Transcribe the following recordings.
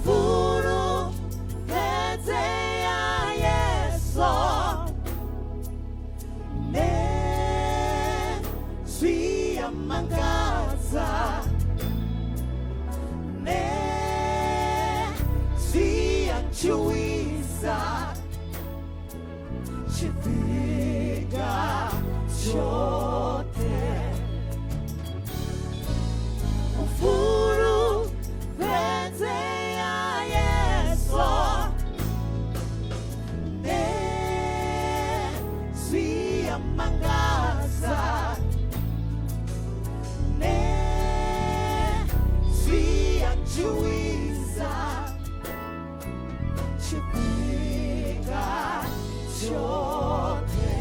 Fulufhedzea Yesu, ne zwi a mangadza, ne zwi a ntshuwisa tshifhinga tshoṱhe. U fulufhedzea Yesu, ne zwi a mangadza, ne zwi a ntshuwisa tshifhinga tshoṱhe.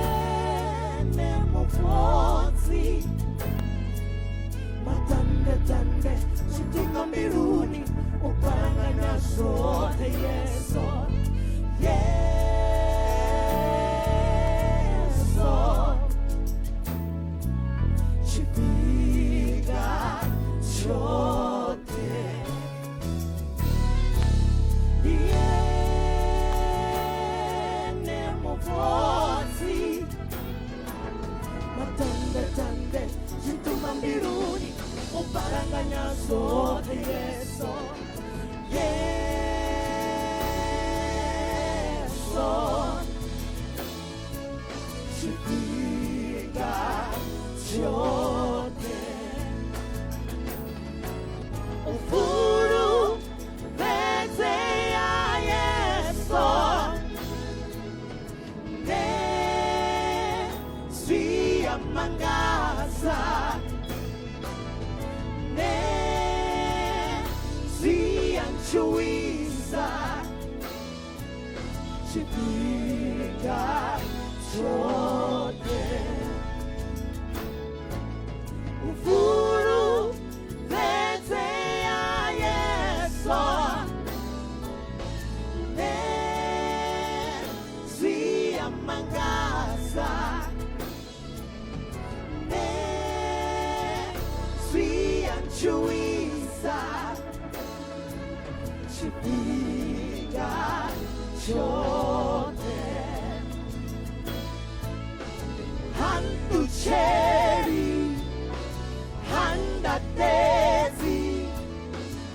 Ene mufhodzi, matandetande zwitinga mbiluni u balanganya zwoṱhe Yesu, Yesu, tshifhinga tshoṱhe. Ene mufhodzi, matandetande zwiṱuma mbiluni u balanganya zwoṱhe Yesu, Yesu, tshifhinga tshoṱhe. U fulufhedzea Yesu, ne zwi a mangadza, ne zwi a ntshuwisa tshifhinga tshoṱhe. U fulufhedzea Yesu, ne zwi a mangadza, ne zwi a ntshuwisa tshifhinga tshoṱhe. Hanṱutsheli, handatedzi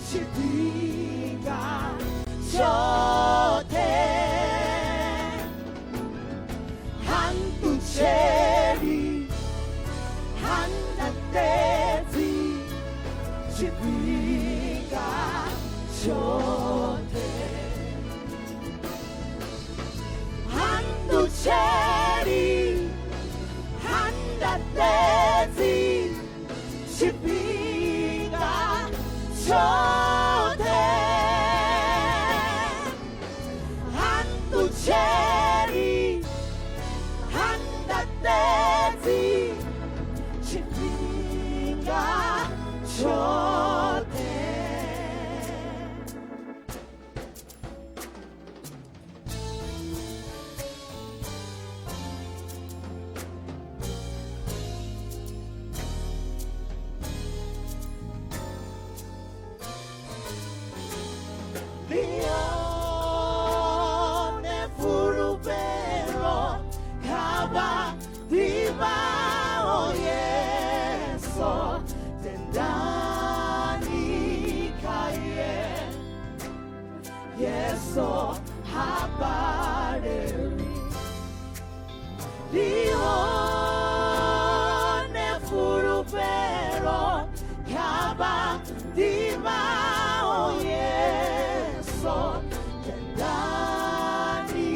tshifhinga tshoṱhe. Hanṱutsheli, handatedzi tshifhinga tshoṱhe. Hanṱutsheli, handatedzi tshifhinga tshoṱhe. Hanṱutsheli, handatedzi tshifhinga tshoṱhe. Yesu ha balelwi. Ndi hone fulufhelo kha vha ḓivhaho Yesu, tendani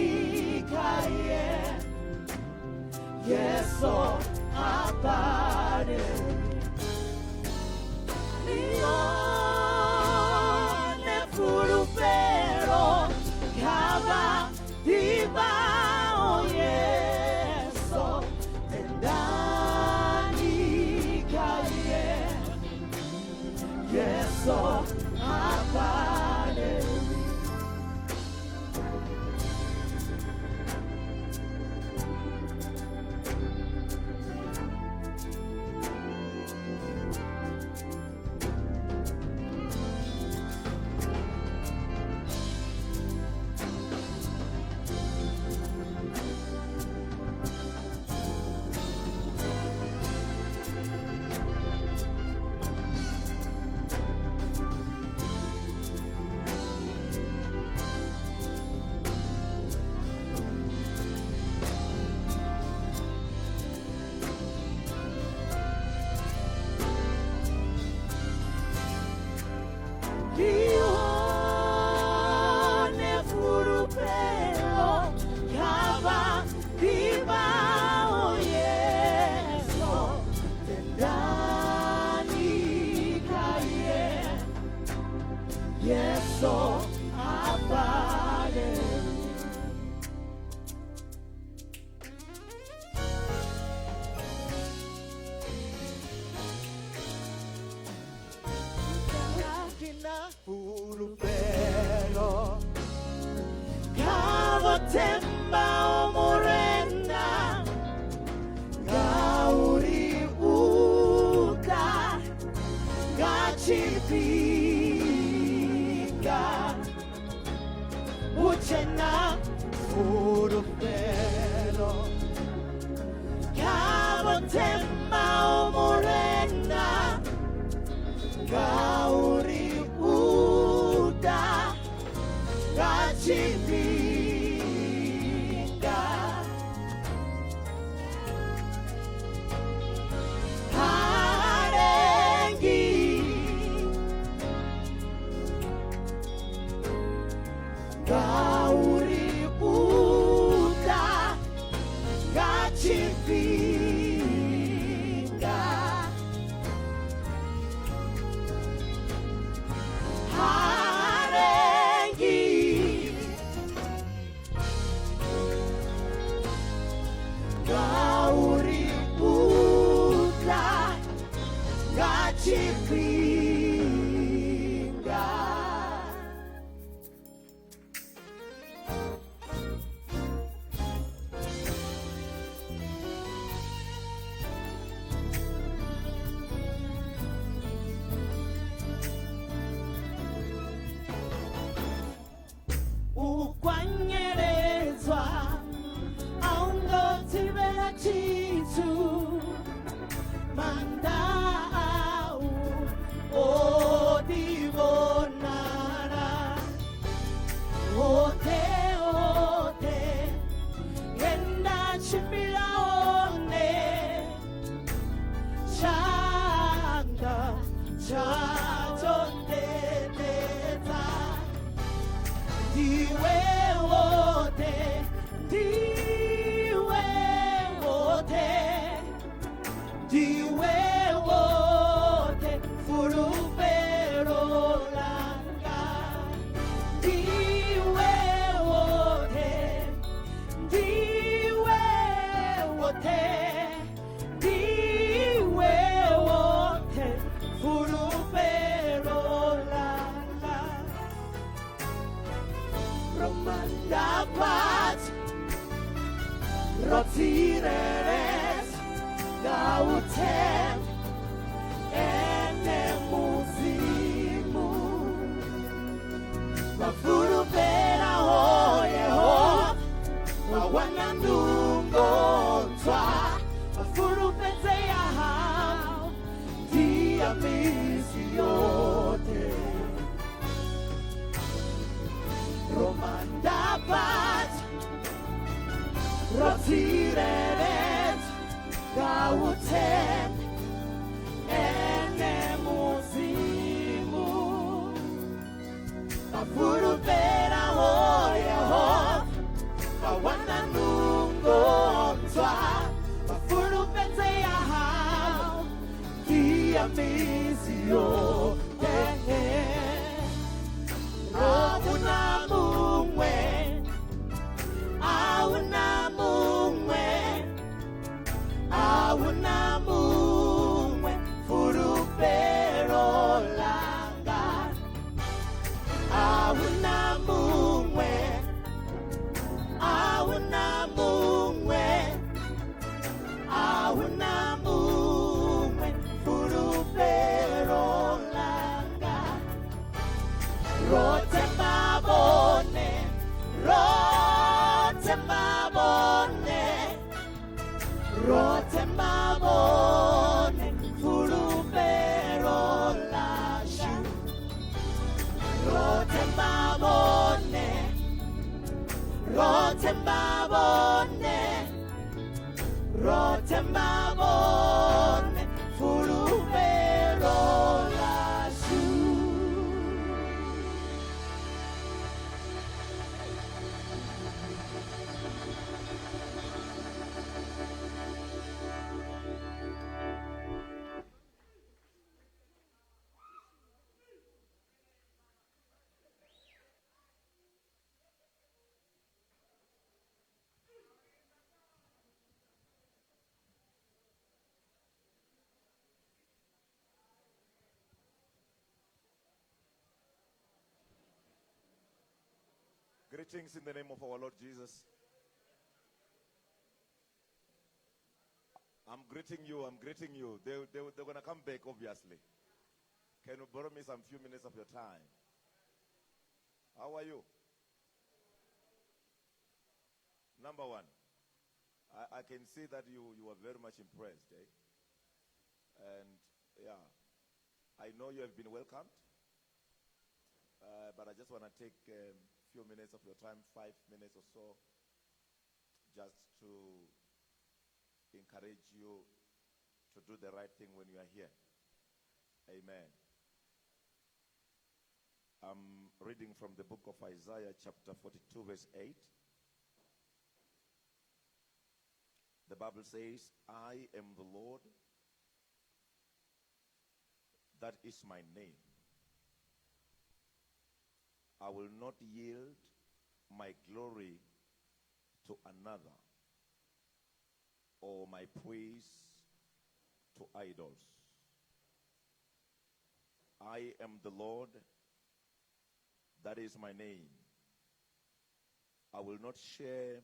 khaye. Yesu ha balelwi. Ndi hone fulufhelo kha vha ḓivhaho Yesu, tendani khaye. Yesu ha balelwi. Ndi hone fulufhelo kha vha ḓivhaho Yesu, tendani khaye. Yesu ha balelwi. Fulufhelo Kha vho thembaho Murena, ngauri u ḓa nga tshifhinga hu tshe na fulufhelo Kha vho thembaho Murena, ngauri u ḓa nga tshifhinga. Ha lengi, ngauri u ḓa nga tshifhinga. Ha lengi, ngauri u ḓa nga tshifhinga. U kwanyeledzwa a u ngo thivhela tshithu, maanḓa au o ḓi vhonala hoṱhe hoṱhe he nda tshimbila hone, tshanḓa tshatsho ndededza. Ndiwe wote, ndiwe wote, ndiwe wote, fulufhelo langa. Ndiwe wote, ndiwe wote, ndiwe wote, fulufhelo langa. Romandapat Rotireres Gautem Ene Muzimu Vafulufhela ho Yehova Vha wana nungo ntswa, vha fulufhedzeaho ndi ya misi yoṱhe. Vha fulufhelaho Yehova vha wana nungo ntswa, vha fulufhedzeaho ndi ya misi yoṱhe. Ahuna muṅwe, ahuna muṅwe, ahuna muṅwe fulufhelo ḽanga. Ahuna muṅwe, ahuna muṅwe, ahuna muṅwe fulufhelo ḽanga. Ro themba vhone, ro themba vhone, ro themba vhone fulufhelo ḽashu. Ro themba vhone, ro themba vhone, ro themba vhone fulufhelo ḽashu. Greetings in the name of our Lord Jesus. I'm greeting you, I'm greeting you. They're going to come back, obviously. Can you borrow me some few minutes of your time? How are you? Number one, I can see that you are very much impressed. I know you have been welcomed. But I just want to take a few minutes of your time, 5 minutes or so, just to encourage you to do the right thing when you are here. Amen. I'm reading from the book of Isaiah, chapter 42, verse 8. The Bible says, I am the Lord, that is my name. I will not yield my glory to another or my praise to idols. I am the Lord, that is my name. I will not share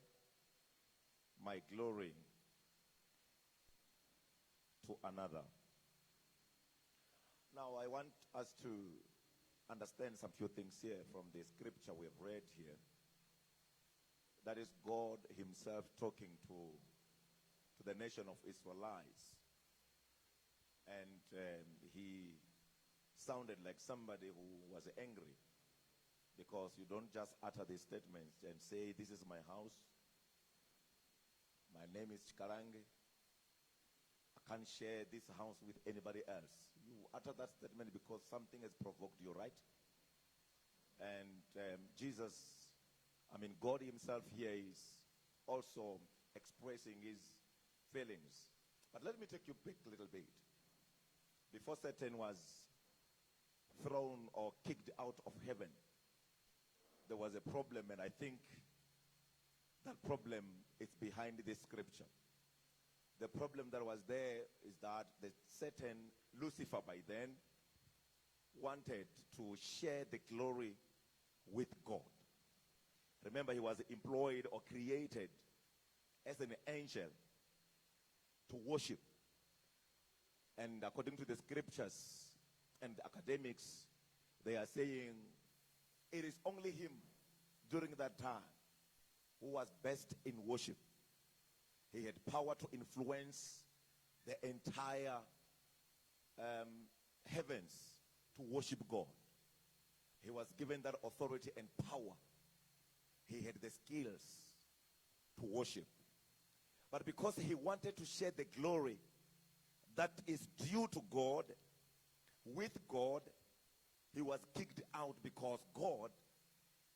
my glory to another. Now, I want us to understand some few things here from the scripture we have read here. That is God himself talking to the nation of Israelites. And he sounded like somebody who was angry, because you don't just utter these statements and say, this is my house, my name is Chikarange, I can't share this house with anybody else. You utter that statement because something has provoked you, right? And God himself here is also expressing his feelings. But let me take you back a little bit. Before Satan was thrown or kicked out of heaven, there was a problem, and I think that problem is behind this scripture. The problem that was there is that the Satan, Lucifer by then, wanted to share the glory with God. Remember, he was employed or created as an angel to worship. And according to the scriptures and the academics, they are saying it is only him during that time who was best in worship. He had power to influence the entire heavens to worship God. He was given that authority and power. He had the skills to worship. But because he wanted to share the glory that is due to God, with God, He was kicked out because God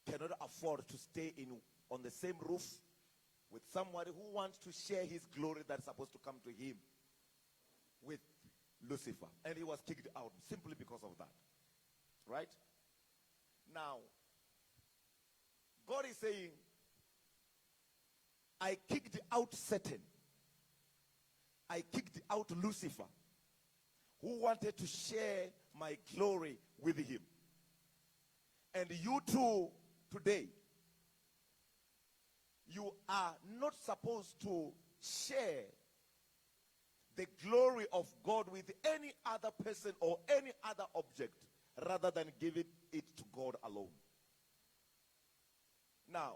cannot afford to stay in on the same roof with somebody who wants to share his glory that's supposed to come to him with Lucifer. And he was kicked out simply because of that. Right? Now, God is saying, I kicked out Satan. I kicked out Lucifer, who wanted to share my glory with him. And you too, today, you are not supposed to share the glory of God with any other person or any other object rather than giving it to God alone. Now,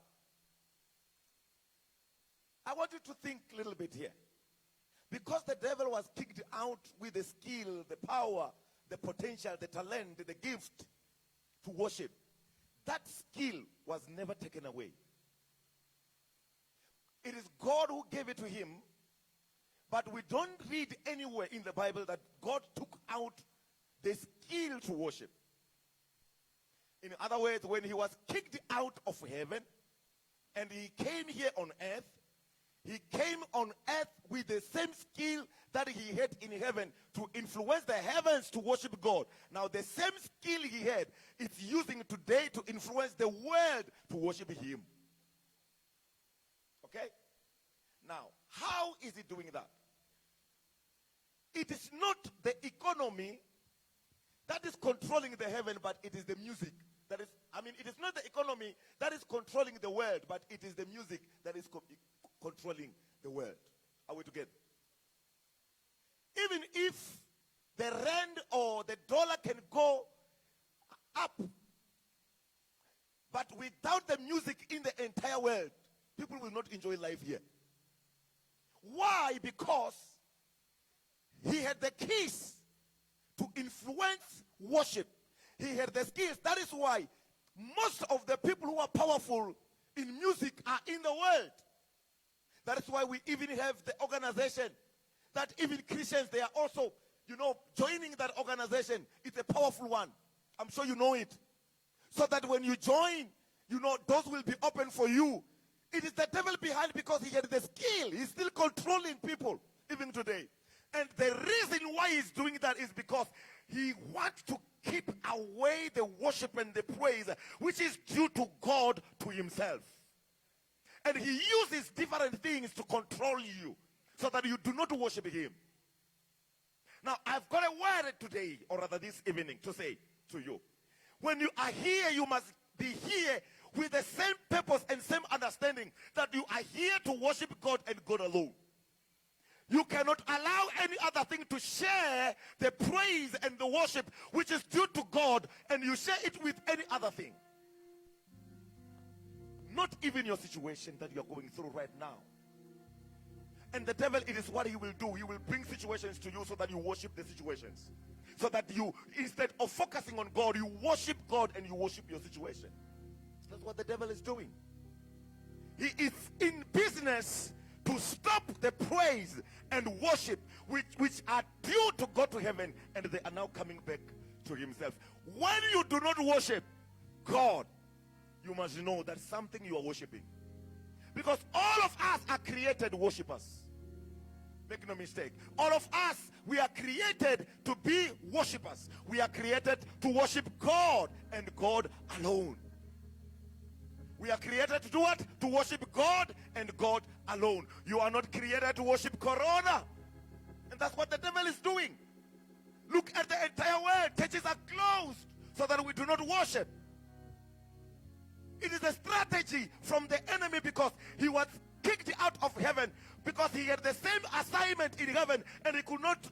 I want you to think a little bit here. Because the devil was kicked out with the skill, the power, the potential, the talent, the gift to worship, that skill was never taken away. It is God who gave it to him, but we don't read anywhere in the Bible that God took out the skill to worship. In other words, when he was kicked out of heaven and he came here on earth, he came on earth with the same skill that he had in heaven to influence the heavens to worship God. Now, the same skill he had, it's using today to influence the world to worship him. Okay? Now, how is he doing that? It is not the economy that is controlling the heaven, but it is the music. That is, I mean, it is not the economy that is controlling the world, but it is the music that is controlling the world. Are we together? Even if the rand or the dollar can go up, but without the music in the entire world, people will not enjoy life here. Why? Because he had the keys to influence worship. He had the skills. That is why most of the people who are powerful in music are in the world. That is why we even have the organization that even Christians, they are also, joining that organization. It's a powerful one. I'm sure you know it. So that when you join, doors will be open for you. It is the devil behind because he had the skill. He's still controlling people even today. And the reason why he's doing that is because he wants to keep away the worship and the praise, which is due to God to himself. And he uses different things to control you so that you do not worship him. Now, I've got a word today, or rather this evening, to say to you. When you are here, you must be here with the same purpose and same understanding that you are here to worship God and God alone. You cannot allow any other thing to share the praise and the worship which is due to God, and you share it with any other thing. Not even your situation that you are going through right now. And the devil, it is what he will do. He will bring situations to you so that you worship the situations. So that you, instead of focusing on God, you worship God and you worship your situation. That's what the devil is doing. He is in business to stop the praise and worship which are due to go to heaven, and they are now coming back to himself. When you do not worship God, you must know that something you are worshiping. Because all of us are created worshipers. Make no mistake. All of us, we are created to be worshipers. We are created to worship God and God alone. We are created to do what? To worship God and God alone. You are not created to worship Corona. And that's what the devil is doing. Look at the entire world. Churches are closed so that we do not worship. It is a strategy from the enemy because he was kicked out of heaven because he had the same assignment in heaven and he could not,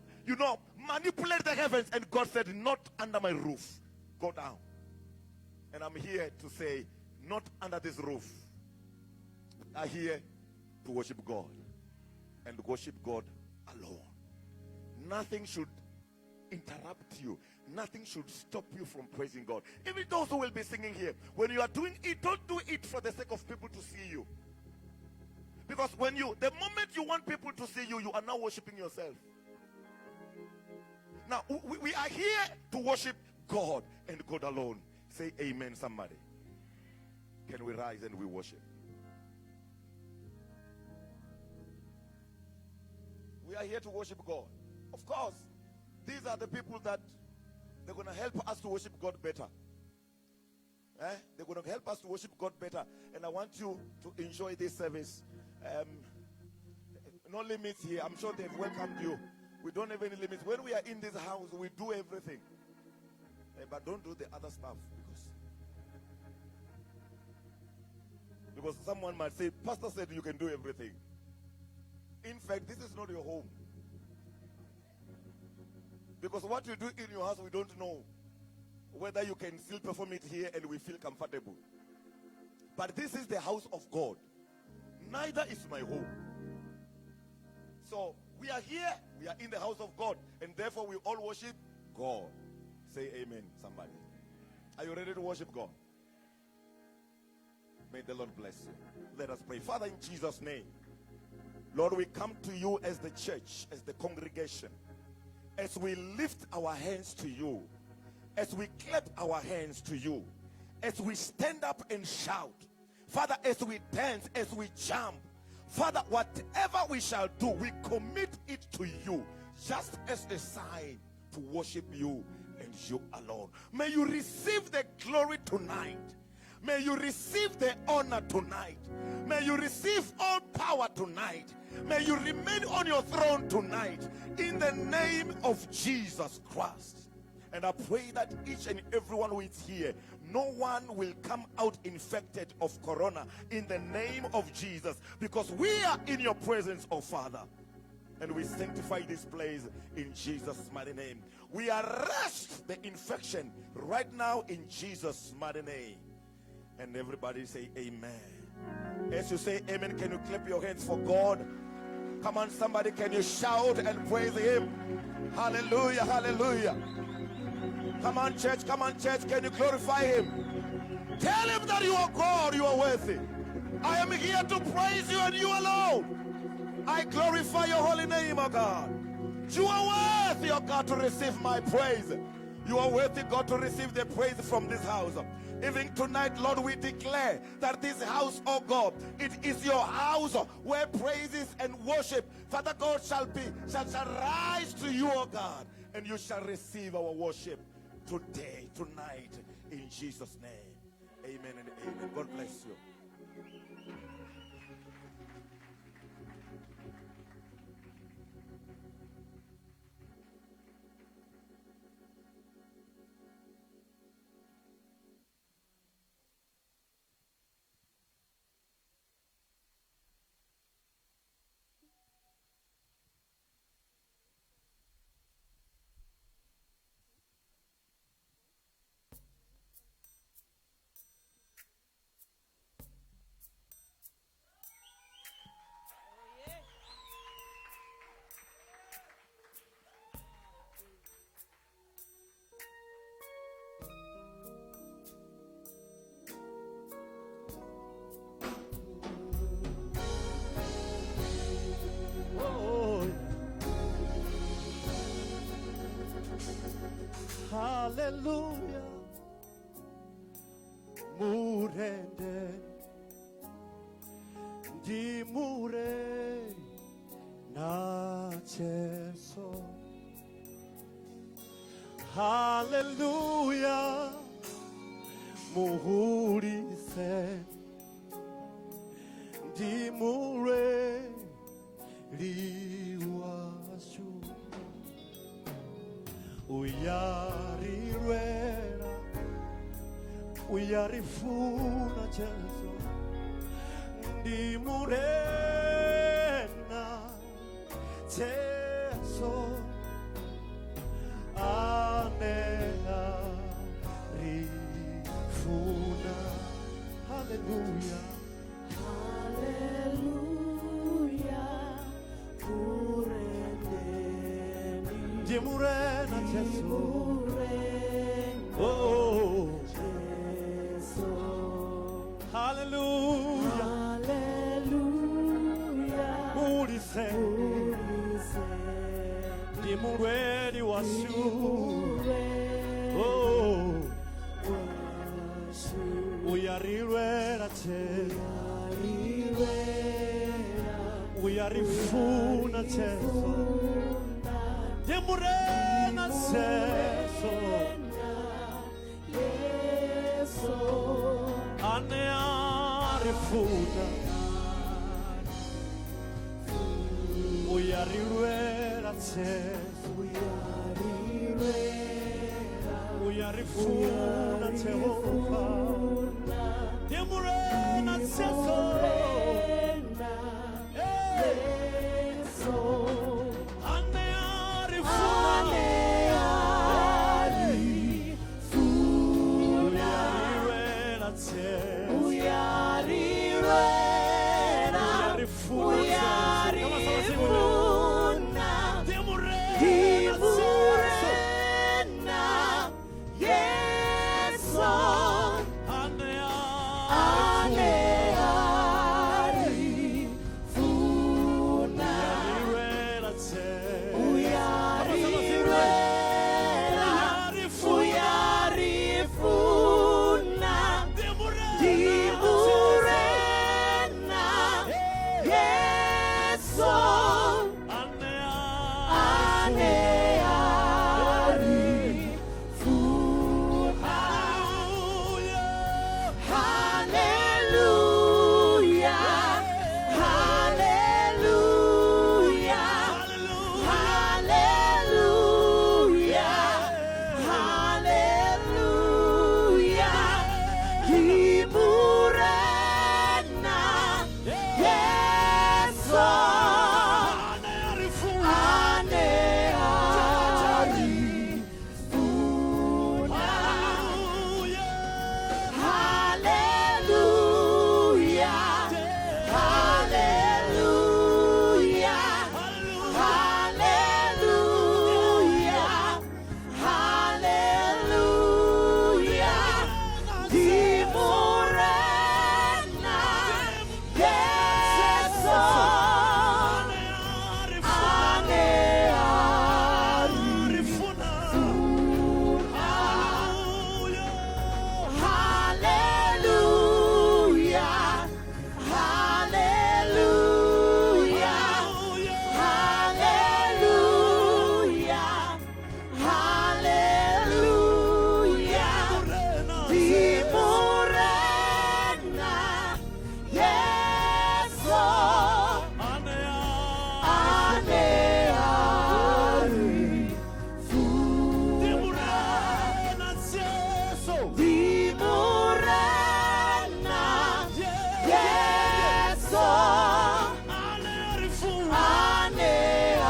manipulate the heavens. And God said, not under my roof. Go down. And I'm here to say, not under this roof. We are here to worship God and worship God alone. Nothing should interrupt you. Nothing should stop you from praising God. Even those who will be singing here, when you are doing it, don't do it for the sake of people to see you. Because the moment you want people to see you, you are now worshiping yourself. Now, we are here to worship God and God alone. Say amen, somebody. Can we rise and we worship? We are here to worship God. Of course, these are the people that they're going to help us to worship God better. They're going to help us to worship God better. And I want you to enjoy this service. No limits here. I'm sure they've welcomed you. We don't have any limits. When we are in this house, we do everything. But don't do the other stuff. Because someone might say, Pastor said you can do everything. In fact, this is not your home. Because what you do in your house, we don't know whether you can still perform it here and we feel comfortable. But this is the house of God. Neither is my home. So we are here, we are in the house of God, and therefore we all worship God. Say amen, somebody. Are you ready to worship God? May the Lord bless you. Let us pray. Father, in Jesus' name, Lord, we come to you as the church, as the congregation, as we lift our hands to you, as we clap our hands to you, as we stand up and shout, Father, as we dance, as we jump, Father, whatever we shall do, we commit it to you, just as a sign to worship you and you alone. May you receive the glory tonight. May you receive the honor tonight. May you receive all power tonight. May you remain on your throne tonight in the name of Jesus Christ. And I pray that each and everyone who is here, no one will come out infected of corona in the name of Jesus, because we are in your presence, oh Father. And we sanctify this place in Jesus' mighty name. We arrest the infection right now in Jesus' mighty name. And everybody say amen. As you say amen, can you clap your hands for God? Come on, somebody, can you shout and praise him? Hallelujah, hallelujah. Come on, church, come on, church. Can you glorify him? Tell him that you are God, you are worthy. I am here to praise you and you alone. I glorify your holy name, O God. You are worthy, O God, to receive my praise. You are worthy, God, to receive the praise from this house. Even tonight, Lord, we declare that this house, oh God, it is your house where praises and worship, Father God, shall rise to you, oh God, and you shall receive our worship today, tonight, in Jesus' name. Amen and amen. God bless you. Hallelujah, murende, di mure na Jesu. Hallelujah, muhurise, di mure liwashu. Uyarirwela, uyarifuna Jesu, ndi murena Jesu, anena rifuna. Hallelujah, hallelujah, murena ndi murena Jesu. Oh, Jesu. Hallelujah, hallelujah. Murise, ndi murweri washu. Oh, Uyarilwela Jesu. Uyarifuna Jesu. Ndi Murena Jesu. Ane a ri funa. Uyarilwela Jesu. Uyarifuna Jehova. Ndi Murena Jesu. Hey! Ane a ri funa. Uyarilwela Jesu. Uyarifuna Jesu. Come on, someone sing with me. Ndi Murena Jesu. Ane a ri funa. Uyalilwela Jesu. Come on, someone sing with me. Uyarifuna. Ndi Murena Jesu. Ane a ri funa. Hallelujah. Hallelujah, hallelujah, hallelujah, hallelujah. Ndi Murena Yesu, Ane a ri funa. ane a ri funa. Hallelujah. Hallelujah, hallelujah. Hallelujah. Hallelujah, hallelujah. Ndi Murena Yesu, Ane a ane ri a funa. ri Funa. funa. Hallelujah. Hallelujah, hallelujah. Hallelujah. Hallelujah, hallelujah. Murena Di Jesu. Murena Yesu, Ane a ane a ri Di funa. Murena Jesu. Di Murena Yeah. Yesu, Ane a ri funa. ane a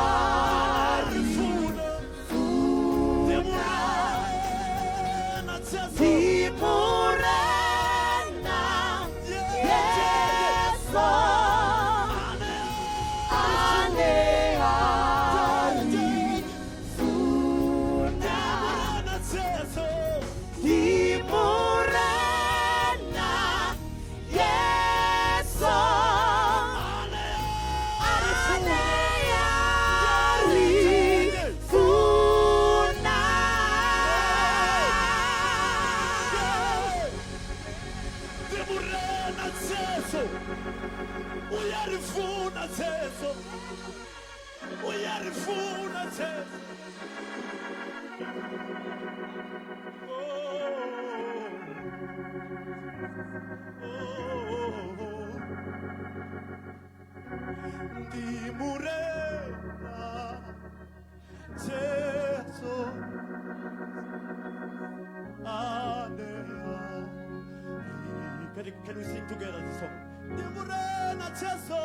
Ri ri funa. Di funa. Murena Jesu. Di Murena Yeah. Yesu, Ane ane a ri funa. Murena Jesu. Di Murena Yesu, Ane ane a ri funa. Di Murena Jesu. Uyarifuna Jesu. Uyarifuna Jesu. Oh. Oh. Di Murena Jesu. Ane Can we sing together this song? Di Murena Jesu.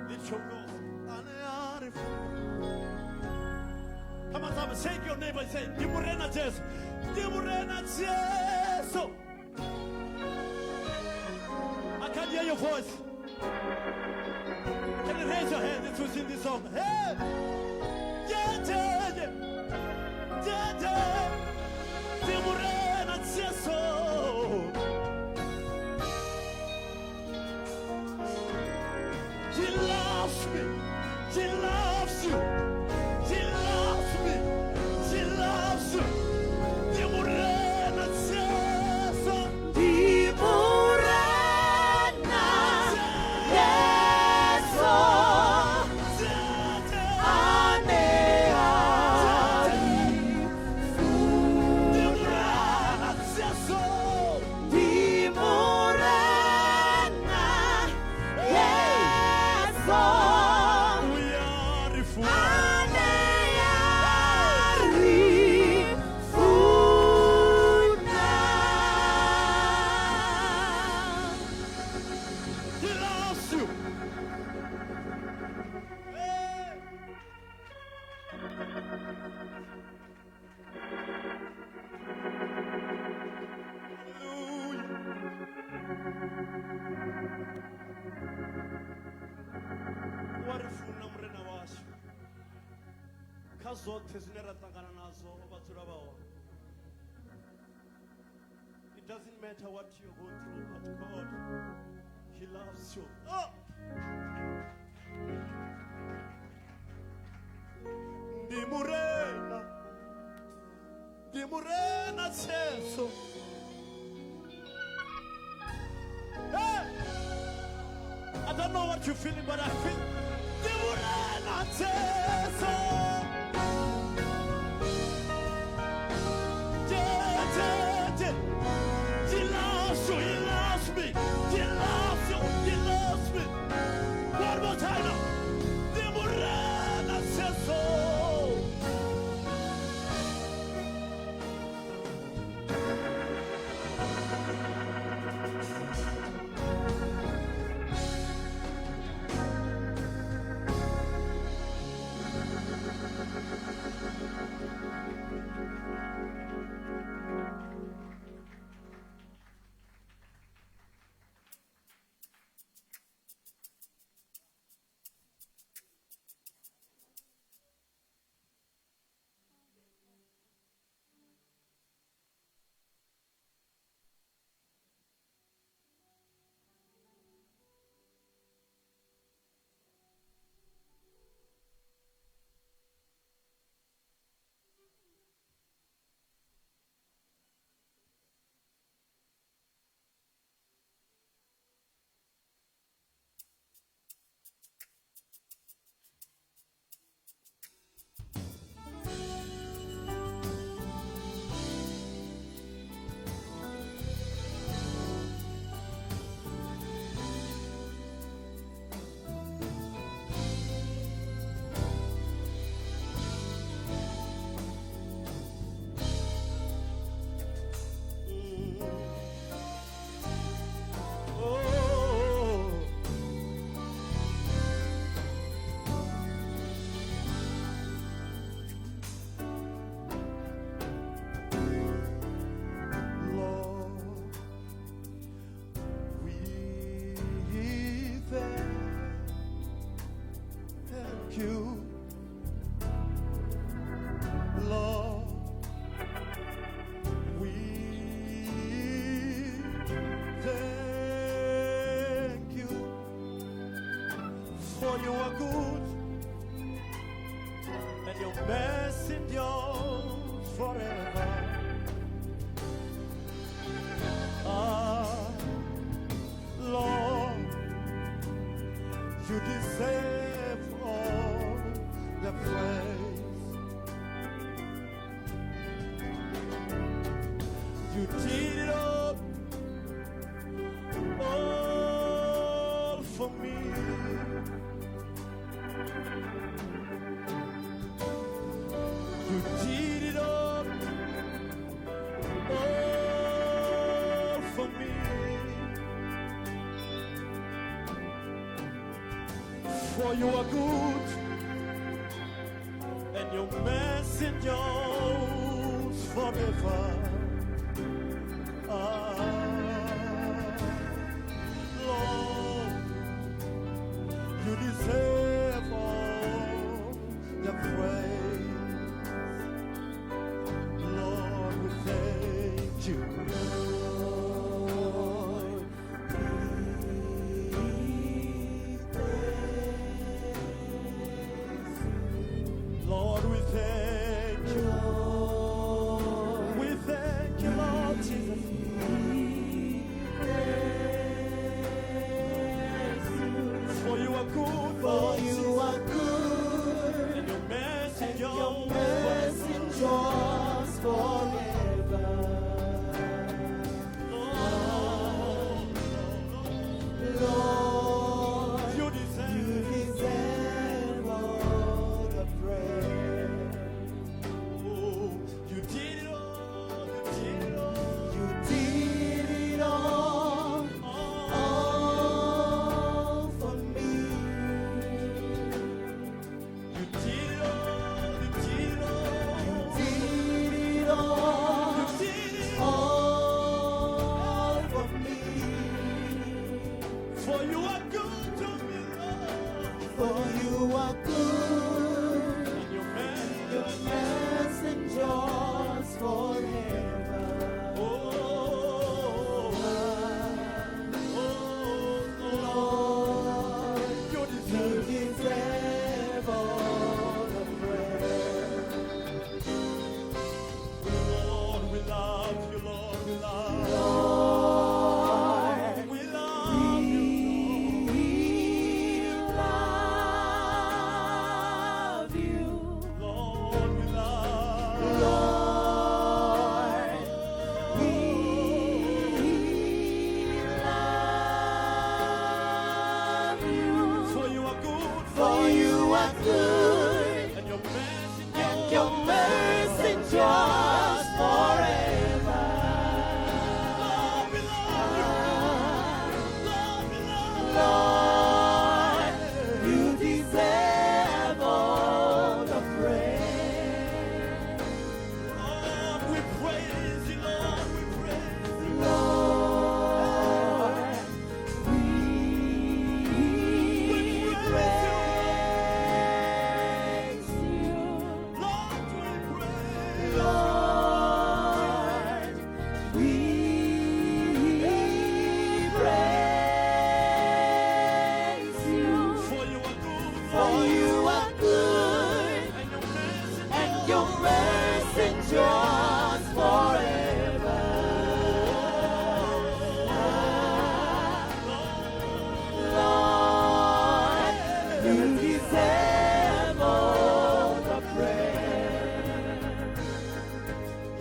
Lift your voice. Ane a ri funa. Come on, someone, shake your neighbor and say, Di Murena Jesu. Di Murena Jesu. I can't hear your voice. Can you raise your hand as we sing this song? Hey! Yeah, yeah, yeah. Yeah, yeah. Di Murena Jesu. He loves me. He loves you. He loves me. Kha zwoṱhe zwine ra ṱangana nazwo vha dzula vha hone. It doesn't matter what you go through, but God, He loves you. Oh! Ndi Murena, ndi Murena Jesu. Hey! I don't know what you're feeling, but I feel Ndi Murena Jesu. He loves you, He loves me. He loves you, He loves me. One more time now. Ndi Murena Jesu. Oh. Lord, we thank you. Lord, we thank you, for you are good and your mercy endures forever. Ah, Lord, you deserve all the praise. You did it all for me. You did it all for me. For you are good, and your mercy endures forever. Ah, Lord, you deserve all the praise. Lord, we thank you. Lord, Lord, we thank you. Lord, We thank and your mercy endures forever. Lord, you deserve all the praise.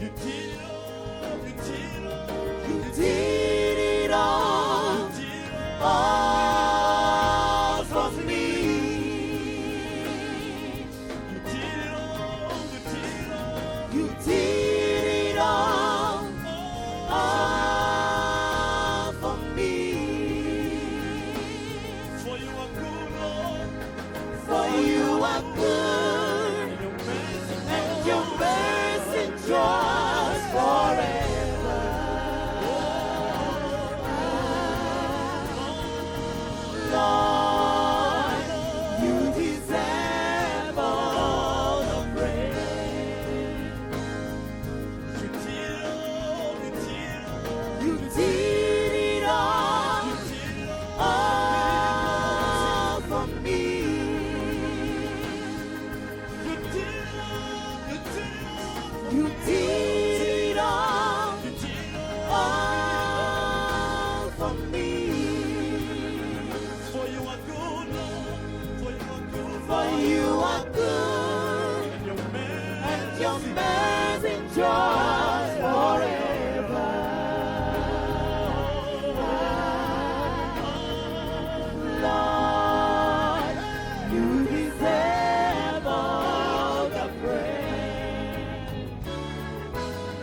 You did it all, you did it all, You did it all, you did it all. all for me. You did it all, you did it all. You did it all, all for me. For you are good, Lord, For you are good, and your mercy and your mercy endures forever. Lord, you deserve all the praise. You did it all, you did it all, You did it all, you did it all. all for me. You did it all, you did it all. You did it all, You did it all. all for me. For you are good, Lord. For you are good, For Lord. you are good, And your mercy and your mercy endures forever. Lord, you deserve all the praise.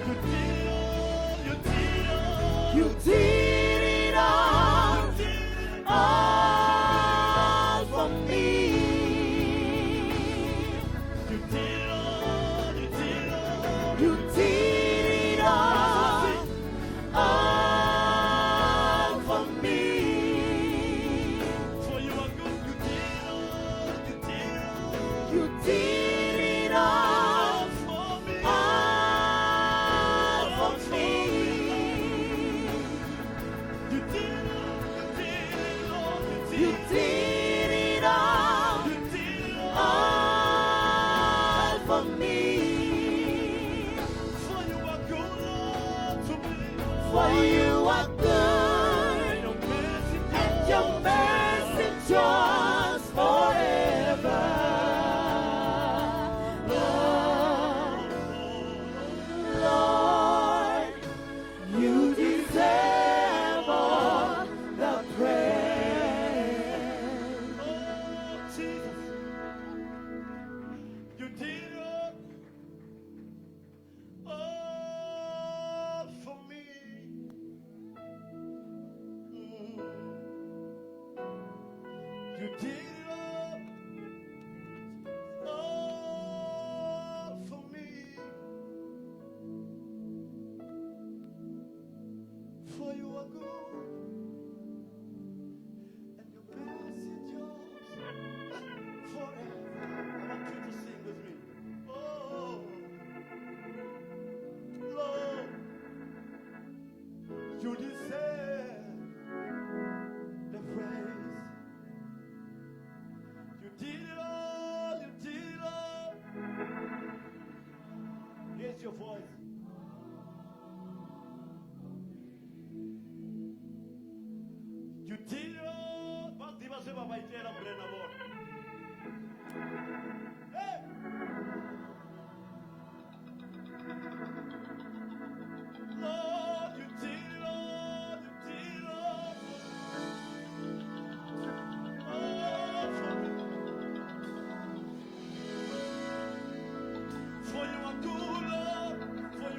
You did it all, you did it all. You did it all, You did it all for me. You did it all, you did it all. You did it all, all for me. For you are good, you did it all, you did it all. You did it all, For me. all for me. You did it all, you did it all, you You did it. did it all, You did it all. all for me. For you are good, Lord, to me. For you are good, And your mercy and your mercy endures forever. Lord, you deserve all the praise. Oh, Jesus. You did it all, all for me. Mm. You did it all for me. For you are good, and your mercy endures forever. I want you to sing with me. Oh, Lord, you deserve the praise. You did it all, you did it all. Raise your voice. You did it all. Ba tseba se ba ba itela Morena bona. Hey! Lord, you did it all, you did it all. All for me. For you are good, Lord. For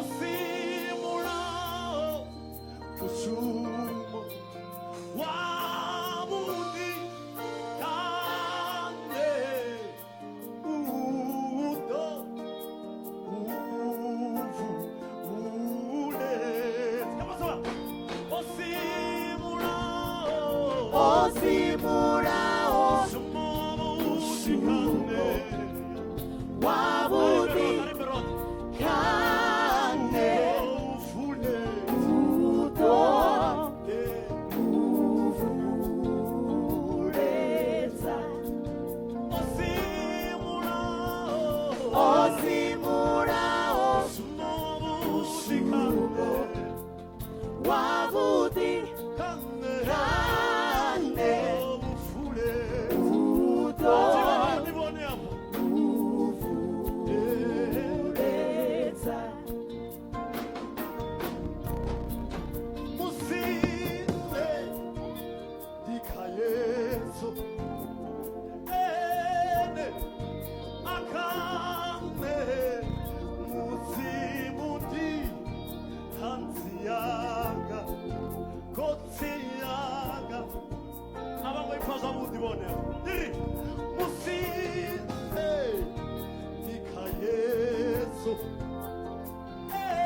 O simulaho mushumo wavhuḓi kane u ḓo uvulela. Come on, someone. O simulaho O simulaho mushumo wavhuḓi kane wavhuḓi kane u ḓo uvuledza. O simulaho wavhuḓi kane u ḓo uvuledza. Yesu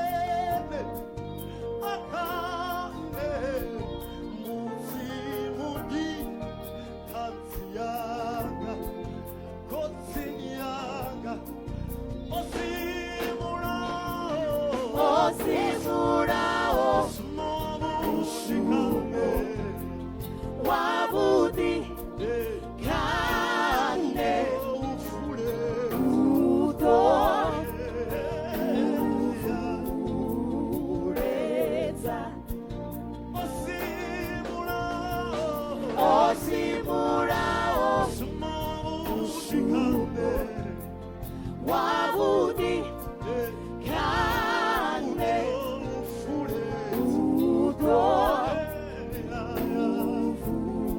ene akane mudzimu ndi ṱhanzi yanga khotsi yanga o simulaho O simulaho smomushikane wavhuḓi kane ufule u ḓo uvuledza. O simulaho O simulaho smomushikane wavhuḓi kane ufule u ḓo uvuledza.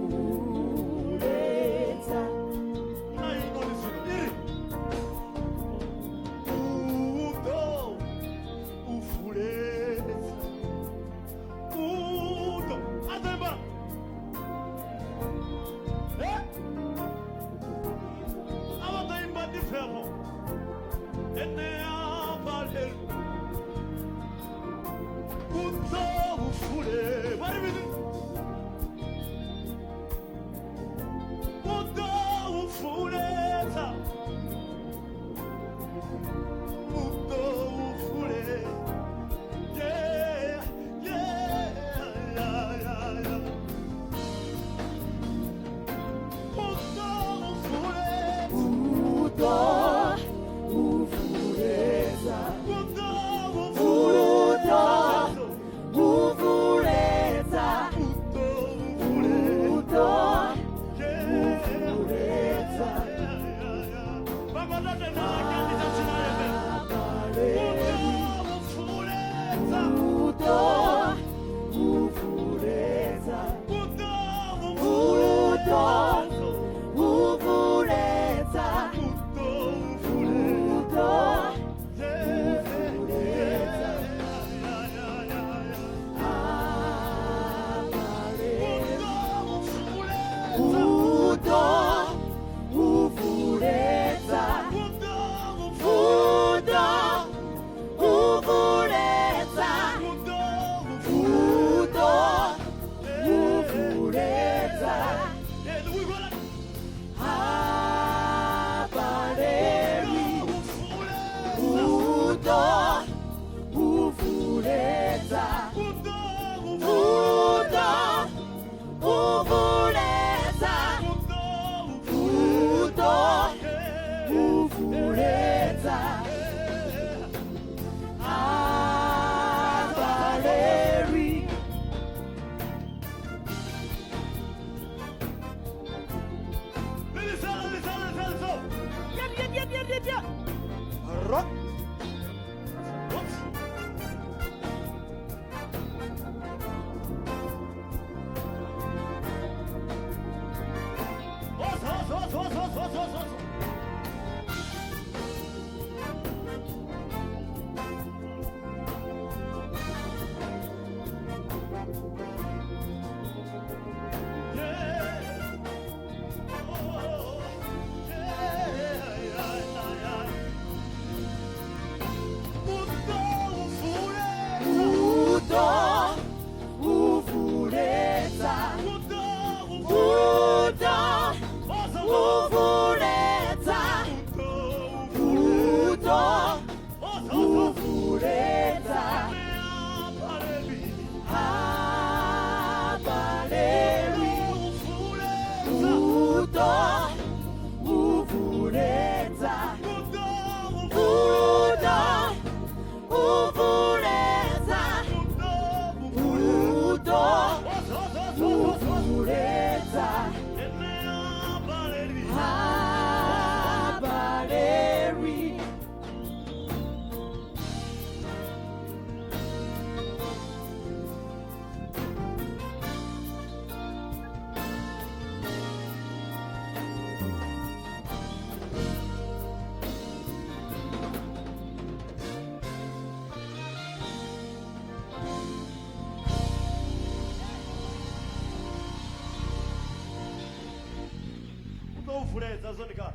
vuledza zwone kha.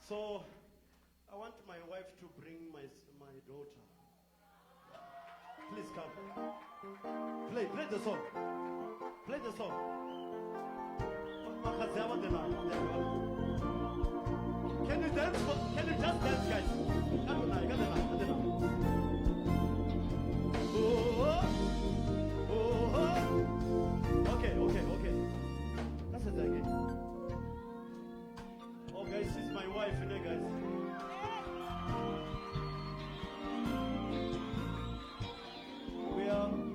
So I want my wife to bring my daughter. Please come. Play the song. Play the song. Makhadzi a vha ḓe nayo, vha ḓe nayo. Can you dance? Can you just dance, guys? Kha ḓe nayo, kha ḓe nayo, kha ḓe nayo. Oh, oh, oh. Okay. That's it again. Oh, guys, she's my wife, you know, guys.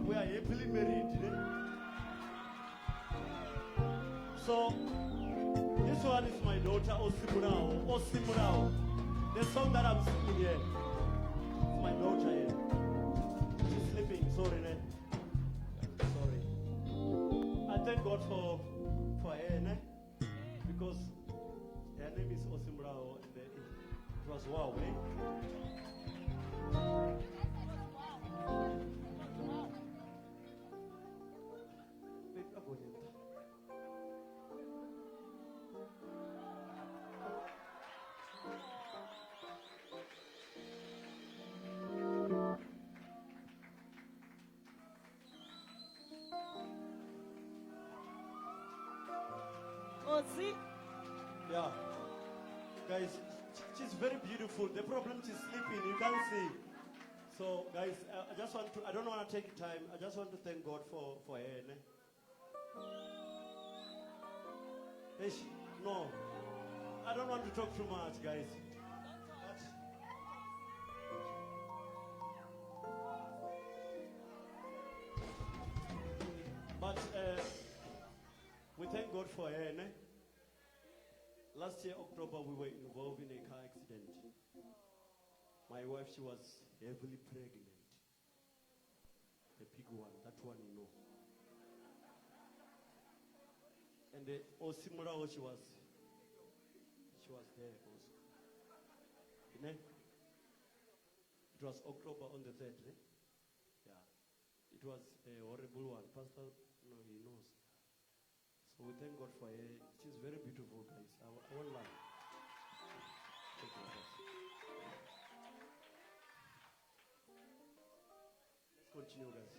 We are happily married. You know? So this one is my daughter, Osimurao. Osimurao. The song that I'm singing here. It's my daughter here. She's sleeping. Sorry, ne? Sorry. I thank God for her, ne? Because her name is Osimurao, and it was wow, eh? Babe, I go ahead. Ozi. Yeah. Guys, she's very beautiful. The problem, she's sleeping. You can't see. So, guys, I just want to, I don't want to take time. I just want to thank God for her. Ne? Eish, no. I don't want to talk too much, guys. But we thank God for her. Ne? Last year, October, we were involved in a car accident. My wife, she was heavily pregnant. The big one, that one you know. And the Osimurao, she was there also. You know? It was October on the 3rd. Eh? Yeah. It was a horrible one. Pastor, no, he knows. So we thank God for her. She's very beautiful, guys. I won't lie. Thank you, guys. Let's continue, guys.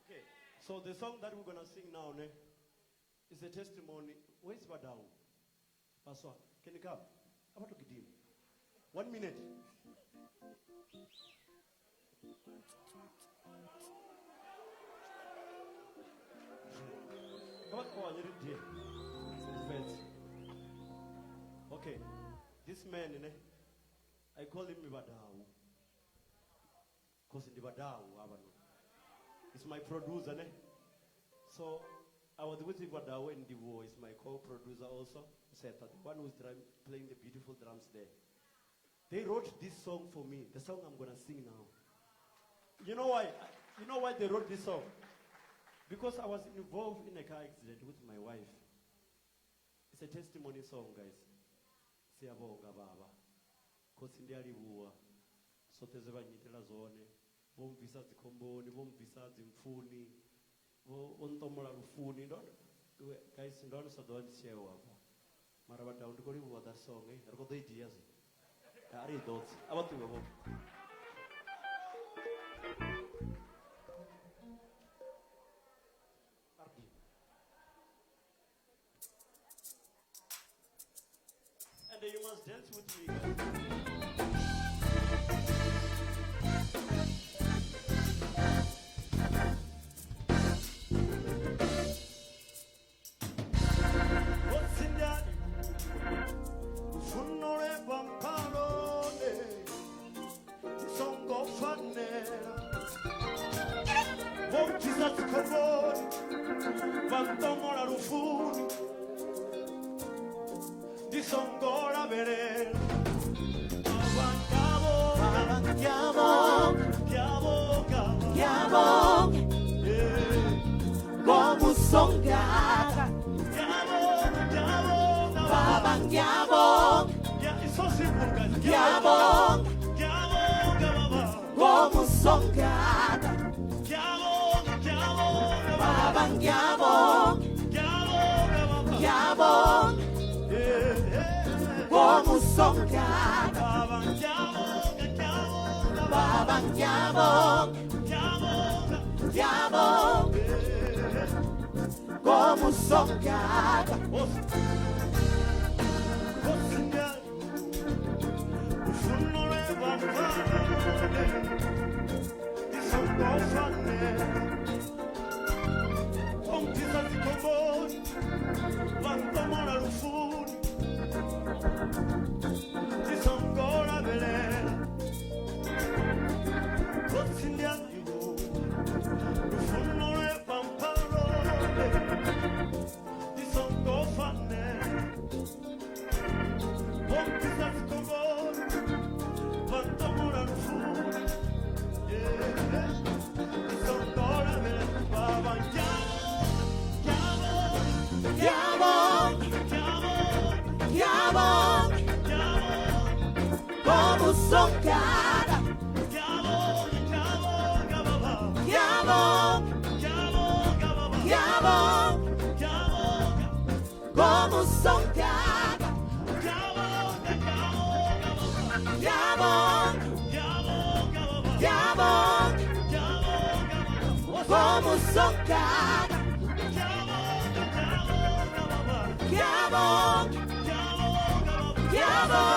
Okay. So the song that we're going to sing now, ne, is a testimony. Where's Badao? Pastor, can you come? How about to get him? 1 minute. Come on, come on, you did. Okay, this man, ne, I call him Ibadao. Because in Ibadao, it's my producer, ne? So I was with Ibadao and Divo is my co-producer also. Seta, the one who's playing the beautiful drums there. They wrote this song for me, the song I'm going to sing now. You know why? You know why they wrote this song? Because I was involved in a car accident with my wife. It's a testimony song, guys. Siyabonga baba. Khosi ndiyalibuwa. Zwoṱhe zwe vha nnyitela zwone. Vho mbvisa dzikhomboni, vho mbvisa dzimfuni, vho ntomola lufuni. Guys, ndo ndo sa ḓo vha ndi tshi yeo hafha. Mara vha down, ndi khou livhuwa that song, eh? Ri khou ḓo i dzhia zwino. A ri i ḓodze. A vha ṱuwe vho. And you must dance with me, guys. What's in that? Yeah, it's so simple, guys. sou cara. Baba, ngiyabonga, ngiyabonga, como sou cara. Como sou cara, ngiyabonga, ngiyabonga, como sou cara, ngiyabonga, ngiyabonga, como sou cara, ngiyabonga, ngiyabonga, como sou cara. Ngiyabonga, ngiyabonga,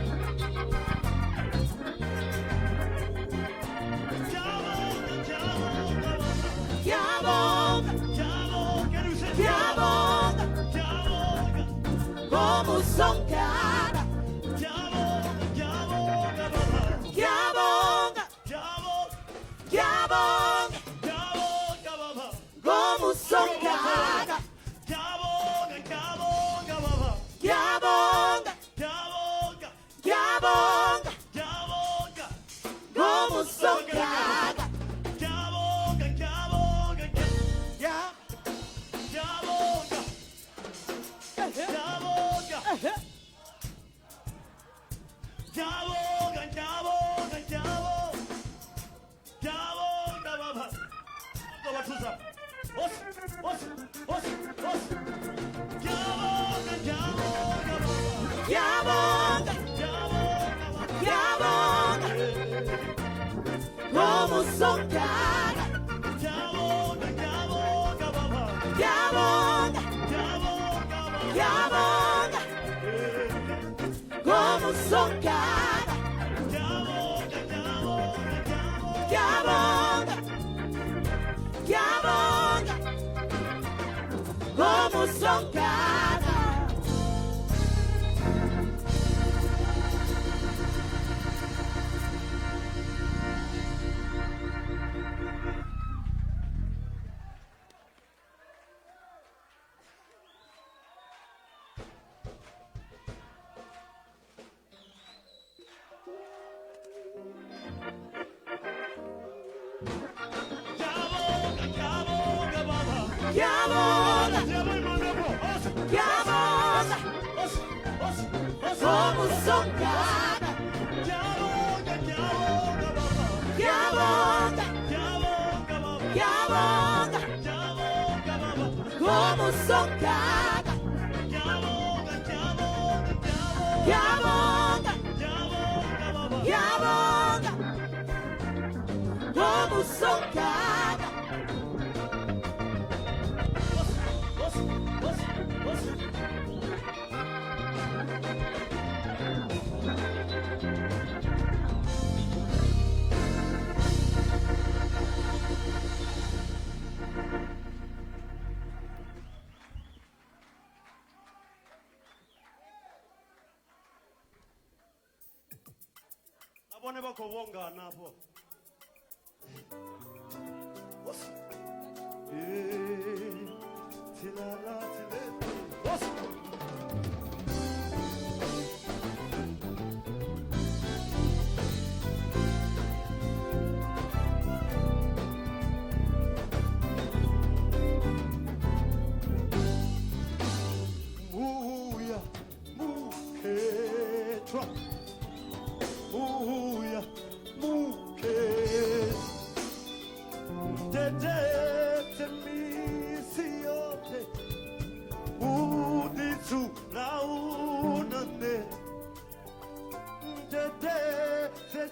como sou cara. Ngiyabonga, ngiyabonga, como sou cara. Ngiyabonga, ngiyabonga, como sou cara. Ngiyabonga, ngiyabonga, como sou cara. Ngiyabonga, ngiyabonga, como sou cara. Ngiyabonga, ngiyabonga, como sou cara. Ngiyabonga, ngiyabonga, como sou cara. Ngiyabonga, ngiyabonga, como sou cara. Ngiyabonga, ngiyabonga, como sou cara. Vhone vha khou vhongana afho. Tilala, tilele.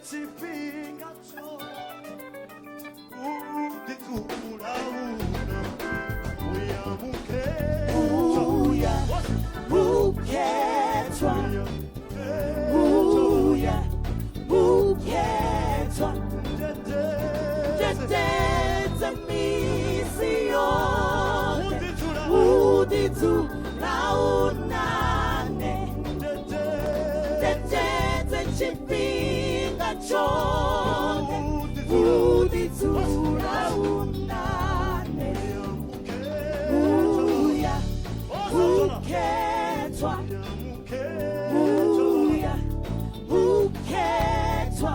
Tshifhinga tshoṱhe u ḓidzula una Muya mukhethwa. Muya mukhethwa. Muya mukhethwa. Dededza misi yoṱhe. U ḓidzula u nane. Dededza tshifhinga tshoṱhe. U ḓidzula u nane. Muya mukhethwa. Muya mukhethwa.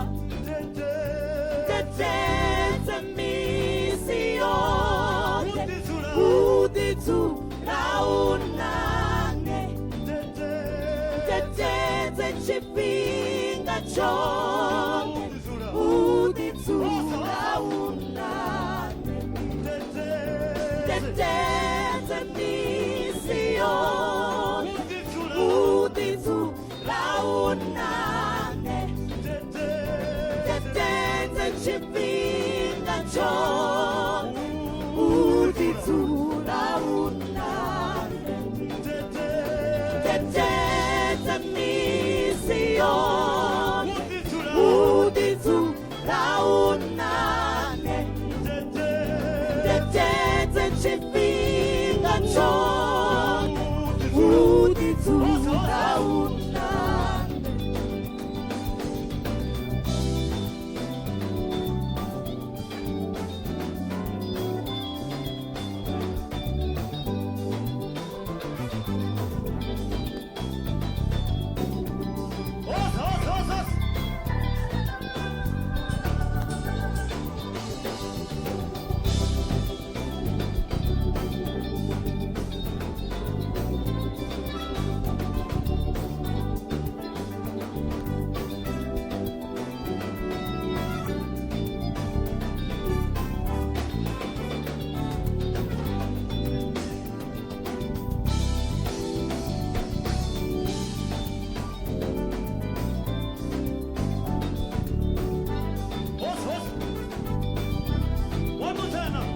Dededza misi yoṱhe. U ḓidzula u nane. Dededza tshifhinga tshoṱhe. U ḓidzula u nane. Dededza misi yoṱhe. U ḓidzula u nane. Dededza tshifhinga tshoṱhe. U ḓidzula u nane. Dededza misi yoṱhe. U ḓidzula u nane. Dededza tshifhinga tshoṱhe. U ḓidzula u nane. One more time now.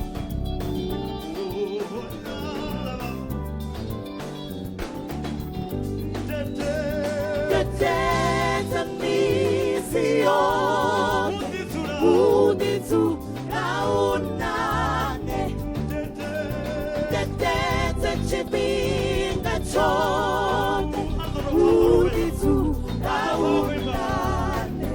Dededza misi yoṱhe. U ḓidzula u nane. Dededza tshifhinga tshoṱhe. U ḓidzula u nane.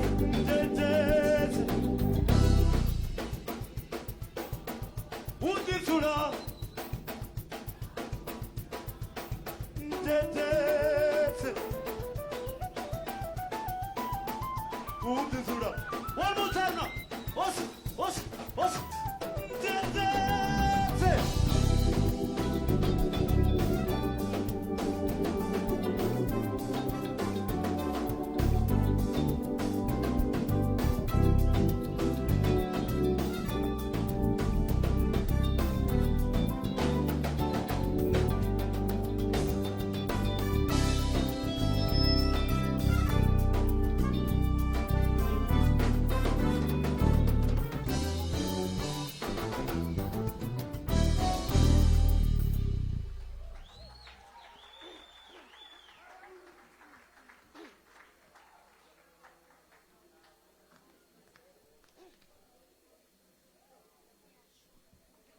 One more time now. Os, os, os. Dededze.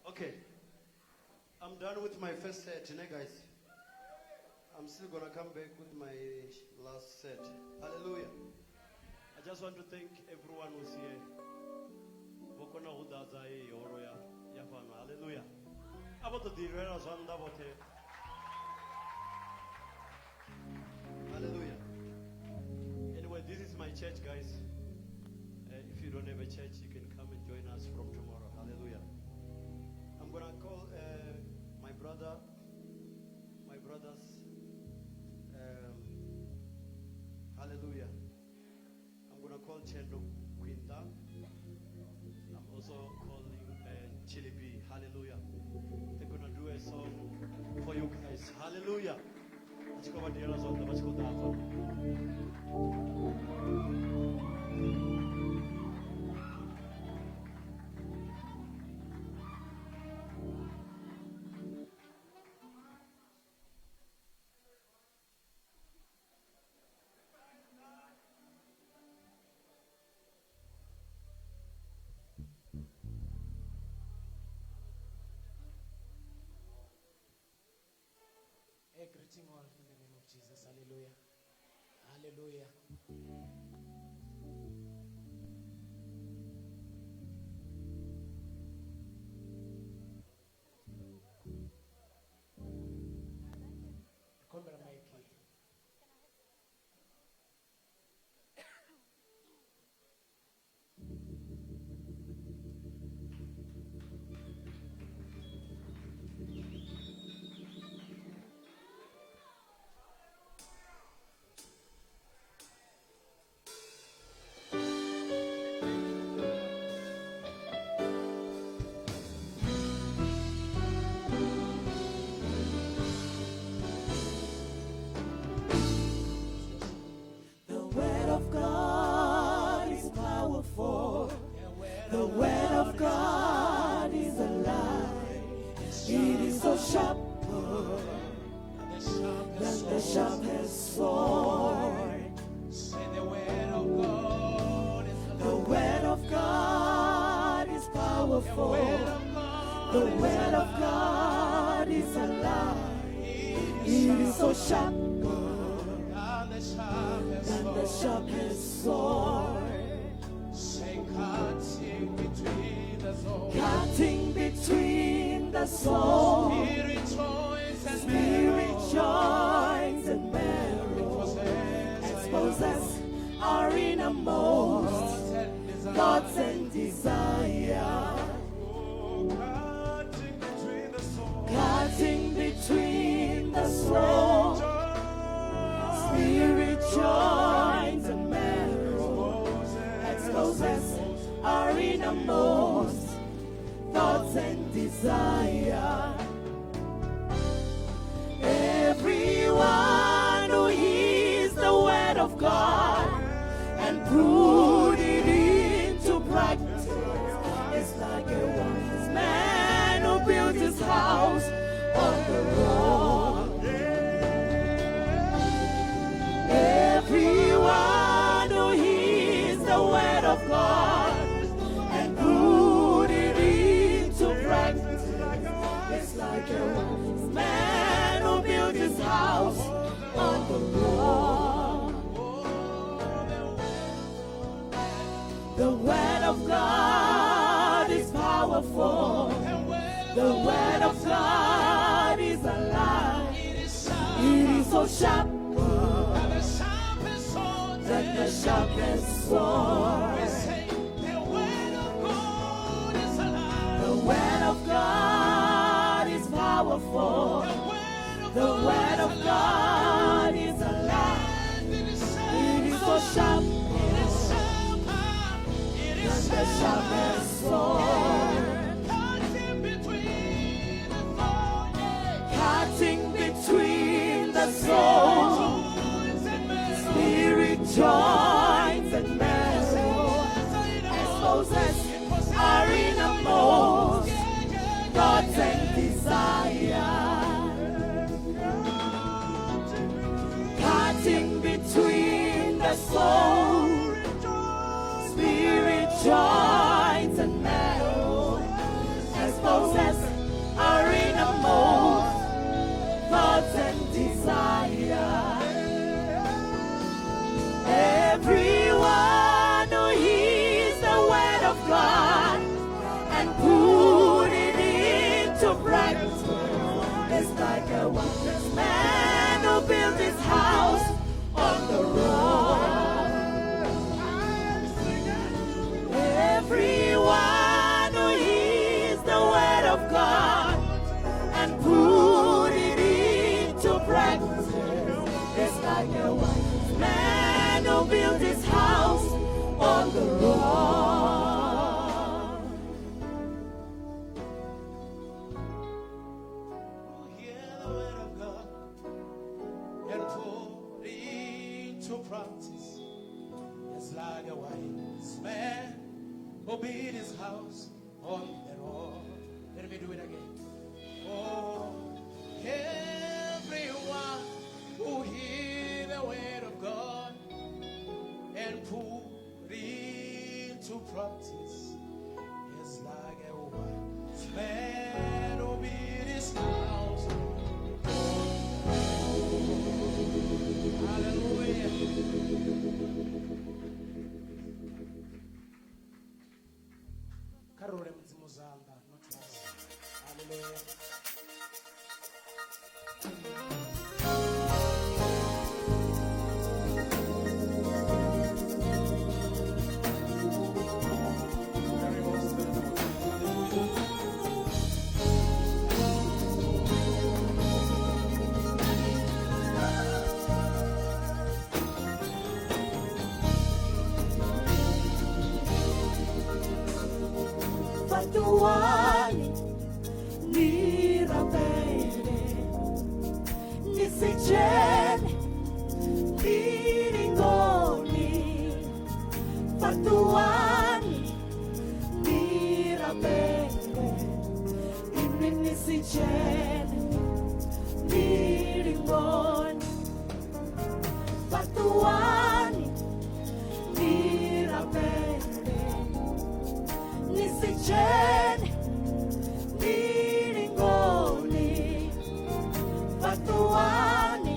Okay, I'm done with my first set, ne guys? I'm still gonna come back with my last set. Hallelujah. I just want to thank everyone who's here. Vho kona u ḓadza heyi holo ya fhano. Hallelujah. A vho ṱo ḓirwela zwanḓa vhoṱhe. Hallelujah. Anyway, this is my church, guys. If you don't have a church, you can come and join us from tomorrow. Hallelujah. I'm gonna call my brother, my brothers. Hallelujah. I'm gonna call Chendo Quinta. I'm also calling Chili B. Hallelujah. They're gonna do a song for you guys. Hallelujah. Vha tshi khou vha direla zwanḓa, vha tshi khou ḓa hafha. Okay, greeting all in the name of Jesus. Hallelujah. Hallelujah. Kombela mic. The word of God is powerful. The word of God is alive. It is so sharp than the sharpest sword. Say the word of God is The word of God is powerful. The word of God is alive. It is so sharp and the sharpest than the sharpest sword. Say cutting between the soul. Cutting between the soul, Spirit, joints and spirit, joints and marrow, exposes our innermost thoughts and desire. Cutting between the soul. Cutting between the soul, spirit, joints and marrow, exposes our innermost thoughts and desire. Everyone who hears the word of God and put it into practice is like a wise man who built his house on the rock. Everyone who hears the word of God and put it into practice is like a wise man who built his house on the rock. The word of God is powerful. The word of God is alive. It is so sharp than the sharpest sword. The word of God is alive. The word of God is powerful. The word of God is alive. It is so sharp than the sharpest sword. Cutting between the soul, Cutting between the soul, spirit, joints and marrow, exposes our innermost thoughts and desire. Cutting between the soul, spirit, joints and marrow, exposes our innermost thoughts and desire. Everyone who hears the word of God and put it into practice is like a wise man who built his house on the rock. Everyone who hears the word of God and put it into practice is like a wise man who built his house on the rock. Hear the word of God and put into practice. It's like a wise man who built his house on the rock. Let me do it again. Oh, everyone who hear the word of God and put into practice is like a wise man who built his house on the rock. Si dzhene milingoni, fhatuwani ni rabele. Inwi ni si dzhene milingoni, fhatuwani ni rabele. Ni si dzhene milingoni, fhatuwani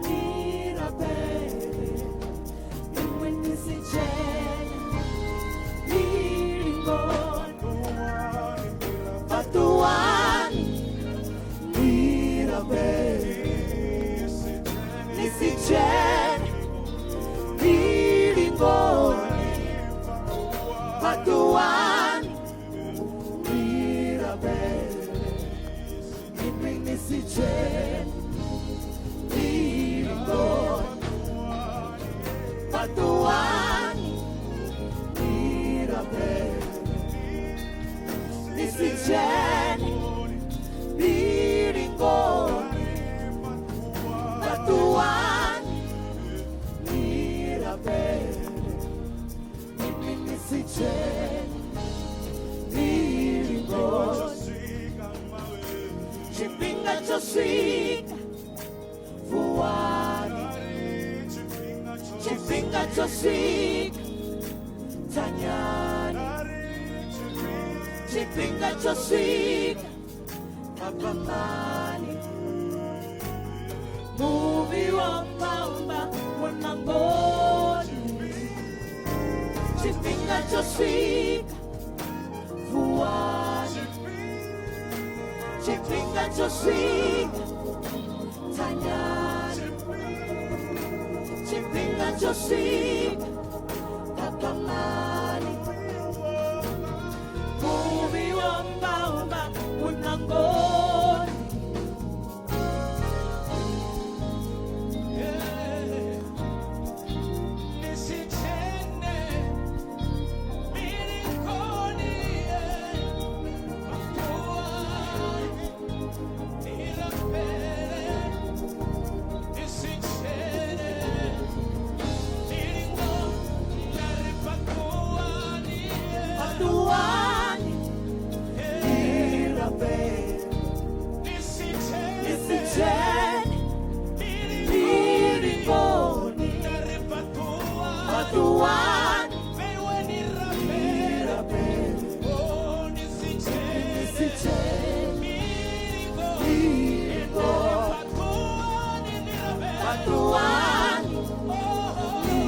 ni rabele. Inwi ni si dzhene milingoni, fhatuwani ni rabele. Ni si dzhene milingoni, fhatuwani ni rabele. Inwi ni si dzhene milingoni, fhatuwani ni rabele. Ni si dzhene milingoni, fhatuwani ni rabele. Inwi ni si dzhene milingoni. Tshifhinga tsho swika, vuwani. Tshifhinga tsho swika, thanyani. Tshifhinga tsho swika, phaphamani. Muvhi wa mamba munangoni. Tshifhinga tsho swika, vuwani. Tshifhinga tsho swika, thanyani. Tshifhinga tsho swika, phaphamani. Muvhi wa mamba munangoni. Fhatuwani ni rabele. Ni si dzhene milingoni, fhatuwani ni rabele. Ni si dzhene milingoni, fhatuwani ni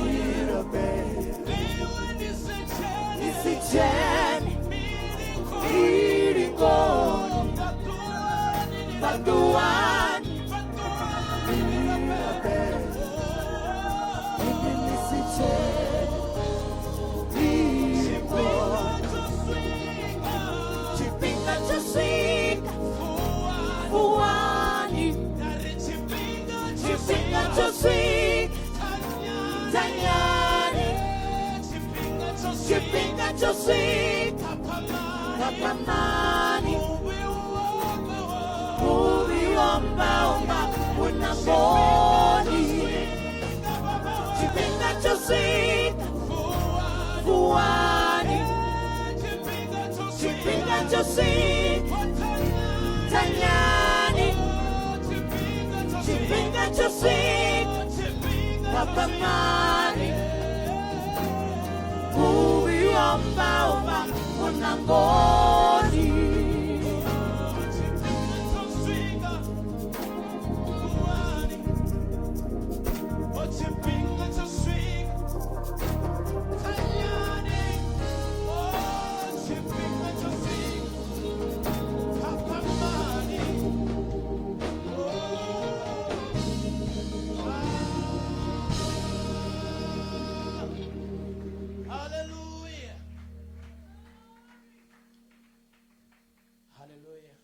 rabele. Ni si dzhene milingoni, fhatuwani ni rabele. Inwi ni si dzhene milingoni. Tshifhinga tsho swika, vuwani. Tshifhinga tsho swika, thanyani. Tshifhinga tsho swika, phaphamani. Muvhi wa mbaumba munangoni. Tshifhinga tsho swika, vuwani. Tshifhinga tsho swika, thanyani. Tshifhinga tsho swika, phaphamani. Muvhi wa mbaumba munangoni. Hallelujah. Hallelujah.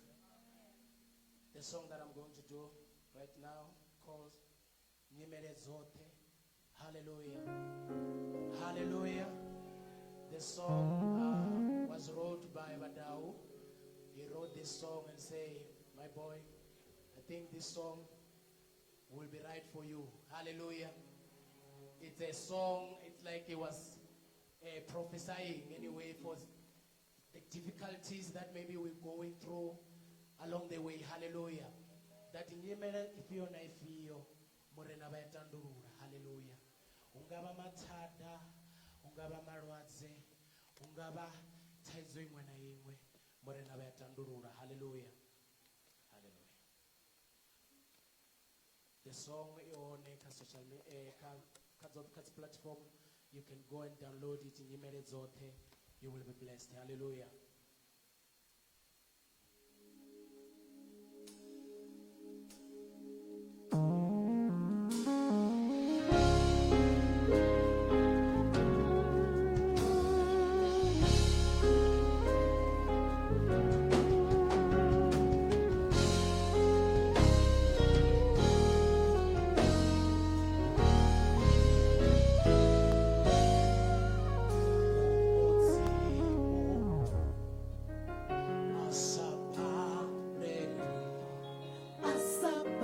The song that I'm going to do right now calls Nyimele Zote. Hallelujah. Hallelujah. The song was wrote by Badau. He wrote this song and say, my boy, I think this song will be right for you. Hallelujah. It's a song, it's like he was prophesying anyway for the difficulties that maybe we're going through along the way. Hallelujah. That nyimele ifhio na ifhio Murena vha ya tandulula. Hallelujah. Hungavha mathada, hungavha malwadze, hungavha thaidzo iṅwe na iṅwe, Murena vha ya tandulula. Hallelujah. Hallelujah. The song i hone kha social media, kha dzoṱhe, kha dzi platform. You can go and download it. Nyimele dzoṱhe. You will be blessed. Hallelujah.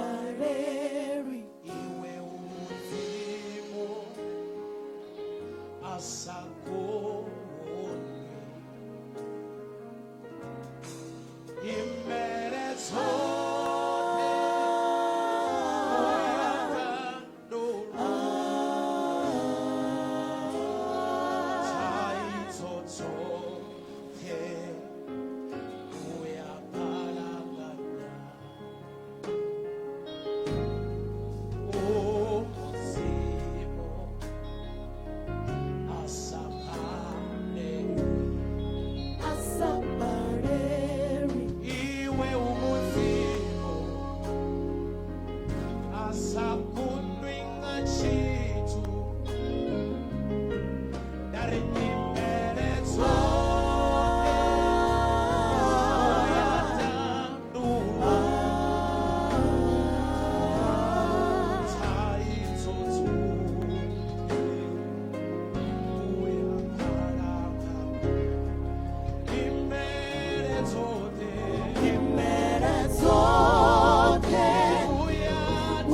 Asabareri. Iwe umuzimu asakubone imere zote uyatandula thaidzo dzoṱhe uyaphalanganya. Umuzimu asaphaleli. Asabareri. Iwe umuzimu asakundwi nga tshithu ndari nyimele dzoṱhe uyatandula thaidzo dzoṱhe uyaphalanganya. Imele dzoṱhe Imere zote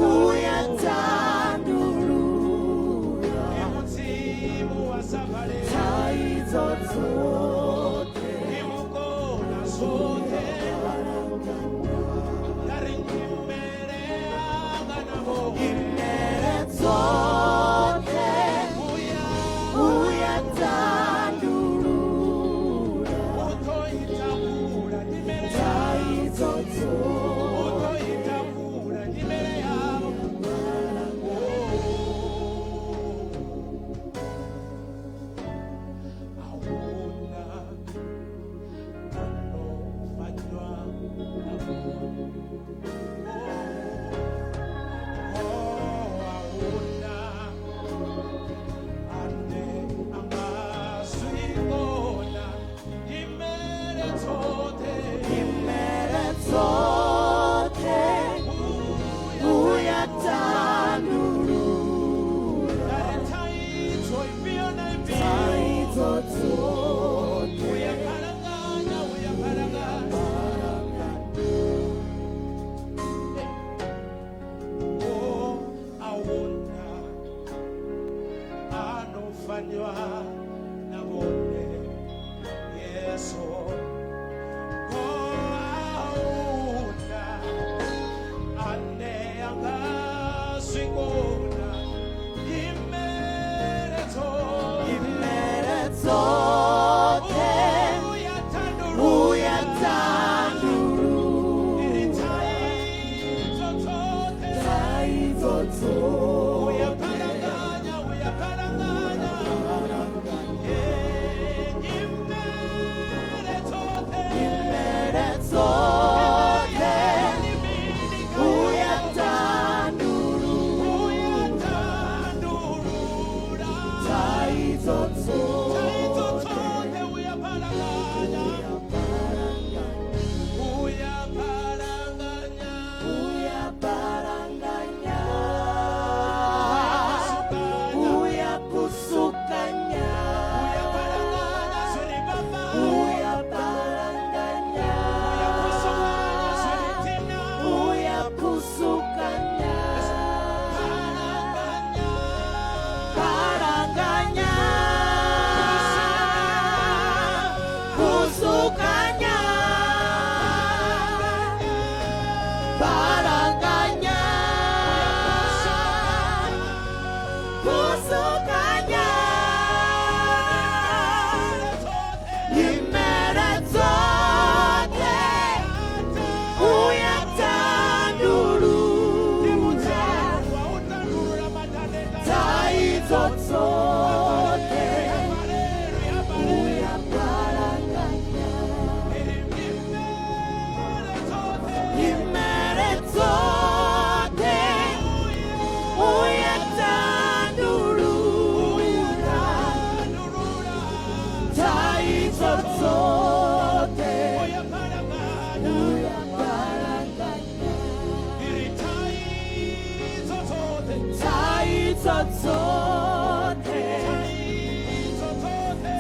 uyatandulula. Imudzimu wasabale Thaidzo dzoṱhe imukona zwoṱhe ndari nyimele anga navo imere dzoṱhe uya uyatandulula. utoitakula nyimele Thaidzo dzoṱhe utoitakula nyimele yavo. Ahuna anofanywa ahuna ane angazwibona imele dzoṱhe imere dzoṱhe uyatandulula. Thaidzo ifhio na ifhio Thaidzo dzoṱhe uyaphalanganya uyaphalanganya. Oh, ahuna anofanywa na vhone Yesu. Oh, ahuna ane angazwikona imele dzoṱhe imere dzoṱhe uyatandulula. uyatandulula. Thaidzo dzoṱhe Thaidzo dzoṱhe uyaphalanganya uyaphalanganya. Imele dzoṱhe imere dzoṱhe uyatandulula. Uyatandulula. Thaidzo Thaidzo dzoṱhe dzoṱhe uyaphalanganya uyaphalanganya. Uyaphalanganya. dzoṱhe,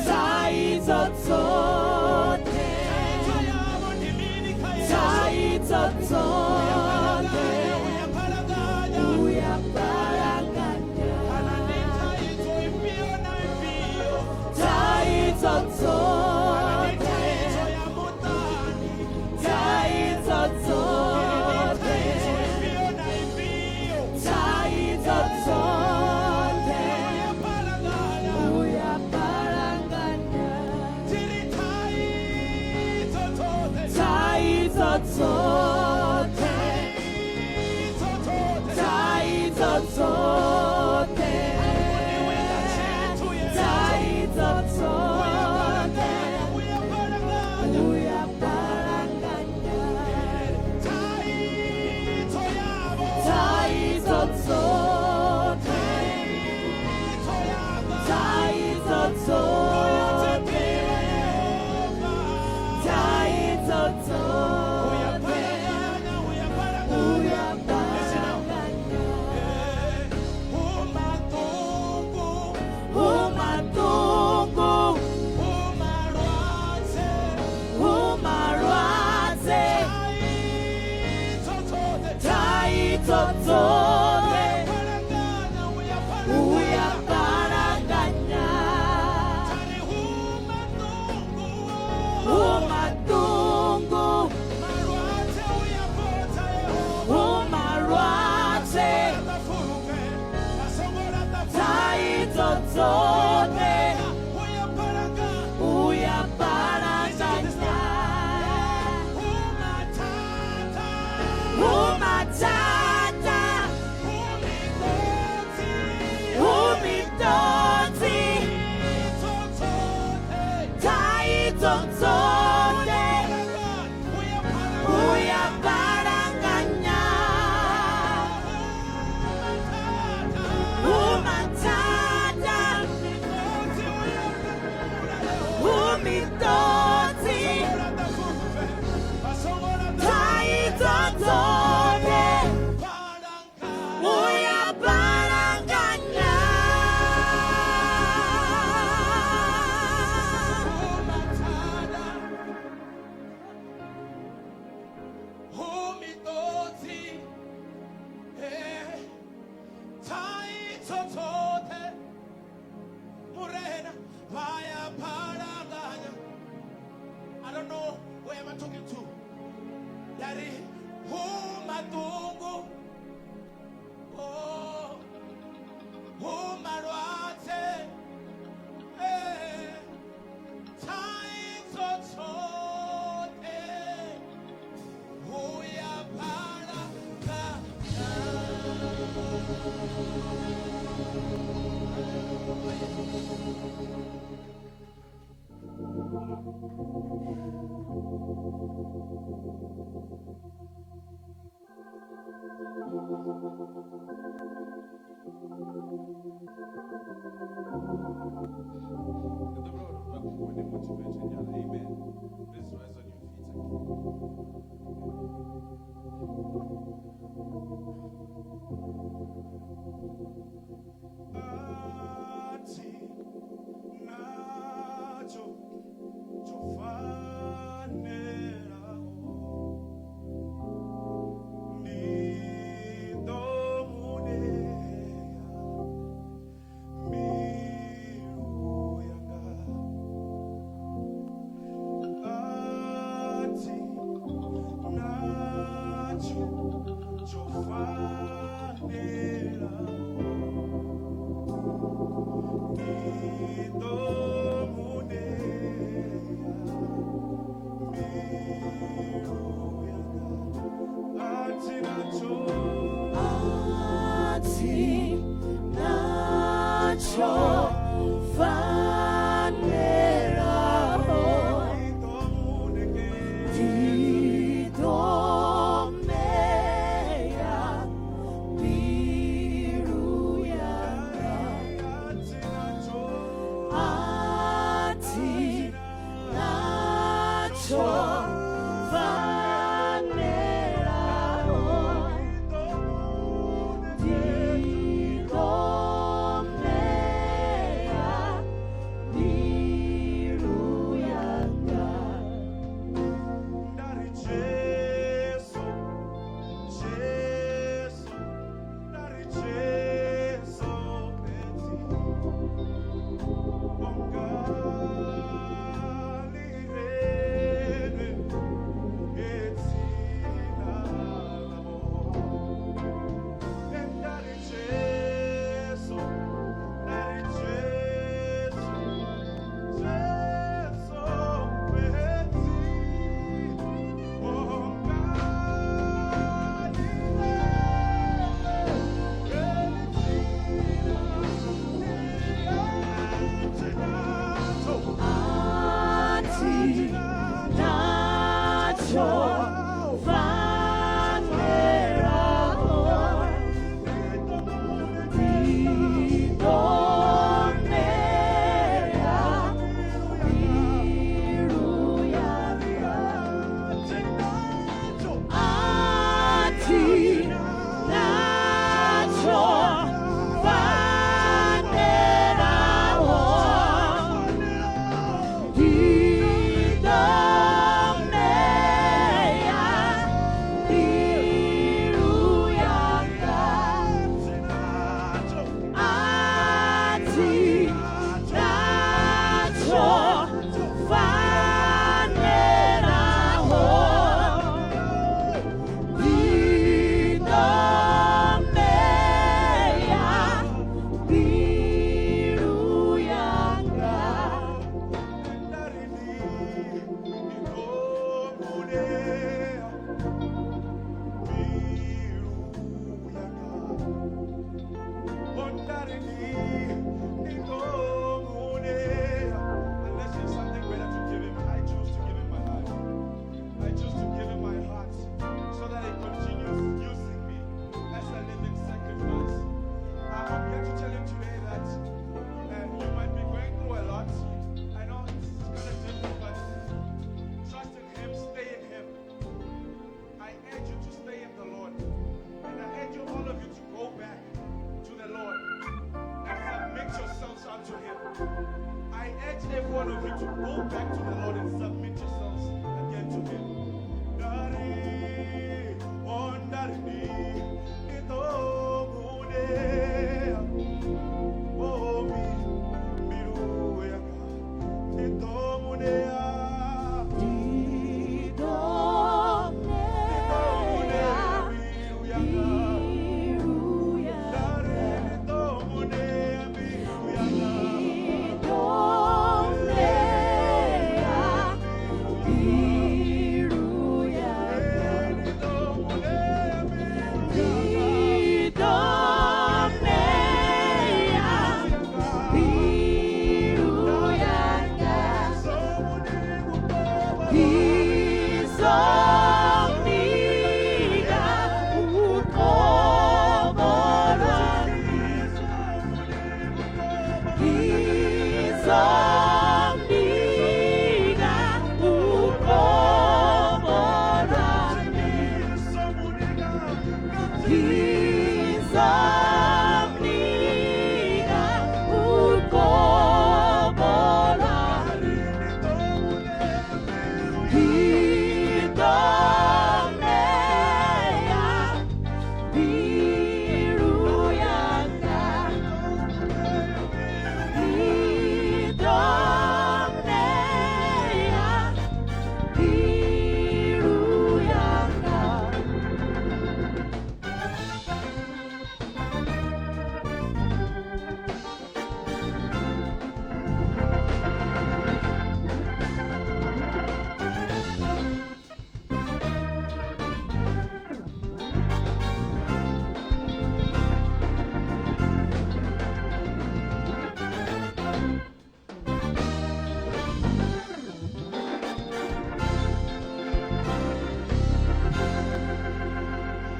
thaidzo dzoṱhe, thaidzo dzoṱhe, uya balanganya. Thaidzo dzoṱhe, thaidzo dzoṱhe, thaidzo dzoṱhe, uya balanganya. Thaidzo dzoṱhe, thaidzo dzoṱhe, thaidzo dzoṱhe, uya balanganya. Thaidzo dzoṱhe, thaidzo dzoṱhe, thaidzo dzoṱhe, uya balanganya. Umatungu, umalwadze, thaidzo dzoṱhe, uya balanganya. Umatungu, umalwadze, thaidzo dzoṱhe, uya balanganya. Umatata, umitotsi, thaidzo dzoṱhe, uya balanganya. Umatata, umitotsi, thaidzo dzoṱhe, uya balanganya. I don't know who am I talking to. Daddy, umatungu, oh, umalwadze, eh, thaidzo dzoṱhe, uya balanganya. Amen. Please rise on your feet again. Athi nacho chofanelaho ndi ḓo muṋea mbilu yanga. Athi nacho chofanelaho. one of you to go back to the Lord and submit yourselves again to Him. Dari, oh, dari, ni to mune, oh, mi, miru yanga, ni to mune ya. Ndi ḓo ṋea mbilu yanga. Ndi ḓo ṋea mbilu yanga. Ndi ḓo ṋea mbilu yanga. Izomnika uqobo lwami. Izomnika uqobo lwami. Izomnika uqobo lwami. Ndi ḓo ṋea mbilu yanga. Ndi ḓo ṋea mbilu yanga.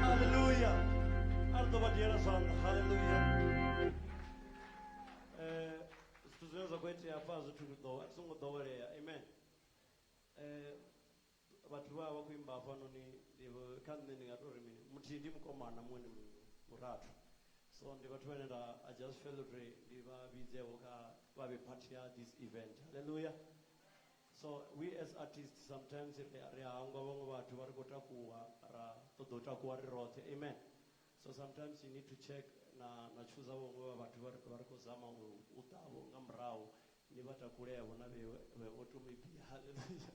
Hallelujah. A ri ḓo vha diela zwanḓa. Hallelujah. Zwithu zwine zwa khou itea hafha a zwithu ḓo a zwi ngo ḓowelea. Amen. Vhathu vha vha khou imba hafhanoni ndi kha nṋe ndi nga tou ri mini, muthihi ndi mukomana muṅwe ndi murathu. So ndi vhathu vhane nda I just feel uri ndi vha vhidzeho kha vha vhe part ya this event. Hallelujah. So we as artists sometimes ri a hangwa vhaṅwe vhathu vha ri khou takuwa ra ṱoḓa u takuwa ri roṱhe. Amen. So sometimes you need to check na choosa vhaṅwe vha vhathu vha ri khou zama u ḓavho nga murahu ni vha takulevho na vhe vho tumipia. Hallelujah.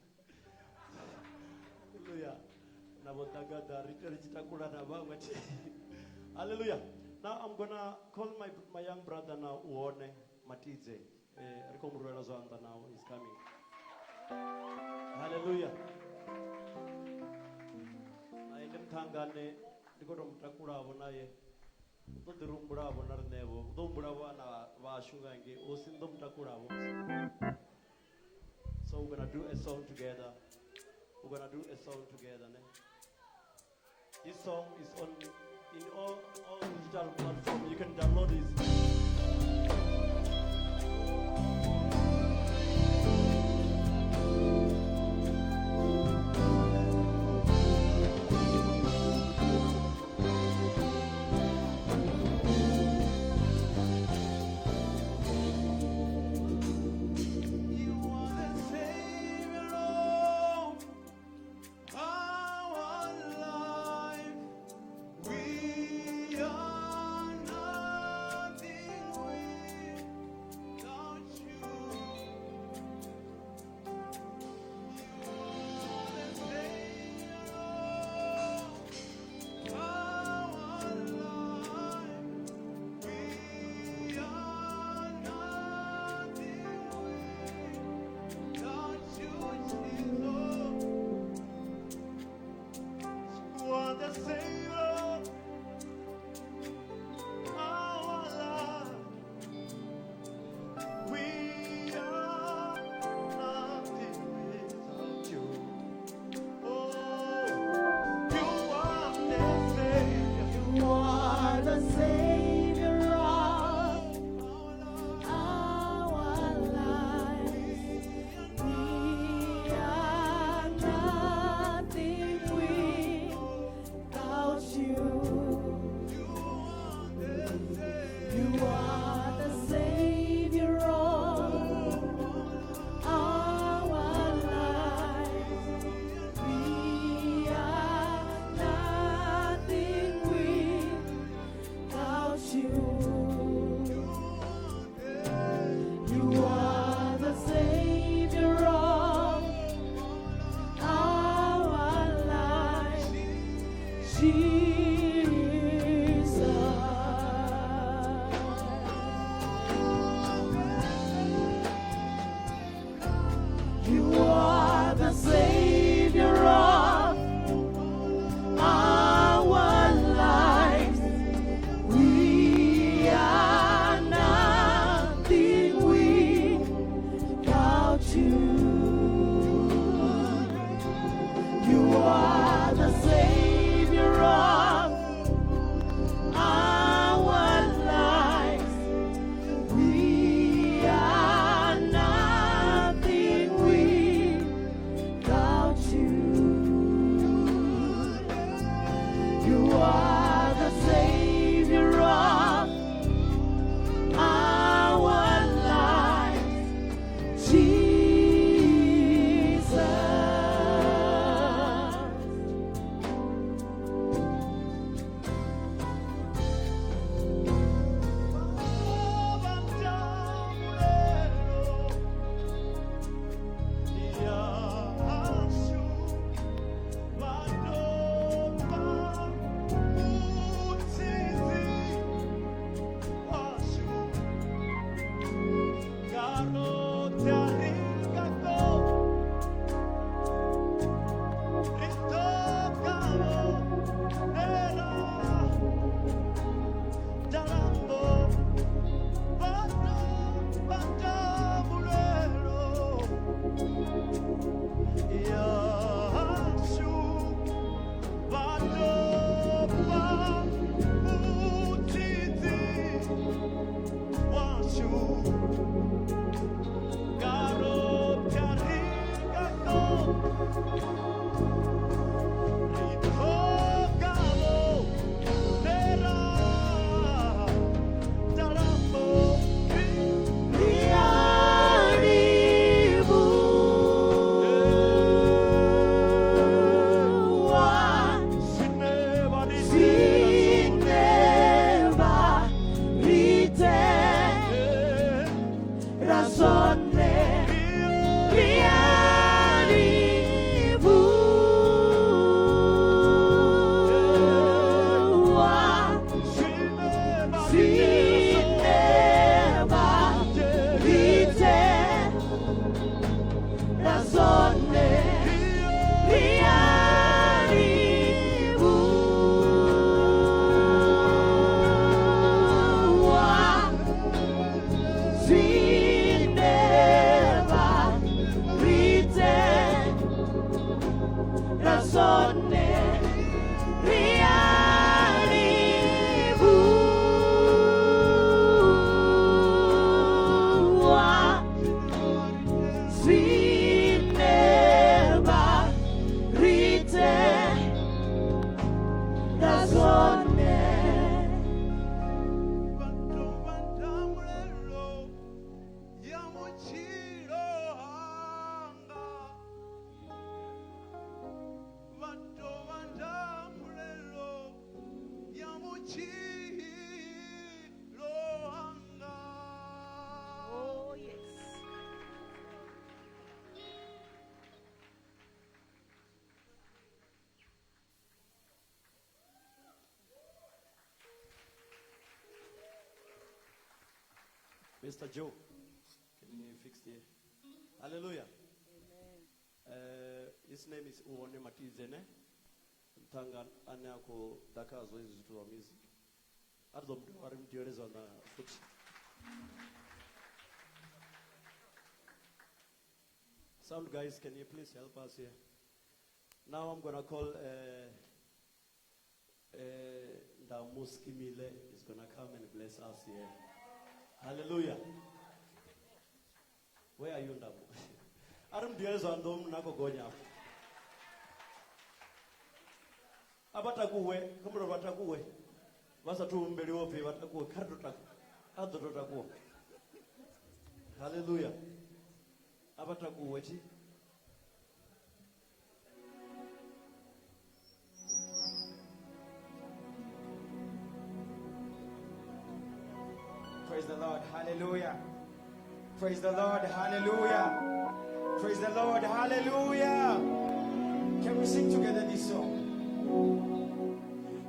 Hallelujah. Na vho ḓagaḓa ri ite ri tshi takula na vhaṅwe. Hallelujah. Now I'm gonna call my young brother now, Uone Matidze. Ri khou mu rwela zwanḓa now, he's coming. Hallelujah. Naye ndi muṱhangane, ndi khou tou mu takulavho naye. U ḓo ḓi ri humbulavho na riṋevho, u ḓo humbula vhana vhashu nga ngei, o si ḓo mu takulavho. So we're gonna do a song together. We're gonna do a song together. Ne? This song is on in all digital platforms. You can download it. You are the Savior of our life. We are not Mr. Joe, can you fix the... Hallelujah. His name is Uone Matizene. Mtanga ane a khou ḓa khazwo hezwi zwithu zwa music. A ri ḓo mu dovha ri mu diele zwanḓa futhi. Sound guys, can you please help us here? Now I'm going to call Ndamu Skimile is going to come and bless us here. Hallelujah. Where are you, Ndamu? A ri mu diele zwanḓa munna a khou gonya afha. A vha takuwe, kha mulovha vha takuwe. Vha sathu humbeliwa upfi vha takuwe, kha ri to takuwa. A ḓo to takuwa. Hallelujah. A vha takuwe thi. Praise the Lord. Hallelujah. Praise the Lord. Hallelujah. Praise the Lord. Hallelujah. Can we sing together this song?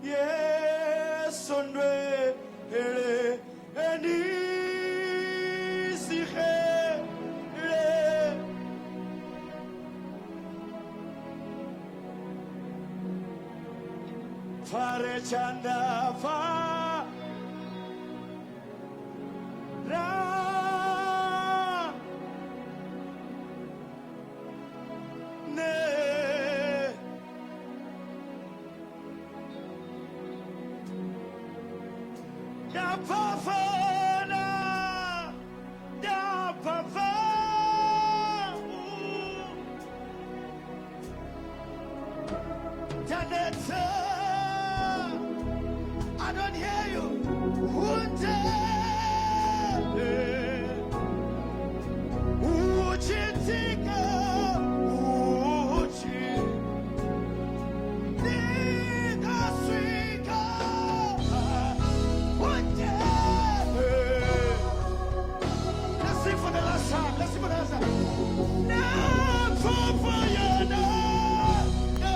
Yes, ondwe hele enisigele. Fare chanda fa ra ne. Da pa fa na, da pa fa u. Da ne ta. I don't hear you. Hunte. Uchitika, uchi. Nika swika. Hunte. Let's sing for the last time. Let's sing for the last time. Na fa fa ya na, na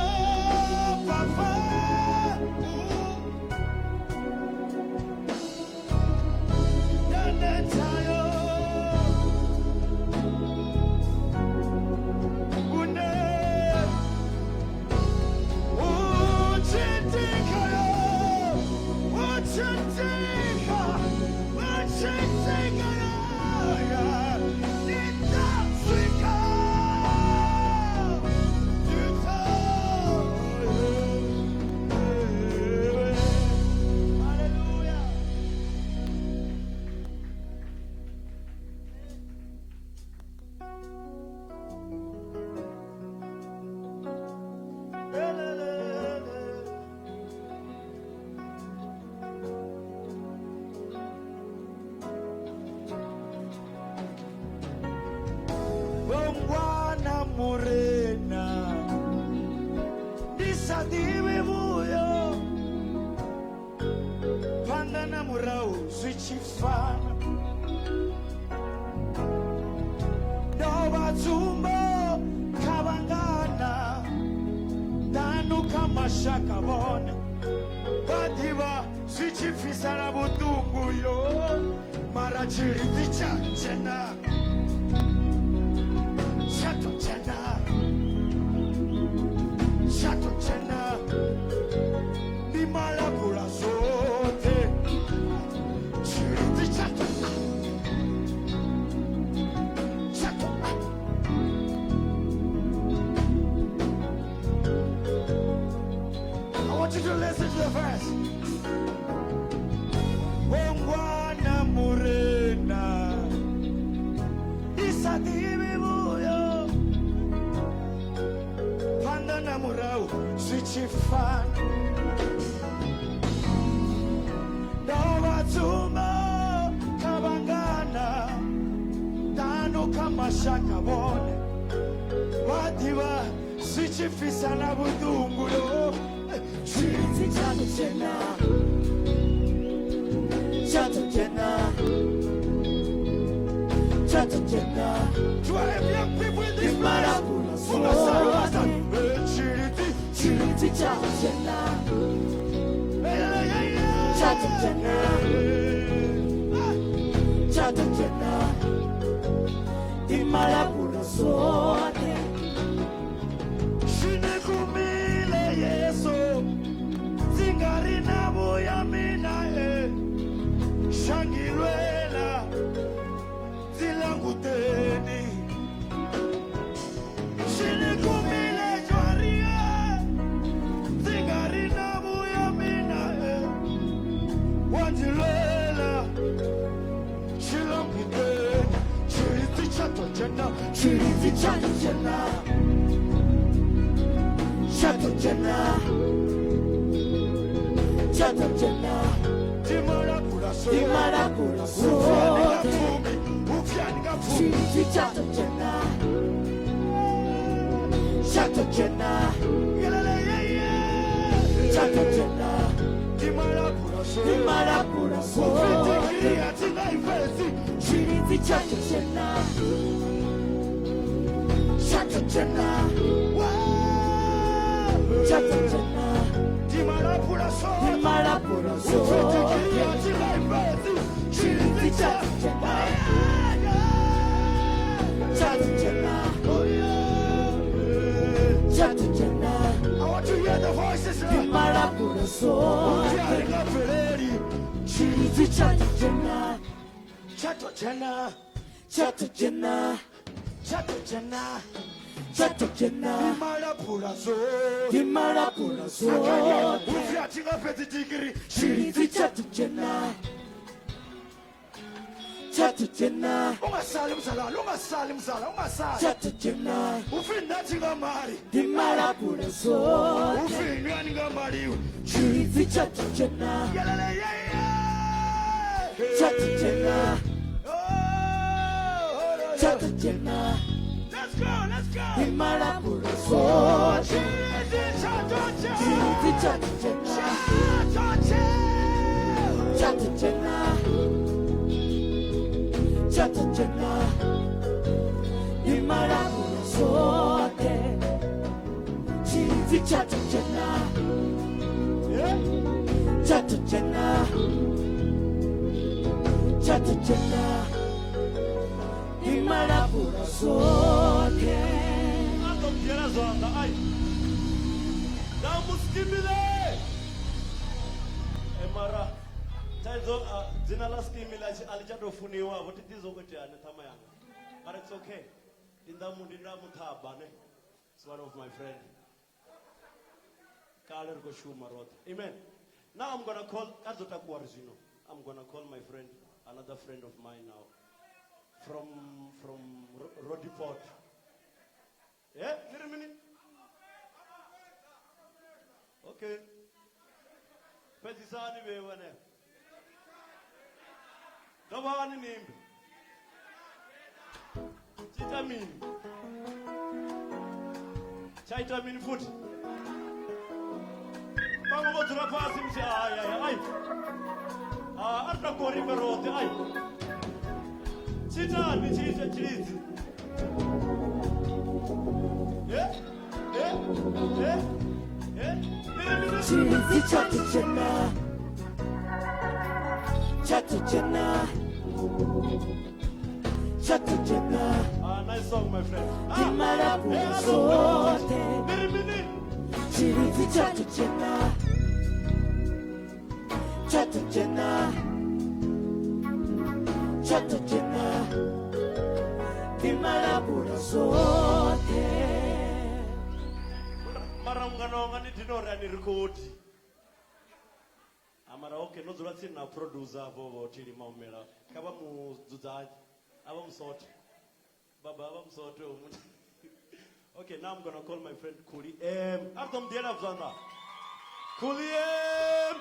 fa fa. Na na ta yo. Une. Uchitika yo. Uchitika. Uchitika yo. Nita swika. Nita. Hallelujah. Bongwana Morena, ndi sa ḓivhi vhuyo phanḓa na murahu zwi tshi fana. Ndo vha tsumbo kha vhangana, ḓanu kha mashaka vhone vha ḓivha zwi tshi pfisana vhuṱungu yo, mara tshilidzi tsha dzhena. Chato chena, chato chena, ni malakula zote, chiriti chato, chato. I want you to listen to the verse. Bongwana Morena, isadivi vuyo. Phanḓa na murahu zwi tshi fana. Ndo vha tsumbo kha vhangana, ḓanu kha mashaka vhone vha ḓivha zwi tshi pfisana vhuṱungu yo. Tshilidzi tsha tshena, tsha tshena, tsha tshena. Do I have young people in this place? Ungasala tshilidzi, Tshilidzi tsha tshena, tsha tshena, tsha Tsha tou dzhena Imalapula zwoṱhe. Xinikumile Yesu ndzi nga ri na vuya mina e xangilwela ndzi languteni Xinikumile jwariye ndzi nga ri na vuya mina e wa ndzi lwela xi languteni xilidzi xa to dzhena Tshilidzi tsha tou dzhena Tsha tou dzhena Tsha tou dzhena Timalapula Imalapula zwoṱhe. Upfyani nga pfumi Tshilidzi tsha tou dzhena Tsha tou dzhena Yelele yeye Tsha tou dzhena Timalapula Imalapula zwoṱhe. Upfitikiri atinga ifesi Tshilidzi tsha tou dzhena Tsha tou dzhena Tsha tou dzhena Timalapula Imalapula Upfitikiri zwoṱhe. atinga ifesi Tshilidzi tsha tou dzhena Tsha tou dzhena Tsha tou dzhena I want to hear the voices now. Imalapula zwoṱhe. Upfyani nga pfeleli Tshilidzi tsha tou dzhena Tsha tou dzhena Tsha tou dzhena Tsha tou dzhena Tsha tou dzhena Timalapula zwoṱhe Imalapula zwoṱhe. Upfi atinga fhedzi digiri Tshilidzi tsha tou dzhena Tsha tou dzhena Ungasali mzalwane, ungasali mzala, ungasali. Tsha tou dzhena Upfi nṋe thi nga mali Imalapula zwoṱhe. Upfi inwi a ni nga maliwi Tshilidzi tsha tou dzhena Yelele yeye Tsha tou dzhena Oh, oh, oh, Tsha oh. tou dzhena Let's go, let's go. Imalapula zwoṱhe. Tshilidzi tsha tou dzhena. Tshilidzi tsha tou dzhena Tsha tou dzhena. Tsha tou dzhena Tsha tou dzhena Imalapula zwoṱhe. Tshilidzi tsha tou dzhena Yeah. Tsha tou dzhena Tsha tou dzhena Imalapula zwoṱhe. A ḓo mdzhiela zwanḓa ai ndamuskimile mara thaidzo dzina ḽa skimile a ḽi tsha tou funiwa vho thi ḓi zwo khou iteani ṱhama yanga but it's okay ndi ndamu thaba ne it's one of my friend kale ri khou shuma roṱhe amen now I'm gonna call ka dzo takuwa ri zwino I'm gonna call my friend another friend of mine now from Rodiport. Yeah, ni ri mini? Okay. Fhedzisani vheiwe hanefho. Dovhani nimbe. Tshi ita mini? Tsha ita mini futhi? Vhaṅwe vho dzula fhasi musi ai ai ai. Ah, a ri takuwa ri imbe roṱhe ai. Tshi itani tshi ita tshilidzi? Eh? Eh? Eh? Eh? Ni ri mini? Tshilidzi tsha tou dzhena Tsha tou dzhena Tsha tou dzhena Ah, nice song, my friend. Ah, Imalapula eh, zwoṱhe. Ni ri mini? Tshilidzi tsha tou dzhena Tsha tou dzhena Tsha tou dzhena Imalapula zwoṱhe. Mara mungana wanga ni dina uri a ni rekhodi. Ah, mara okay, no dzula tsini na producer afho vho Thilima Humela. Kha vha mu dzudzanye. A vha musote. Baba, a vha musote hoyu muthu. Okay, now I'm gonna call my friend Kuli M. A ri ḓo mu diela zwanḓa. Kuli M.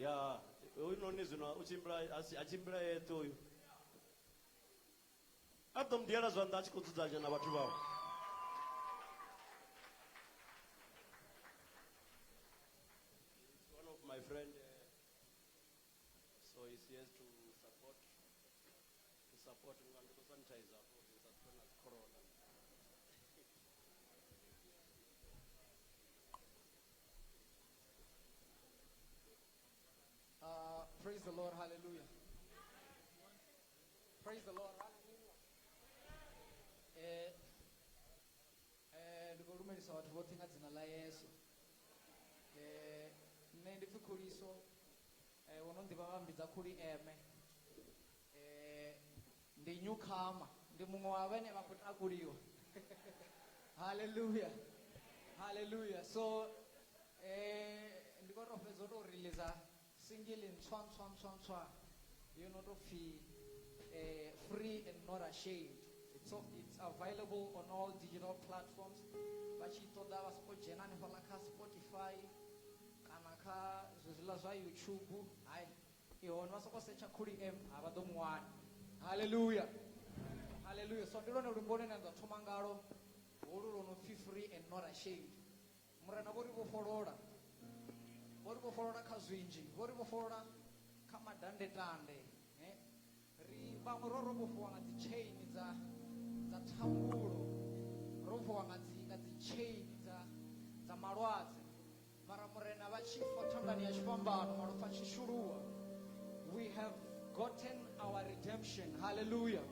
Ya, hoyu noni zwino u tshimbila a tshimbila yeṱhe hoyu. A ḓo mu diela zwanḓa a tshi khou dzudzanya na vhathu vhawe. One of my friend, so he's here to support, nga ndi khou sanitize afho uri ndi sa ṱwe na corona. Praise the Lord. Hallelujah. Ndi khou lumelisa vhathu vhoṱhe nga dzina ḽa Yesu. Nṋe ndi pfi Khuliso, vho no nḓivha vha mmbidza Khuli Eme. Ndi newcomer, ndi muṅwe wa vhane vha khou takuliwa. Hallelujah. Hallelujah. So ndi khou tou fhedza u tou release single ntswa ntswa ntswa ntswa yo no tou pfi Free and Not Ashamed. It's available on all digital platforms. Vha tshi ṱoḓa vha soko dzhena hanefhaḽa kha Spotify kana kha zwezwiḽa zwa YouTube. Hai, i hone, vha soko setsha Khuli M, ha vha ḓo mu wana. Hallelujah. Hallelujah. So ndi lwone luimbo lune nda thoma ngalo, holu lwo no pfi Free and Not Ashamed. Murena vho ri vhofholola. Vho ri vhofholola kha zwinzhi, vho ri vhofholola kha madandetande. Ri vhaṅwe ro ro vhofhiwa nga dzi chain dza thambulo, ro vhofhiwa nga dzi chain dza malwadze. Mara Murena vha tshi fa thandani ya tshifhambano, malofha a tshi shuluwa, we have gotten our redemption. Hallelujah.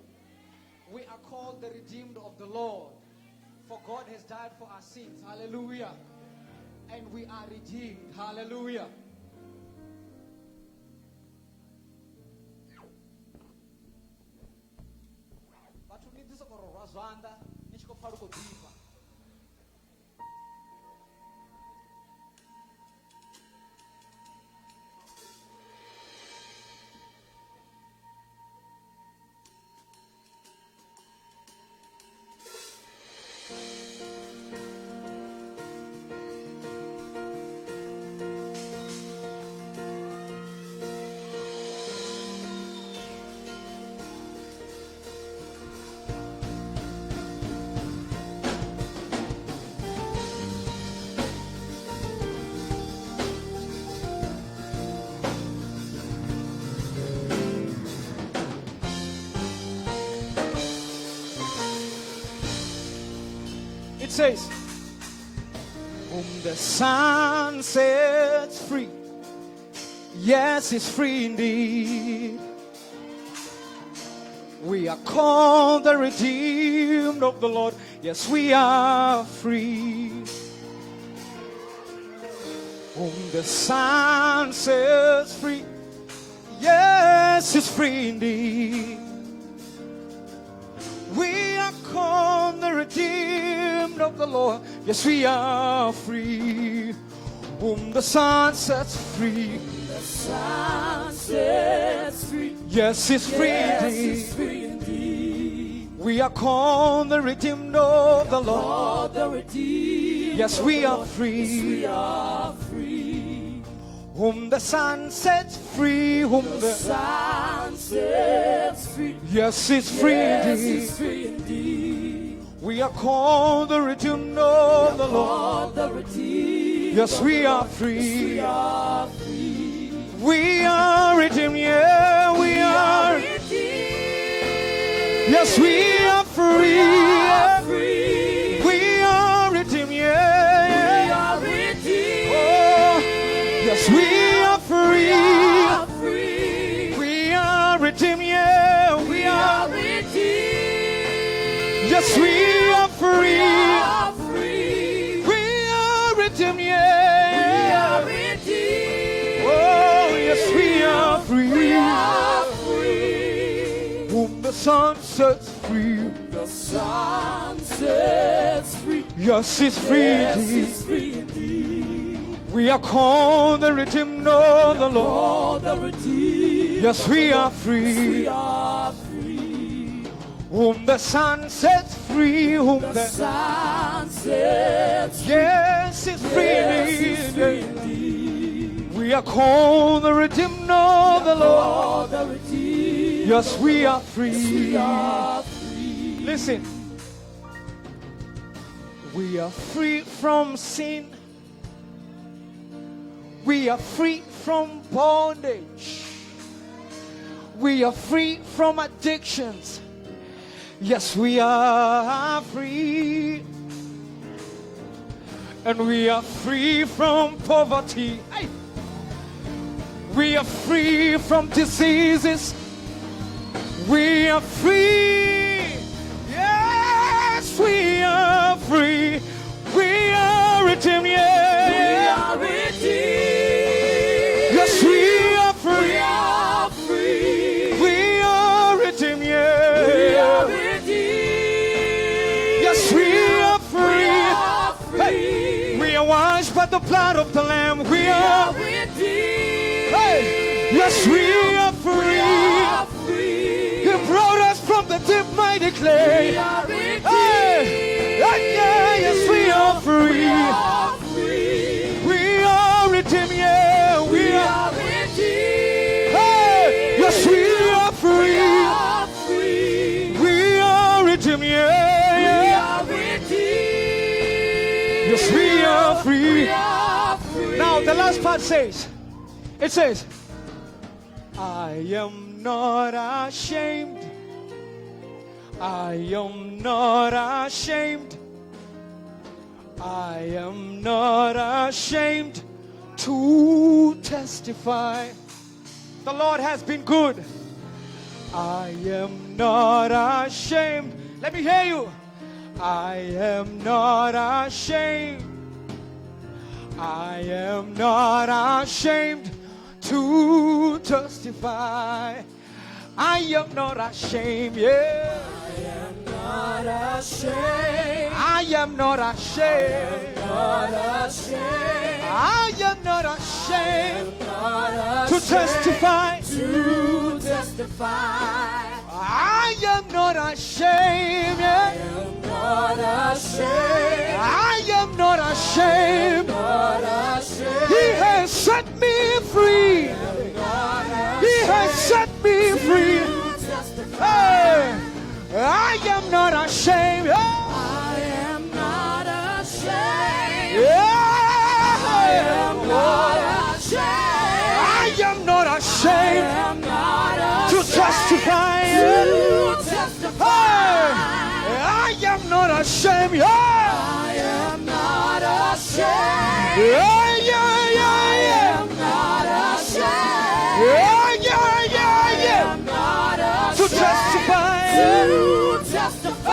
We are called the redeemed of the Lord, for God has died for our sins. Hallelujah. And we are redeemed. Hallelujah. Vhathu ni ḓi soko rwa zwanḓa ni tshi khou pfa lu khou ḓifha. It says, whom the Son sets free, yes, is free indeed. We are called the redeemed of the Lord. Yes, we are free. Whom the Son sets free, yes, is free indeed. We are called the redeemed of the Lord. Yes, we are free. Whom the Son sets free, The Son sets free. yes, is free Yes, indeed. is free indeed. We are called the redeemed of the Lord. All the redeemed. Yes, of we the are Lord. free. Yes, we are free. Whom the Son sets free, whom The the Son sets free. yes is free Yes, indeed. is free indeed. We are called the redeemed of the Lord. All the redeemed. Yes, of we the are Lord. Yes, free. we are free. We are redeemed, yeah, we are. Redeemed. Yes, we are free. We are Yeah. free. We are redeemed, yeah. We are redeemed. Oh, yes, we are free. We are free. We are redeemed, yeah. We We are. are redeemed. Yes, we are free. We are free. We are redeemed, yeah. We are redeemed. Oh, yes, we are free. We are free. Whom the Son sets free, The Son sets free. yes, is free Yes, indeed. is free indeed. We are called the redeemed of the Lord. All the redeemed. Yes, we are Yes, free. we are free. Whom the Son sets free, whom The the Son sets free. yes is free Yes, is indeed. free indeed. We are called the redeemed of the Lord. All the redeemed. Yes, we are Yes, free. we are free. Listen. We are free from sin. We are free from bondage. We are free from addictions. Yes, we are free. And we are free from poverty. Hey. We are free from diseases. We are free. Yes, we are free. We are redeemed. Yeah. We are redeemed. Yes, we are free. We are free. We are redeemed. Yeah. We are redeemed. Yes, we are free. We are free. Hey. We are washed by the blood of the Lamb. We We are are redeemed. Hey. Yes, we are free. We are free. He brought us from the deep mighty clay. We are redeemed. Hey. Yeah, yes, we are free. We are free. We are redeemed. Yeah, we We are. are redeemed. Hey. Yes, we are free. We are free. We are redeemed. Yeah, We yeah. are redeemed. Yes, we are free. We are free. Now the last part says, it says, I am not ashamed. I am not ashamed. I am not ashamed to testify. The Lord has been good. I am not ashamed. Let me hear you. I am not ashamed. I am not ashamed to testify. I am not ashamed, yeah. I am not ashamed. I am not ashamed. Not ashamed. I am not ashamed Not to ashamed testify. To testify. I am not ashamed, yeah. I am not ashamed. I am not ashamed. Not ashamed. He has set me free. He has set me free. To testify. Hey, I am not ashamed. Yeah. I am not ashamed. Yeah. I am not ashamed. I am not ashamed I am not to ashamed testify. To testify. Hey, I am not ashamed. Yeah. I am not ashamed. Yeah, yeah, yeah, I yeah. am not ashamed. Yeah, yeah, yeah, yeah. I am not To ashamed testify. To testify.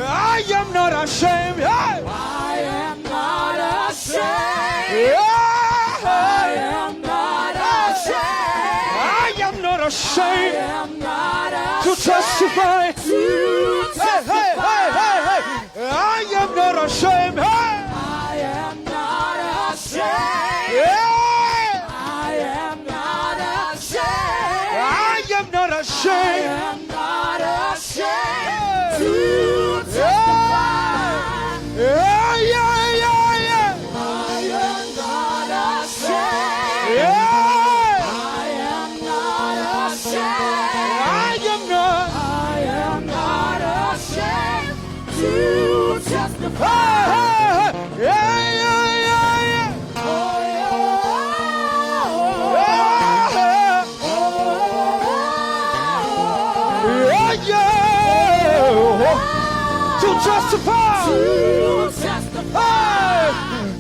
I am not ashamed. Yeah. I am not ashamed. Yeah. I am not ashamed. I am not ashamed I am not to ashamed testify. To Hey, hey, hey, hey, hey. I am not ashamed. Hey. I am not ashamed. Yeah. I am not ashamed. I am not I ashamed. am not ashamed Hey. to testify. Yeah, yeah, yeah, yeah. I am not ashamed. Yeah. I am not ashamed. I am not. I am not ashamed to testify. Hey, hey, hey. Yeah, yeah, yeah, yeah. Yeah. Yeah, yeah. To testify. To testify.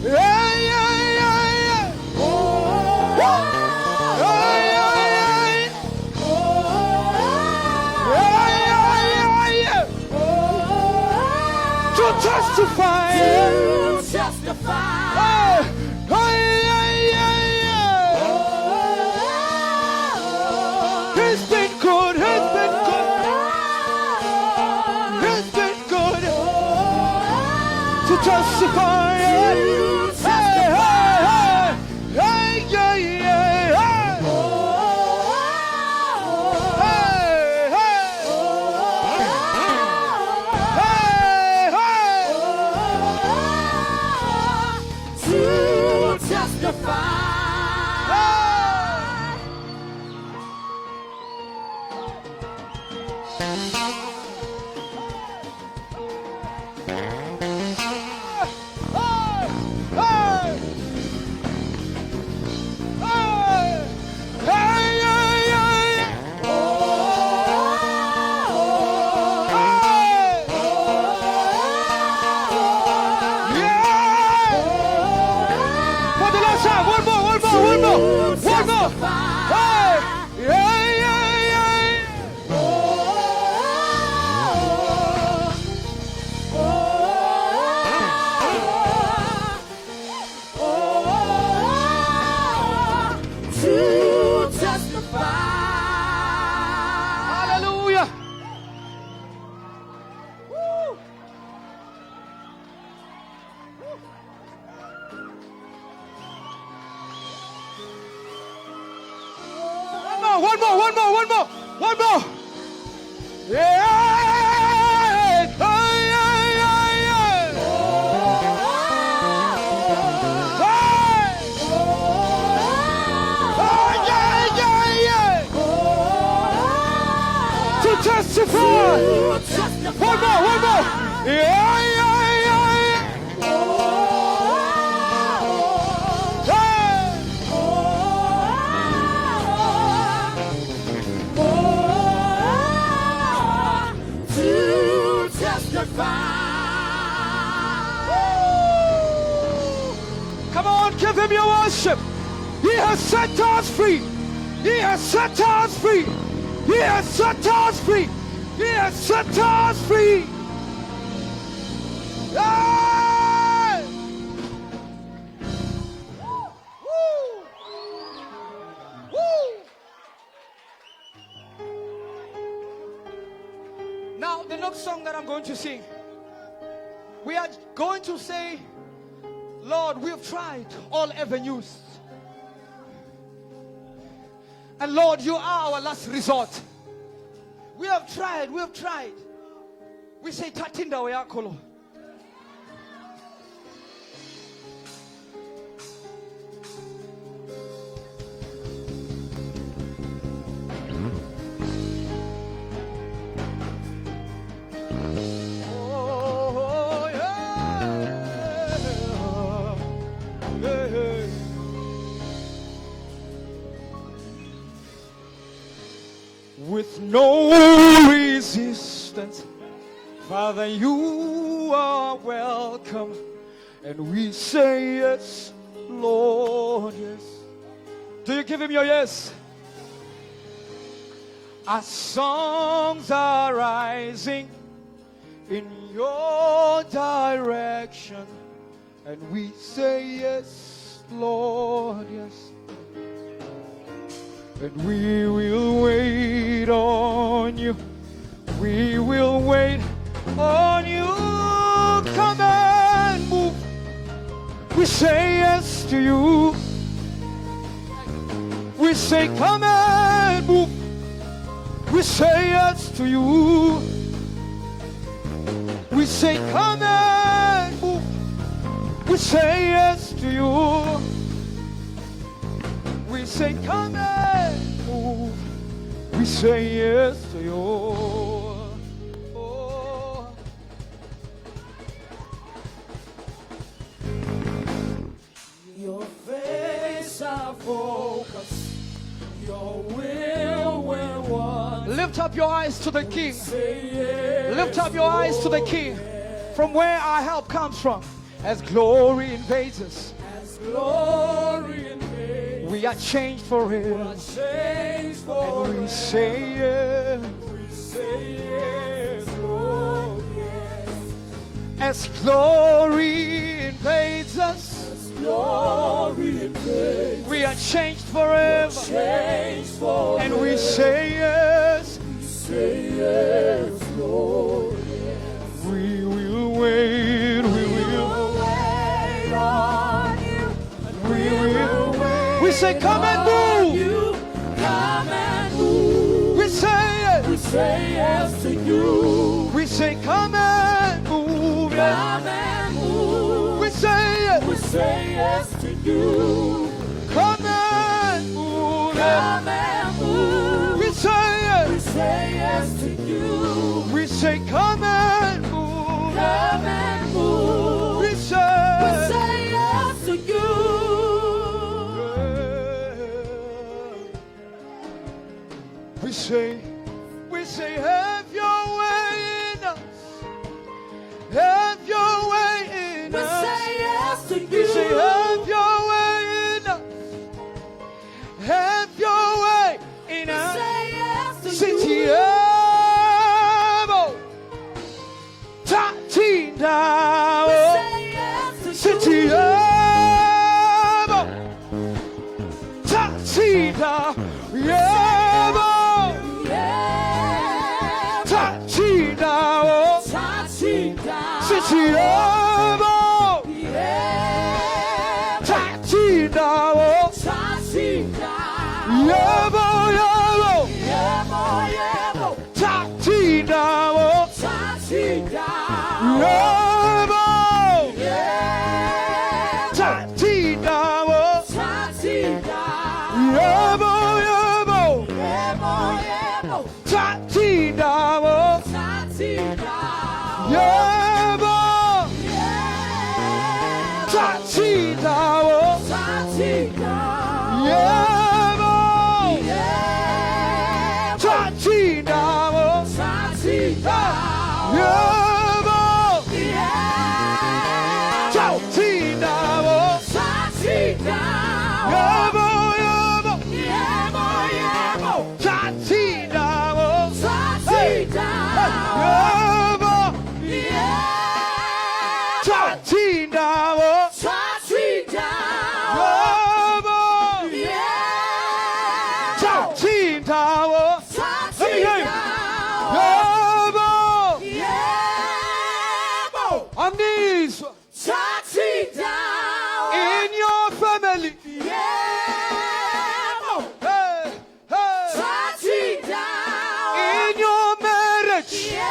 Hey. Yeah, yeah, yeah, yeah. Yeah, yeah, yeah. Yeah, yeah, yeah, yeah. To testify. To testify. Hey, hey, yeah, yeah, yeah. He's been good. He's been good. He's been good. To testify. To Hey, hey, hey. Hey, yeah, yeah, hey. Hey, hey. Hey, hey. To testify. Hey! Hey! Hey! Hey, hey, hey! Hey! Yeah! For the last time, one more, one more, one more, one more. Hey! Yeah, yeah, yeah! One more, one more, one more, one more, one more. Yeah. Oh, yeah, yeah, yeah. Hey. Oh, yeah, yeah, yeah. To testify. One more, one more. Yeah, yeah, yeah, yeah. Hey. To testify. Come on, give him your worship. He has set us free. He has set us free. He has set us free. He has set us free. Hey! Woo! Woo! Now, the next song that I'm going to sing, we are going to say, Lord, we have tried all avenues. And Lord, you are our last resort. We have tried, we have tried. We say, Thatha indawo yakho, Lord. Oh, yeah. Yeah. With no resistance, Father, you are welcome. And we say yes, Lord, yes. Do you give him your yes? Our songs are rising in your direction. And we say yes, Lord, yes. And we will wait on you. We will wait on you. Come and move. We say yes to you. We say, come and move. We say yes to you. We say, come and move. We say yes to you. We say, come and move. We say yes to you. Oh. Your face I focus, your will want. Lift up your eyes to the King. Say yes, Lift up your eyes to the King. From where our help comes from. As glory invades us, As glory invades, we are changed forever. changed And we say yes. We say yes, Lord, yes. As glory invades us, As glory invades, we are changed forever. changed forever. And we say yes. We say yes, Lord, yes. We will wait, we will wait on you. we will wait. We say, come and move. You come and move. We say it. We say yes to you. We say, come and move. Yeah. Come and move. We say it. We say yes to you. Come and move. Yeah. Come and move. We say We it. say yes to you. We say, come and move. Yeah. Come and move. We We say, say yes to you. We say, have your way in us. Have your way Thathindawo. Yebo. Thathindawo. Yebo. Thathindawo. Yebo, yebo. Thathindawo. Yebo. Thathindawo. Yebo. Thathindawo. Let me hear you. Yebo. Angizwa. In your family. Hey, hey. In your marriage. Hey.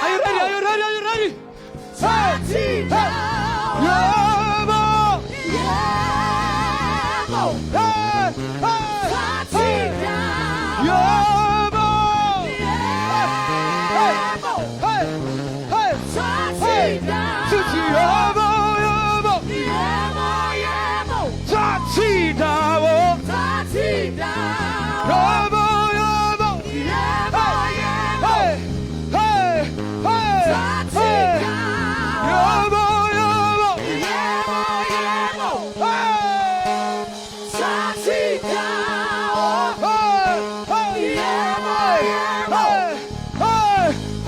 Are you ready? Are you ready? Are you ready? Hey, hey. Yebo. Hey, hey, hey. Yebo. Hey, hey, hey, hey. Sithi yebo, yebo. Thathindawo. Yebo, yebo. Hey, hey, hey, hey. Yebo, yebo. Hey. Hey, hey, hey, hey, hey, hey, hey,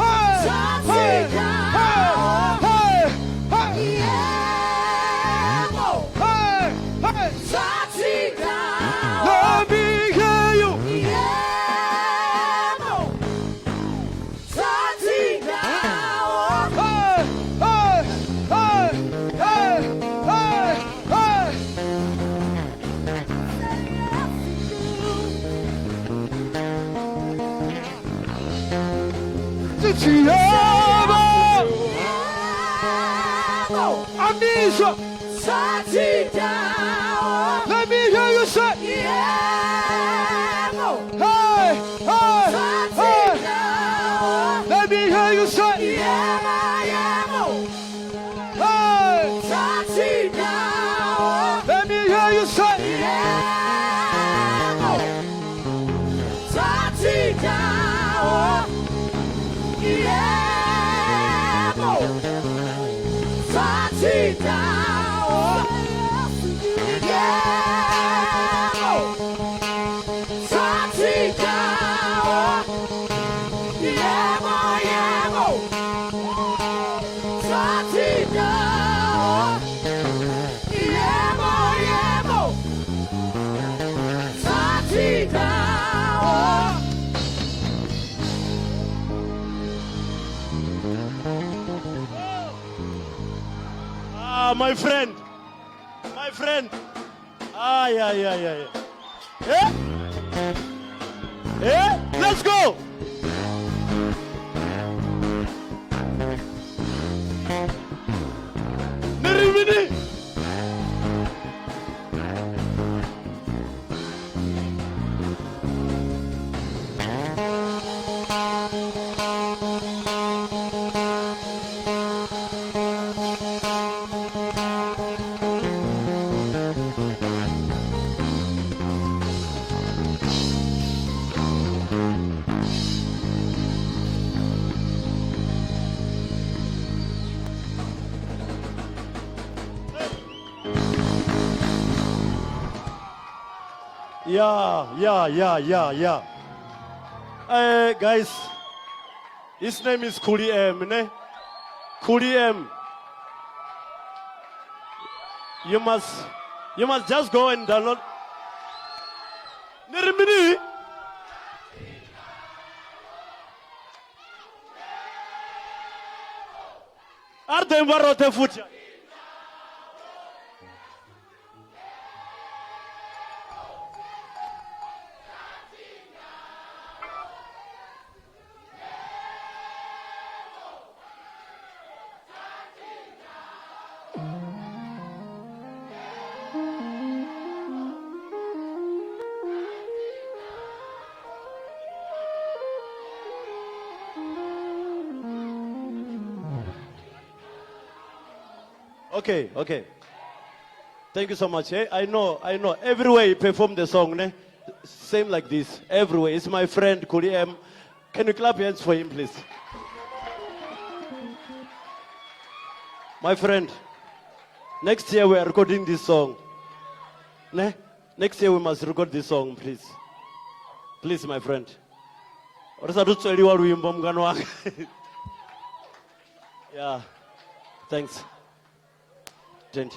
hey, hey, hey. Let me hear you. Hey, hey, hey, hey, hey, hey. Sithi yebo. Angizwa. Let me hear you say. Hey, hey, hey. Let me hear you say. Hey. Let me hear you say. Ah, my friend. My friend. Ah, yeah. Eh? Eh? Let's go. Nirimini. Yeah. Guys, his name is Kuli M, ne? Kuli M. You must just go and download. Nirimini. Arde mbarote futhi. Okay, okay. Thank you so much. Hey, I know, I know. Everywhere he performed the song, ne? Same like this. Everywhere. It's my friend Kuli M. Can you clap your hands for him, please? My friend, next year we are recording this song. Ne? Next year we must record this song, please. Please, my friend. Ri sa thu tsweliwa luimbo mungano wanga. Yeah. Thanks. Thank.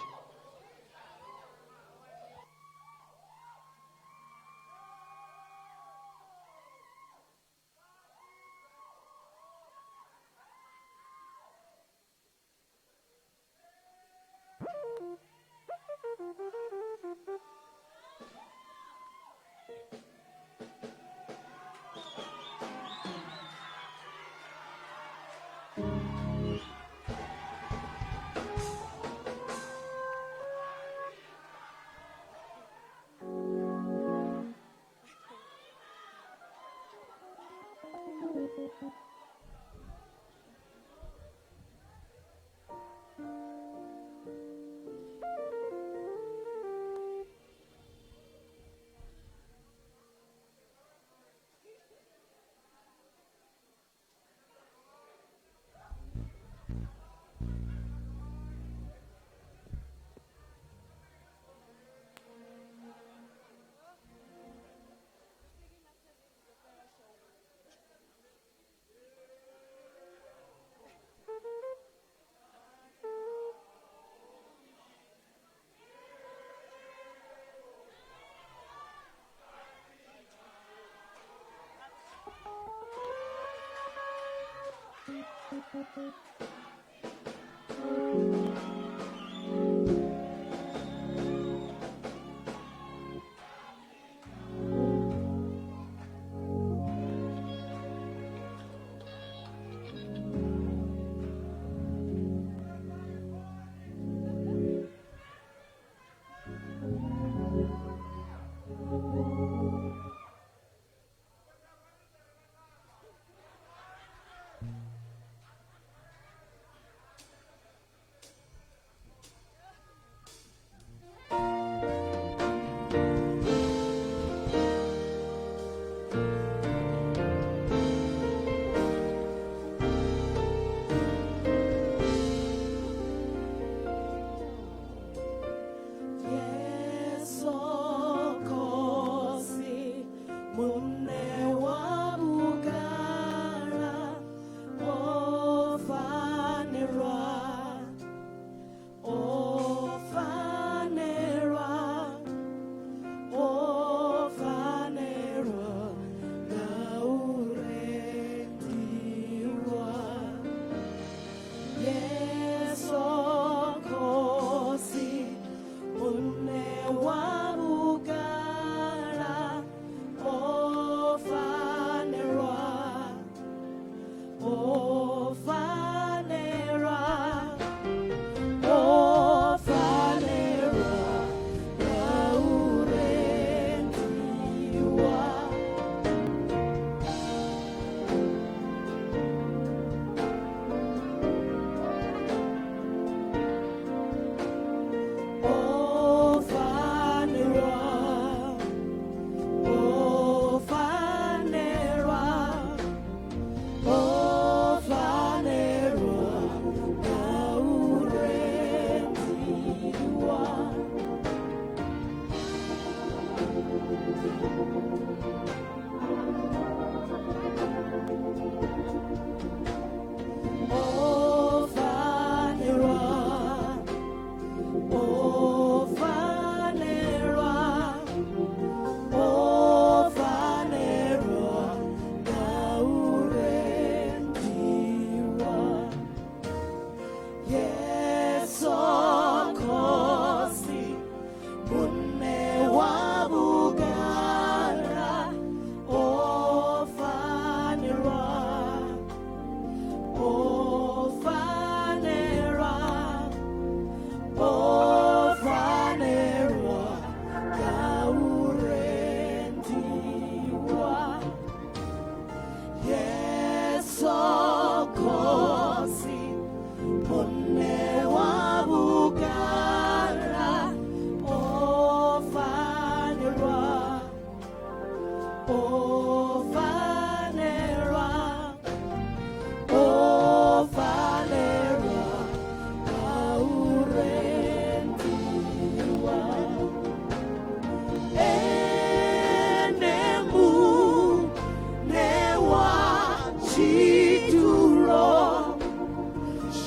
Tshidulo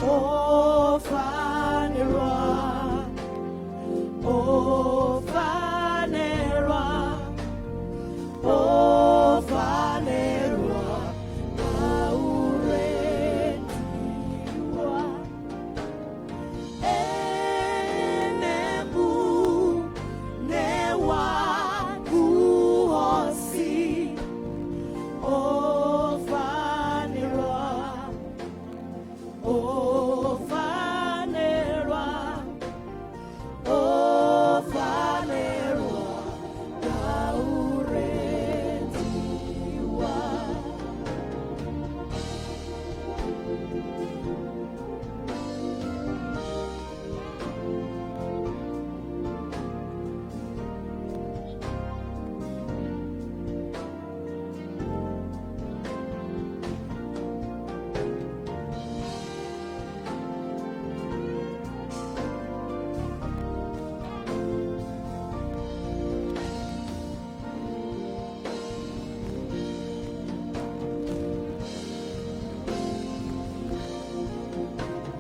o fanelwa, o fanelwa, o fanelwa nga u rendiwa. Ene muṋe wa vhuhosi, o fanelwa, o fanelwa, o fanelwa nga u rendiwa.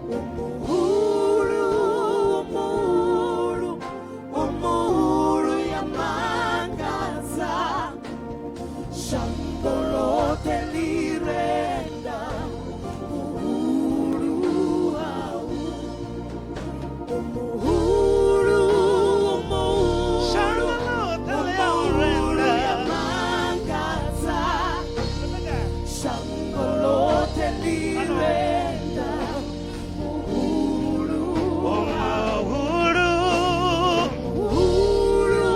Umuhulu, umuhulu, umuhulu yamangaza, shango lote lirenda uhuru hau. Umuhulu, umuhulu, umuhulu yamangaza, shango lote lirenda uhuru hau. Uhuru, uhuru,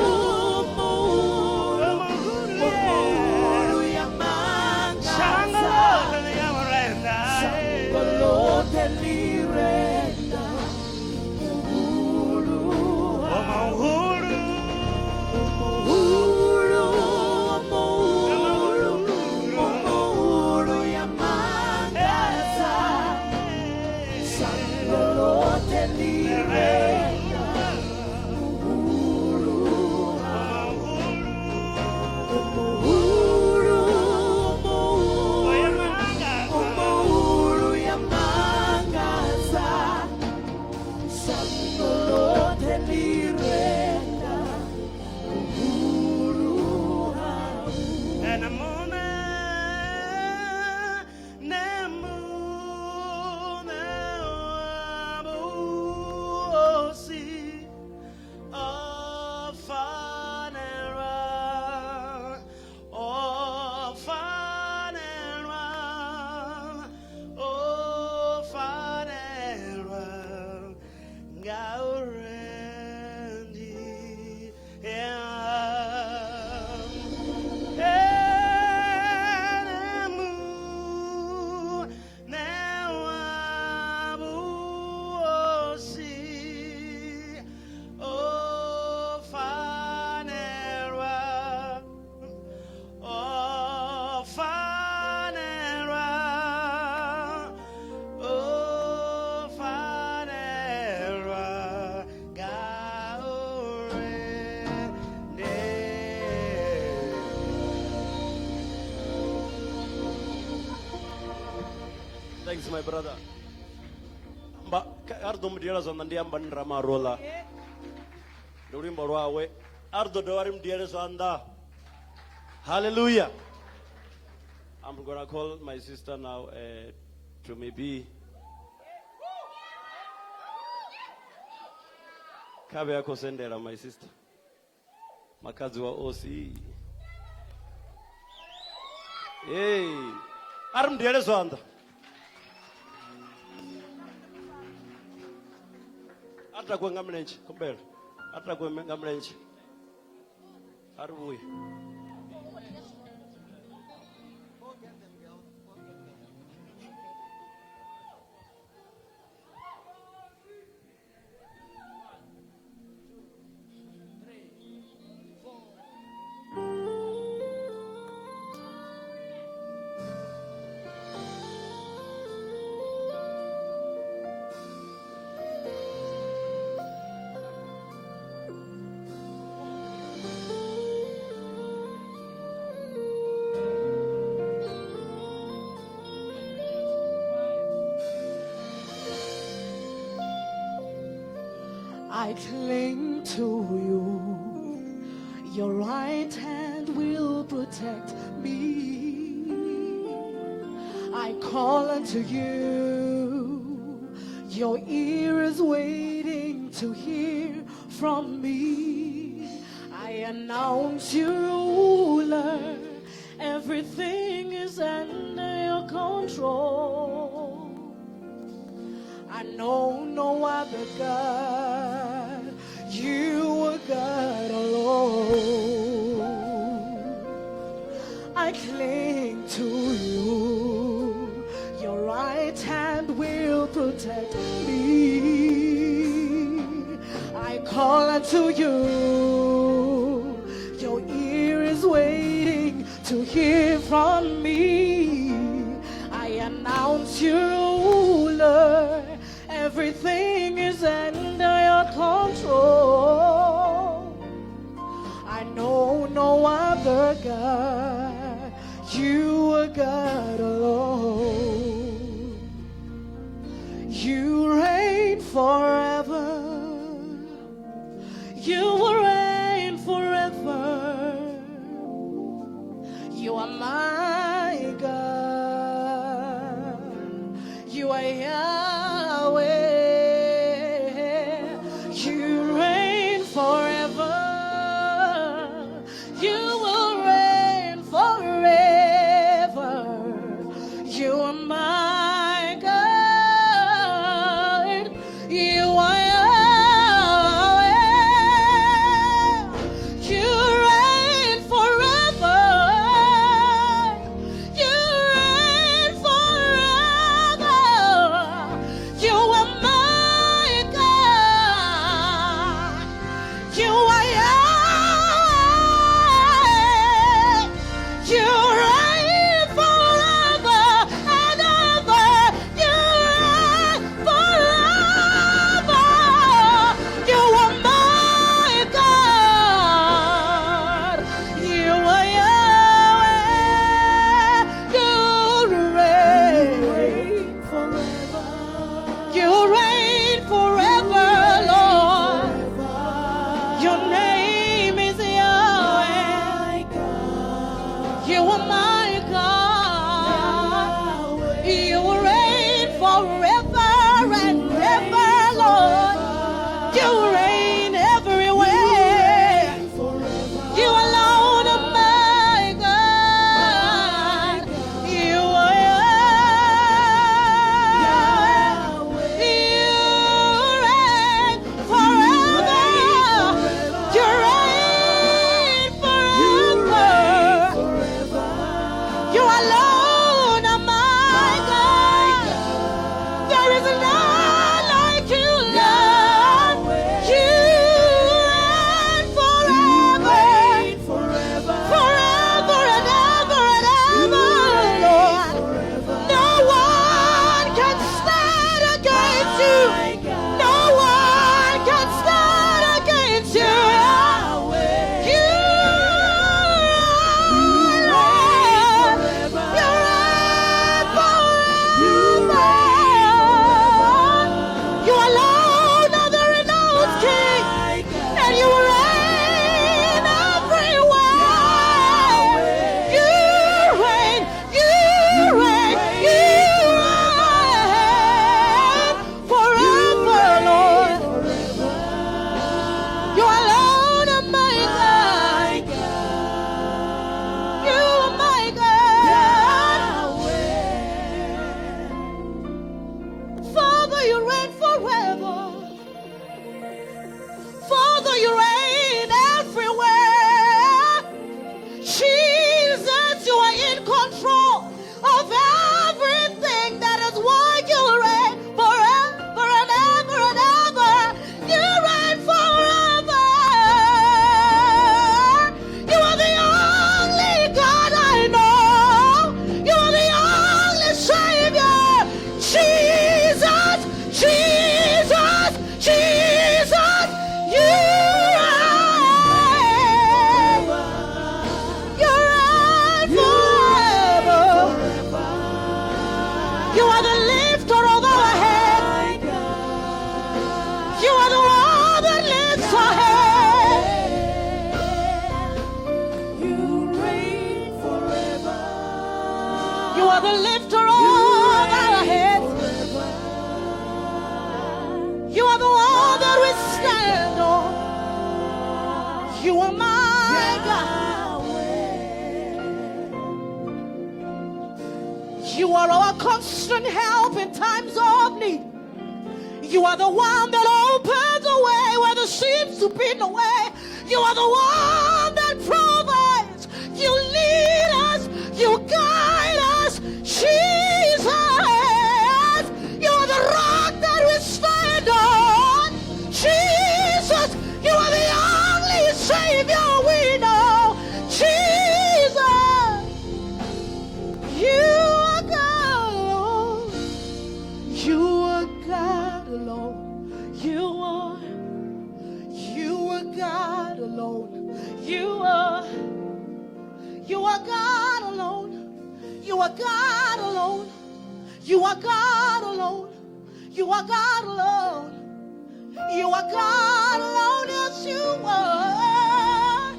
uhuru yamangaza, shango lote lirenda uhuru hau. Uhuru, uhuru, uhuru yamangaza, shango lote lirenda uhuru hau. Uhuru, uhuru, uhuru yamangaza, shango lote lirenda uhuru hau. Thanks, my brother. Amba a ri ḓo mu diela zwanḓa ndi amba ni ramarola ndi luimbo lwawe a ri ḓo dovha ri mu diele zwanḓa. Hallelujah. I'm gonna call my sister now to maybe kha vhe a khou sendela my sister makhadzi wa osi. Hey, a ri mu diele zwanḓa. A ri takuwe nga milenzhe, khumbelo. A ri takuwe nga milenzhe. A ri vhuye. I cling to you. Your right hand will protect me. I call unto you. Your ear is waiting to hear from me. I announce you ruler. Everything is under your control. I know no other God. You are God alone. I cling to you. Your right hand will protect me. I call unto you. Your ear is waiting to hear from me. I announce you ruler. Everything is under your control. I know no other God. You are God alone. You reign forever. You will reign forever. You are my God. You are Yahweh. You reign forever. You will reign forever. You are the lifter of our heads. You are the one that we stand on. You are my God. You are our constant help in times of need. You are the one that opens a way where there seems to be no way. You are the one that provides. You lead us. You guide us. Jesus. You are the rock that we stand on. Jesus. You are the only Savior we know. Jesus. You are God alone. You are God alone. You are. You are God alone. You are. You are God alone. You are God alone. You are God alone. You are God alone. You are God alone. Yes, you are.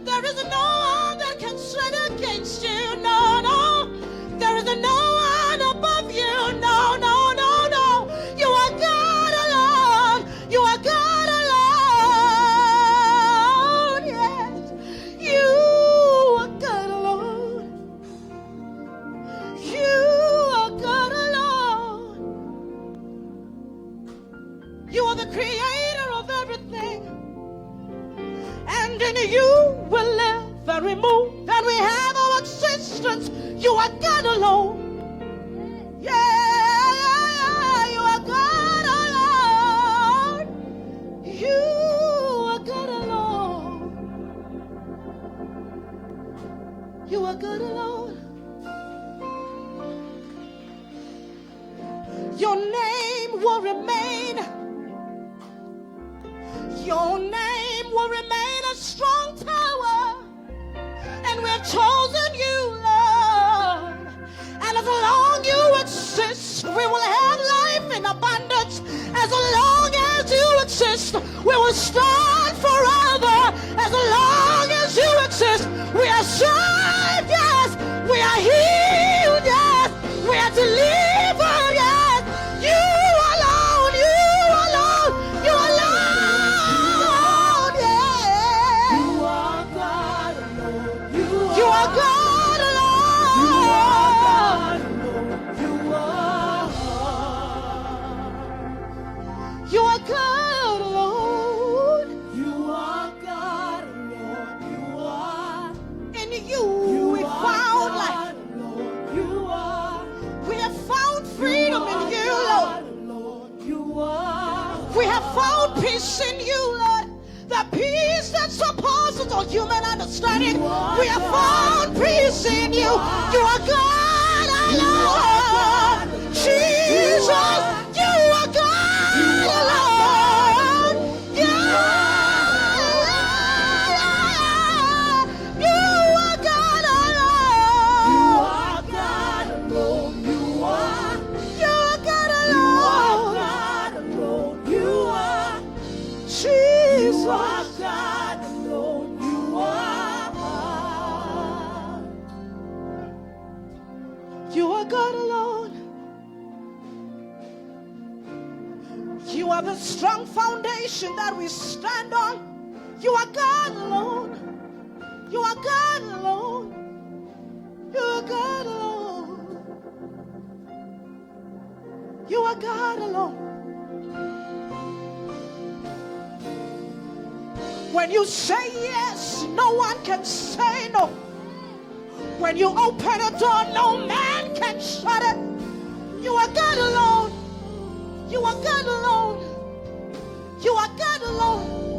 There is no one that can stand against you. No, no. There is no one above you. No, no, no, no. You are God alone. You are God alone. Yes. You are God alone. You are God alone. You are the creator of everything. And in you we live and we move and we have our existence. You are God alone. Yeah, you are God alone. You are God alone. You are God alone. Your name will remain. Your name will remain a strong tower. And we have chosen you, Lord. And as long you exist, we will have life in abundance. As long as you exist, we will stand forever. As long as you exist, we are saved, yes. We are healed, yes. We are delivered, yes. You alone, you alone, you alone, yeah. You are God alone. You are God alone. You are God alone. You are. You are God alone. You are God alone. You are. In you, we are found God life. alone. You are. We have found freedom in you, Lord. God alone. You are. We have found peace in you, Lord. The peace that surpasses all human understanding. We have found peace in you. You are God alone. Jesus, you are God alone. Yeah. You are God alone. You are God alone. You are. You are God You are alone. God alone. You are. Jesus. You are God alone. You are. You are God alone. You are the strong foundation that we stand on. You are God alone. You are God alone. You are God alone. You are God alone. When you say yes, no one can say no. When you open a door, no man can shut it. You are God alone. You are God alone. You are God alone.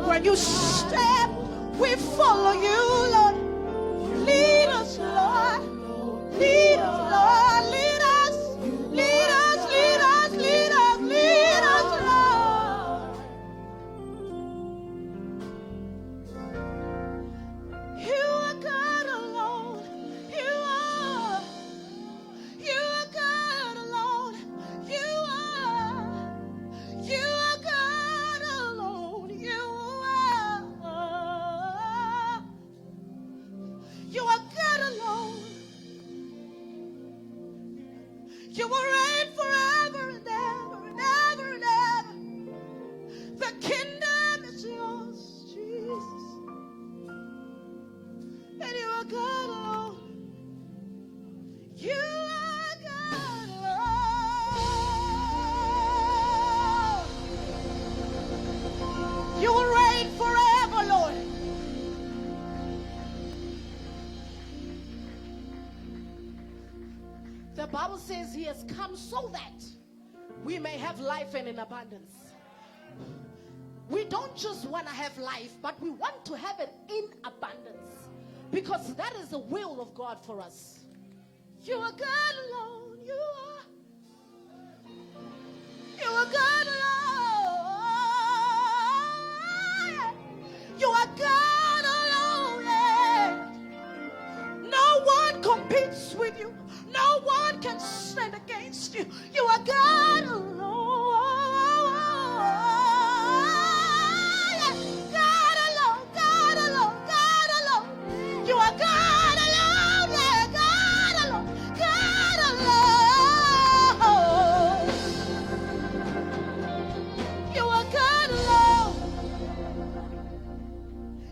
When you step, we follow you, Lord. Lead us, Lord. Lead us, Lord. Lead us. Lead us, lead us, lead us, lead us, Lord. You are God alone. You are. You are God alone. You are. You are God alone. You are. You will reign forever and ever and ever and ever. The kingdom is yours, Jesus. And you are God alone. You are God alone. You will reign forever, Lord. The Bible says he has come so that we may have life and in abundance. We don't just want to have life, but we want to have it in abundance. Because that is the will of God for us. You are God alone. You are. You are God alone. You are God alone. Yeah. No one competes with you. No one can stand against you. You are God alone. God alone. God alone. God alone. You are God alone. Yeah, God alone. God alone. You are God alone.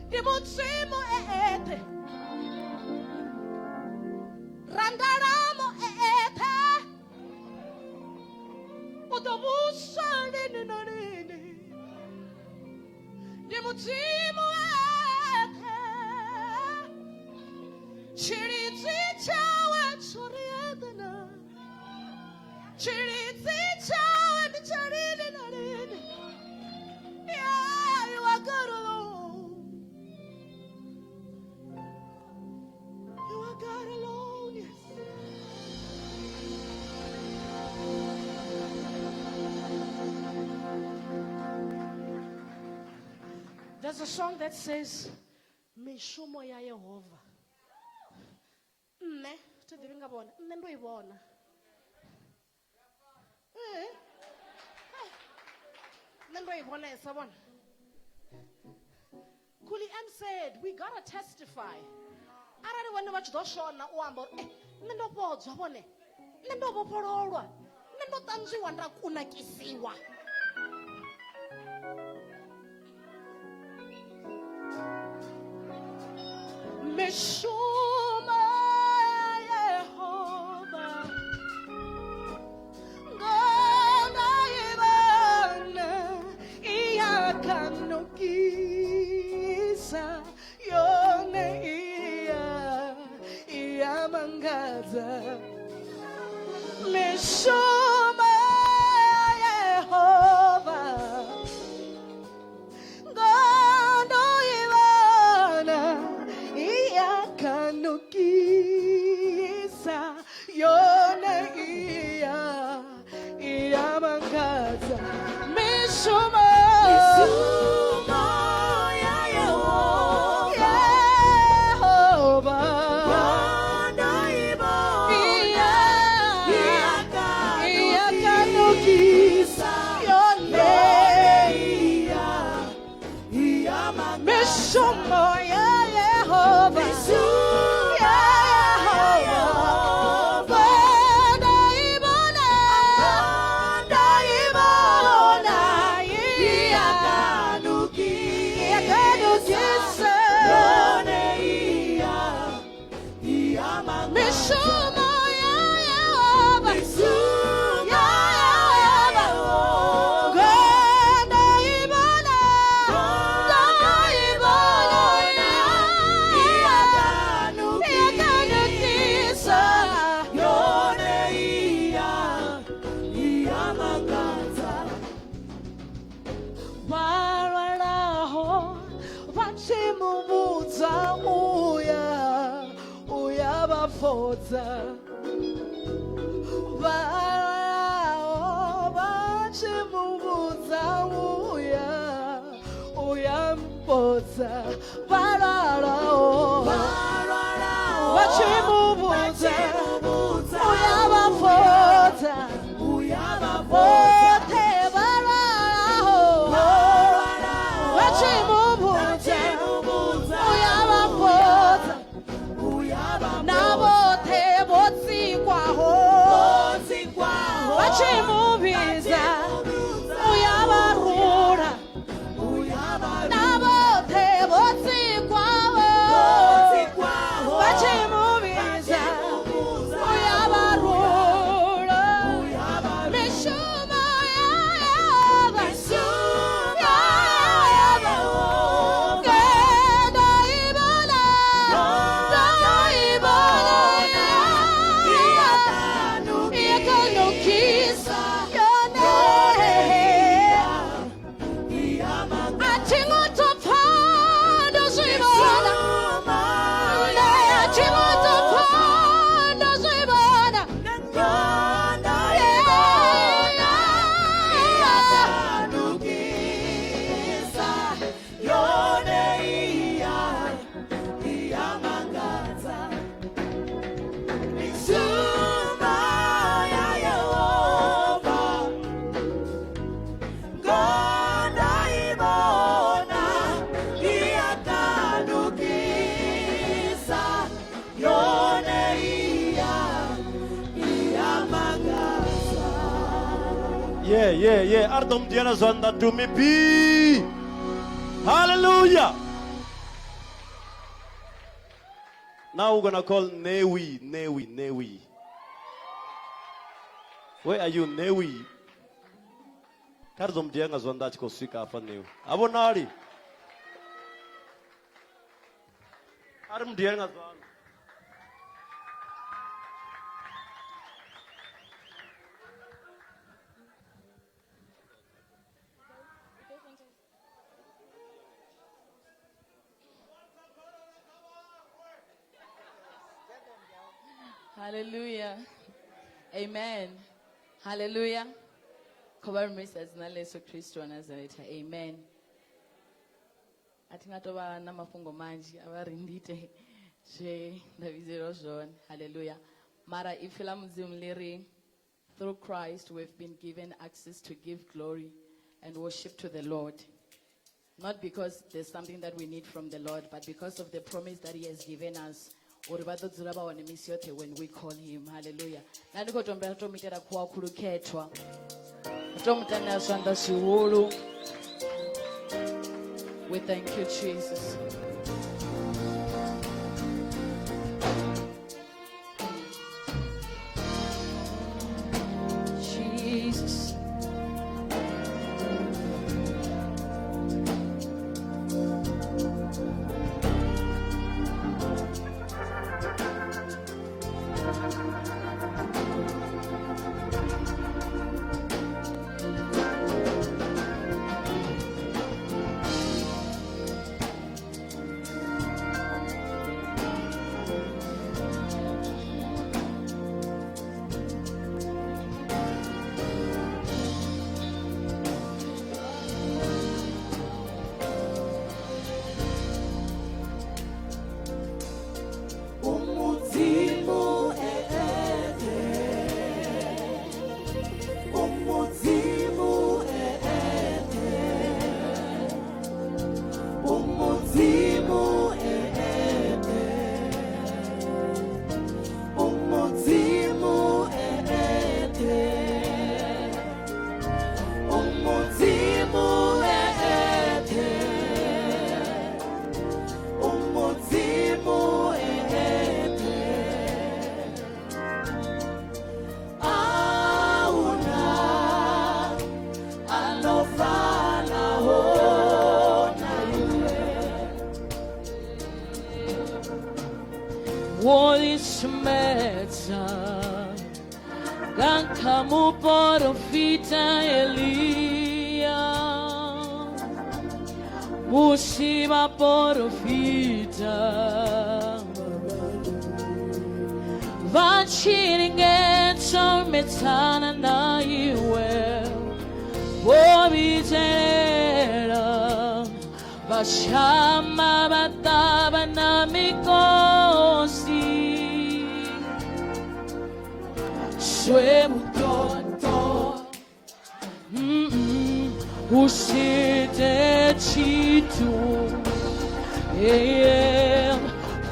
Ndi Mudzimu e eṱhe. Randalamo e eṱhe. U ḓo vhusa lini na lini. Ndi Mudzimu e eṱhe. Tshilidzi tshawe tsho ri eḓana. Tshilidzi tshawe ndi tsha lini na lini. Yeah, you are God alone. You are God alone, yes. There's a song that says, Mishumo ya Yehova. Nṋe, thi ḓivhi nga vhone, nṋe ndo i vhona. Eh. Nṋe ndo i vhonesa vhona. Kuli M said, we gotta testify. Arali vhone vha tshi ḓo shona u amba uri, nṋe ndo fhodzwa vhone, nṋe ndo vhofhololwa, nṋe ndo ṱanzwiwa nda kunakisiwa. Mishumo ya Yehova ngona ibona iyakanukisa yone iya iyamangaza. Mishumo ya Yehova ngona ibona iyakanukisa yone iya iyamangaza. Mishumo Mishumo ya Yehova. Yehova Ngona ibona iya iyakanukisa iyakanukisa yone iya iyamangaza. Mishumo ya Yehova Mishumo ya Yehova. Ngona ibona Ngona ibona iyakanukisa iyakanukisa yone iya iyamangaza. Mishumo ya Yehova Mishumo ya ya Yehova Yehova. Ngona ibona Ngona ibona iyakanukisa iyakanukisa yone iya iyamangaza. Vhalwalaho vha tshi mu vhudza uya uya vha fhodza. Vhalwalaho vha tshi mu vhudza uya uya mpodza. Vhalwalaho vha tshi mu vhudza uya vha fhodza. Vhoṱhe vhalwalaho vha tshi mu vhudza uya vha fhodza. Na vhoṱhe vho tsikwaho tshi mu vhidza u ya vha rula na vhoṱhe vho tsikwaho vha tshi mu vhidza u ya vha rula. Mishumo ya Yehova, ya Yehova, ngeno i vhona, ndo i vhona, iyakanukisa yone. A thi ngo tou pfa ndo zwi vhona, nṋe a thi ngo tou pfa ndo zwi vhona. Yeah. A ri ḓo mu dzhiela zwanḓa Dumi B. Hallelujah. Now we're gonna call Newi, Newi, Newi. Where are you, Newi? Kha ri ḓo mu dzhia nga zwanḓa a tshi khou swika hafha Newi. Ha vhonali. A ri mu dzhiele nga zwanḓa. Hallelujah. Amen. Hallelujah. Kho vha lumisa dzina ḽa Yesu Kristo wa Nazareta. Amen. A thi nga tou vha na mafhungo manzhi a vha ri ndi ite zwe nda vhidzelwa zwone. Hallelujah. Mara ipfi ḽa Mudzimu ḽi ri through Christ we've been given access to give glory and worship to the Lord. Not because there's something that we need from the Lord, but because of the promise that He has given us. Uri vha ḓo dzula vha hone misi yoṱhe when we call Him. Hallelujah. Nṋe ndi khou to humbela to mu itela khuwa khulu khethwa. To mu tandela zwanḓa zwihulu. We thank you, Jesus. Jesus. Wo ḓisumedza nga kha muporofita Elia musi vhaporofita vha tshi lingedza u imedzana na iwe vho vhidzelela vha shama vha ṱavha na mikosi zwe muṱoḓo u si ite tshithu yeah.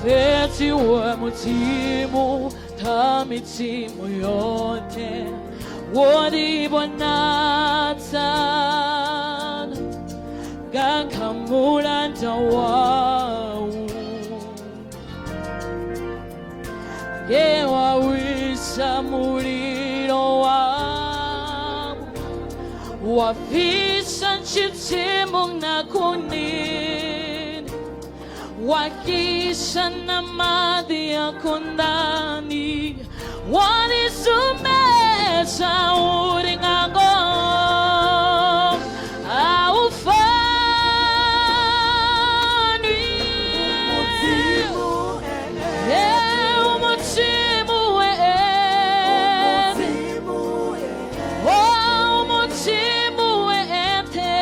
Fhedzi we Mudzimu kha midzimu yoṱhe Wo ḓivhonadza nga kha mulanda wau nge wa wisa mulilo wau wa fhisa tshitsimu na kunini wa xisa na maḓi a konḓani wa ḓisumbedza uri nga ngoho a u fani. Eh, u Mudzimu we eṱhe. Oh, u Mudzimu we eṱhe.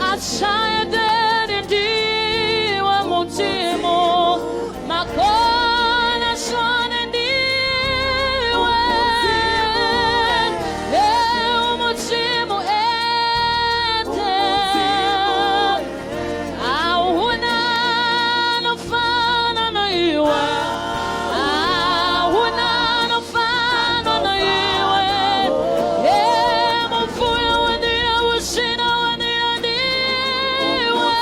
A sa eḓeli ndiwe Mudzimu, makona zwone ndiwe. Eh, u Mudzimu eṱhe. A huna no fana na iwe. A huna no fana na iwe. Eh, mufuya wa nḓila, vhusina wa nḓila ndiwe.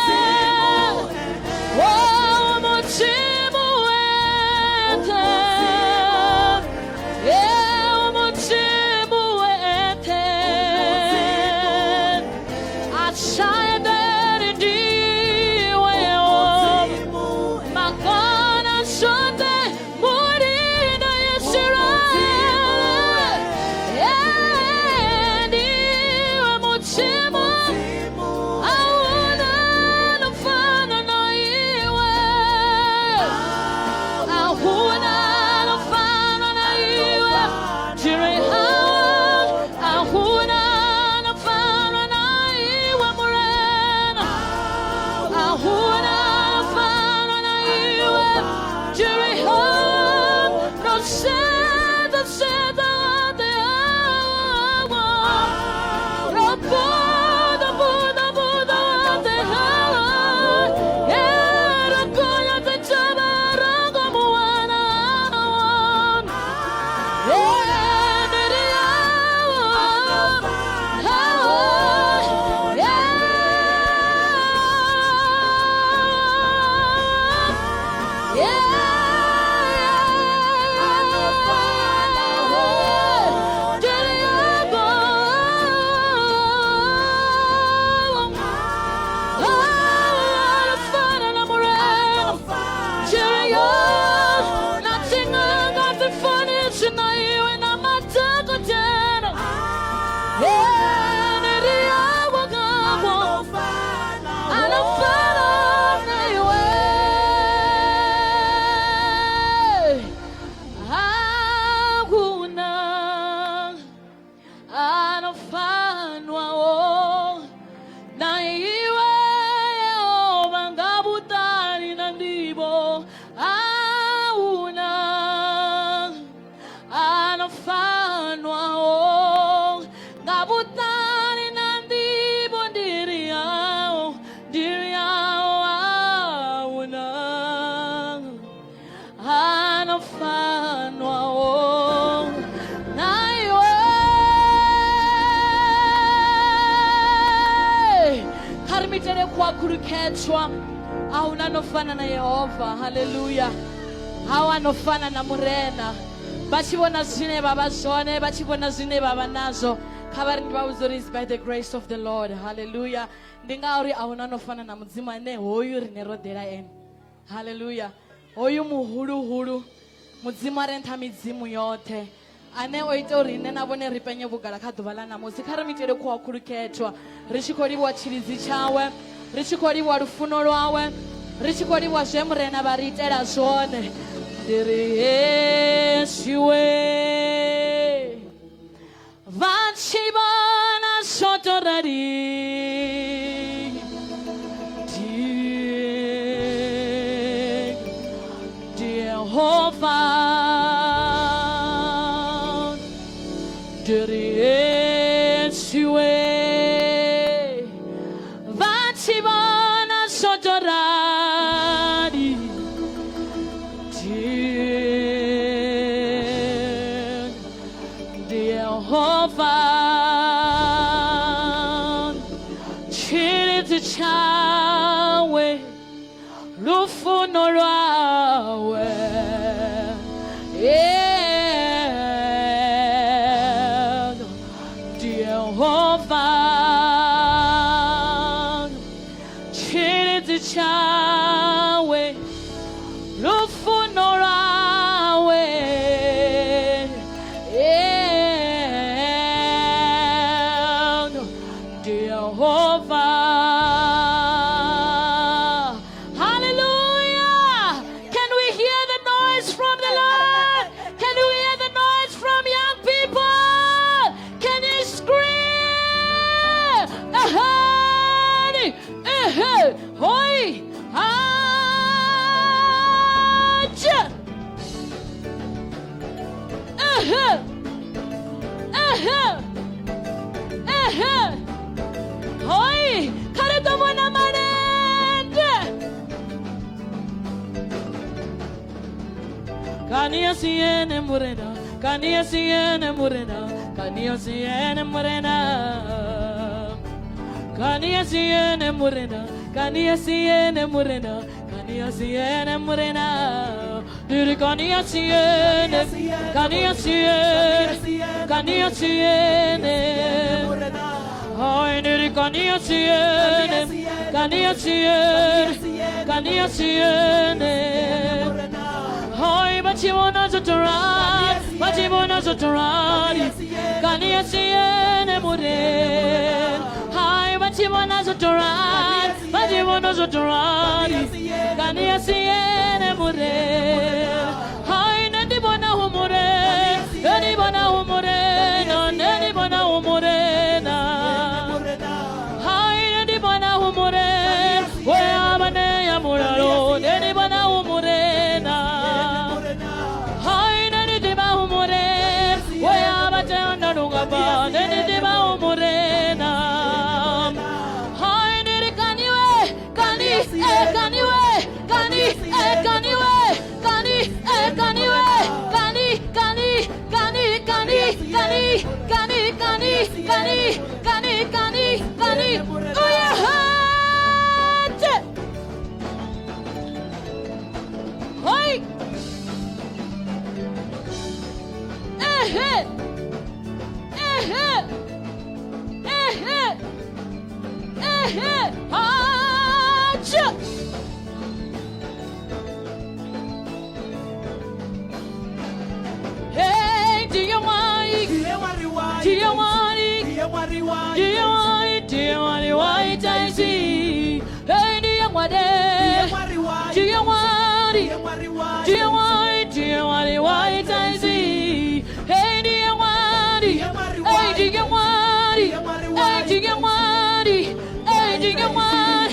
Oh, Mudzimu eṱhe. Eh, Mudzimu eṱhe. A sa eḓeli ndiwe, oh. Makona zote mulinda Israeli. Eh, ndiwe Mudzimu, a huna no fana na iwe. A huna no fana na iwe. Jiri a huna no fana na iwe Morena. A huna no fana na iwe. Jiri no seda seda de agua. No buda buda buda de hawa. Era konya te chabara como ana. Hakuna anofanwawo na iwe Yehova nga vhuṱali na nḓivho. Ahuna anofanwaho nga vhuṱali na nḓivho, ndiri yao, ndiri yao. Ahuna anofanwaho na iwe. Kha ri mitele khwakhulukhethwa. A huna no fana na Yehova. Haleluya. Ha wa no fana na Murena. Vha tshi vhona zwine vha vha zwone, vha tshi vhona zwine vha vha nazwo, kha vha ri ndi vha vhudza uri is by the grace of the Lord. Haleluya. Ndi ngauri a huna no fana na Mudzimu ane hoyu rine ro ḓela ene. Haleluya. Hoyu muhuluhulu Mudzimu a re nṱha midzimu yoṱhe, ane o ita uri nṋe na vhone ri penye vhugala kha ḓuvha ḽa ṋamusi. Kha ri mitele khuwakhulukhethwa, ri tshi khou livhuwa tshilidzi tshawe, ri tshi khou livhuwa lufuno lwawe, ri tshi khou livhuwa zwe Murena vha ri itela zwone. Ndi ri hezwiwe vha tshi vhona zwo to rali ndi Yehova. Ndi ri hezwiwe vha tshi vhona zwo to rali ndi Yehova tshilidzi tshawe lufuno lwawe Yeah. Ndi Yehova tshilidzi tshawe lufuno lwawe Yeah. Ndi Yehova. Hallelujah! Can we hear the noise from the Lord? Can we hear the noise from young people? Can you scream? Eheni! Ehe! Hoi! Aja! Ehe! Ehe! Ehe! Hoi! Kha ri ḓo vhona malende! Kani a si ene murena, kani a si ene murena, kani a si ene murena. Kani a si ene murena, kani a si ene murena, kani a si ene murena. Diri kani a si ene, kani a si ene, kani a si ene. Ai diri kani a si ene, kani a si ene, kani a si ene. Hai vha tshi vhona zwo tou rali, vha tshi vhona zwo tou rali, kani a si ene murena. Hai vha tshi vhona zwo tou rali, vha tshi vhona zwo tou rali, kani a si ene murena. Hai nṋe ndi vhona hu murena, nṋe ndi vhona hu murena, nṋe ndi vhona hu murena. Hai nṋe ndi vhona hu murena, we a vha ṋea mulalo, nṋe ndi vhona hu murena. Hai nṋe ndi ḓivha hu murena, we a vha tenda lungafha, nṋe ndi ḓivha hu murena. Hai ndi ri kani we, kani, e kani we, kani, e kani we, kani, e kani we, kani, kani, kani, kani, kani, kani, kani, kani, kani, kani, kani, uye hate. Hoi! Ehe! Ehe! Ehe! Ehe! Acha! Hey, do you want it? Do you want it? Do you want it? Do you want it? Why don't you? Hey, do you want it? Do you want it? Do you want it? Do you want it? Why don't you? Hey, do you want it? Hey, do you want it? Hey, do you want it? Hey, do you want it? Hey, do you want it?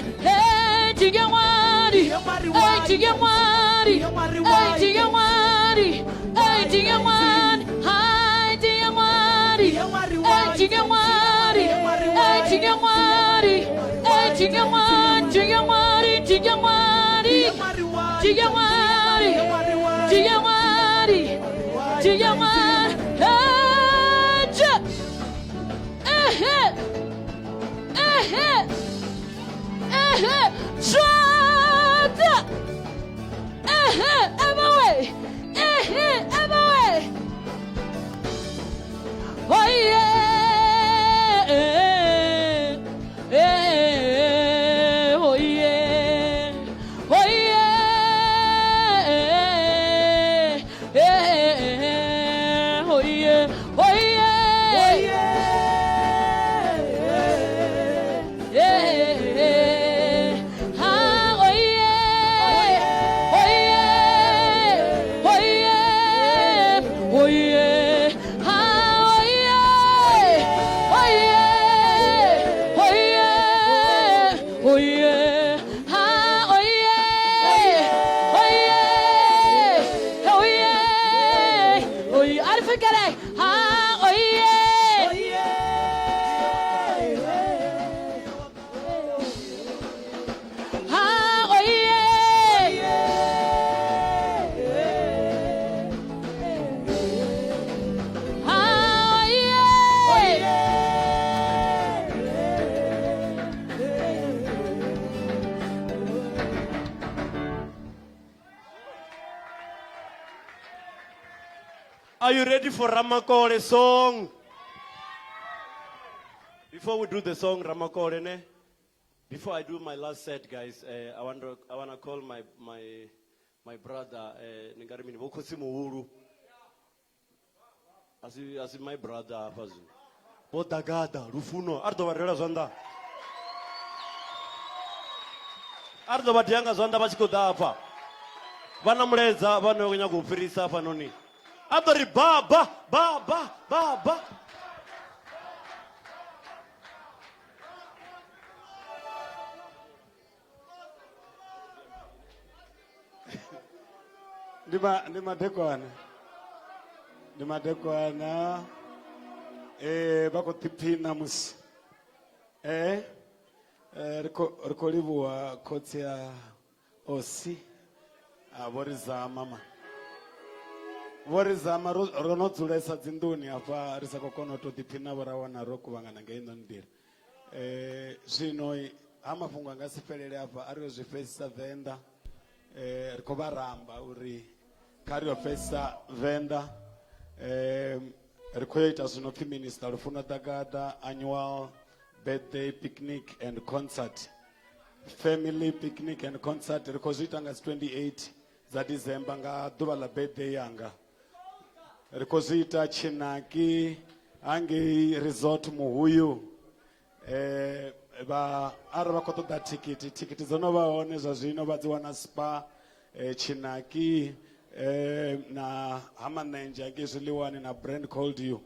Hey, do you want it? Hey, do you want it? Hey, do you want it? Hi, do you want it? Hey, do you want it? Hey, do you want it? Hey, do you want? Do you want it? Do you want it? Do you want it? Do you want it? Do you want it? Hey, eh, eh, eh, Shut eh, away, eh, away. Oh yeah, eh, oh yeah, oh yeah, eh, oh yeah, oh yeah, yeah, ah, oh yeah, oh yeah, oh yeah, oh yeah, ah, oh yeah, oh yeah, oh yeah, oh yeah, ah, oh yeah, oh yeah, oh yeah, oh yeah, Arif ah, oh yeah. Ah, oh yeah. Ah, oh yeah. Are you ready for Ramakole song? Before we do the song Ramakole, ne? Before I do my last set, guys, I want to I want to call my my my brother eh ni nga ri mini vho khotsi muhulu. Asi asi my brother hafha zwino. Vho Dagada Lufuno a ri ḓo vha rwela zwanḓa. A ri ḓo vha dia nga zwanḓa vha tshi khou ḓa hafha. Vha na mulaedza vha no nyaga u fhirisa hafhanoni. A ḓo ri baba baba baba. Ndi ma ndi madekwana ndi madekwana eh vha khou ḓiphina musi eh eh, ri khou ri khou livhuwa khotsi a osi a vho ri zama ma vho ri zama ro ro no dzulesa dzinḓuni hafha ri sa khou kona u tou ḓiphina vho ra wana ro kuvhangana nga ino nḓila Eh, zwino ha mafhungo a nga si fhelele hafha a ri yo zwi fhedzisa venḓa eh, ri khou vha ramba uri kha ri yo fhedzisa venḓa eh, ri khou yo ita zwino pfhi minister lufuno ḓagaḓa annual birthday picnic and concert family picnic and concert ri khou zwi ita nga dzi 28 dza december nga ḓuvha ḽa birthday yanga ri khou zwi ita tshinaki hangei resort muhuyu eh vha arali vha khou ṱoḓa thikhithi thikhithi dzo no vha hone zwa zwino vha dzi wana spa eh, tshinaki eh, na ha manenzhe hangei zwiḽiwani na brand called you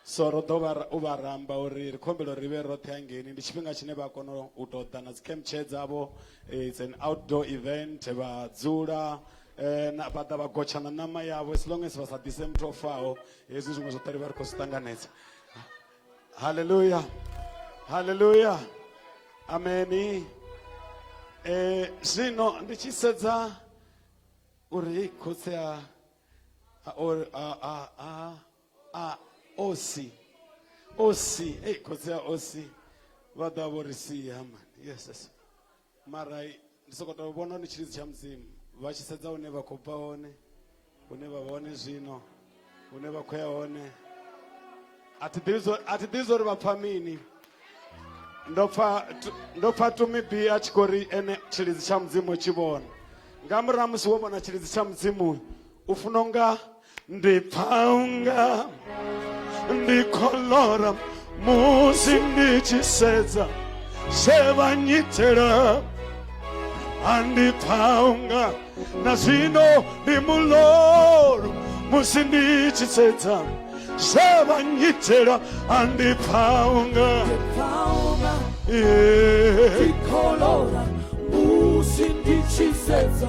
so ro ḓo vha u vha ramba uri ri khou humbela uri ri vhe roṱhe hangeini ndi tshifhinga tshine vha kona u tou ḓa na dzi camp chair dzavho it's an outdoor event vha dzula eh, na vha ḓa vha gotsha na ṋama yavho as long as vha sa ḓise muthu o faho hezwi zwiṅwe zwoṱhe ri vha ri khou zwi ṱanganedza haleluya haleluya ameni eh, zwino ndi tshi sedza uri khotsi a a, a, a, a, a osi osi ei khotsi a osi vha ḓa vho ri sia man yes, yes. Mara ndi soko tou vhona ndi tshilidzi tsha mudzimu vha tshi sedza hune vha khou bva hone hune vha vha hone zwino hune vha khou ya hone a thi ḓivhi zwo- a thi ḓivhi zwo uri vha pfa mini ndo pfa ndo pfa Tumi B a tshi khou ri ene tshilidzi tsha mudzimu o tshi vhona nga murahu ha musi wo vhona tshilidzi tsha mudzimu u funa unga ndi pfa unga ndi khou lora musi ndi tshi sedza zwe vha nyitela a ndi pfa unga na zwino ndi muloro musi ndi tshi sedza zwe vha nyitela a ndi pfa unga Yeah. Ndikolora musi ndi tshi sedza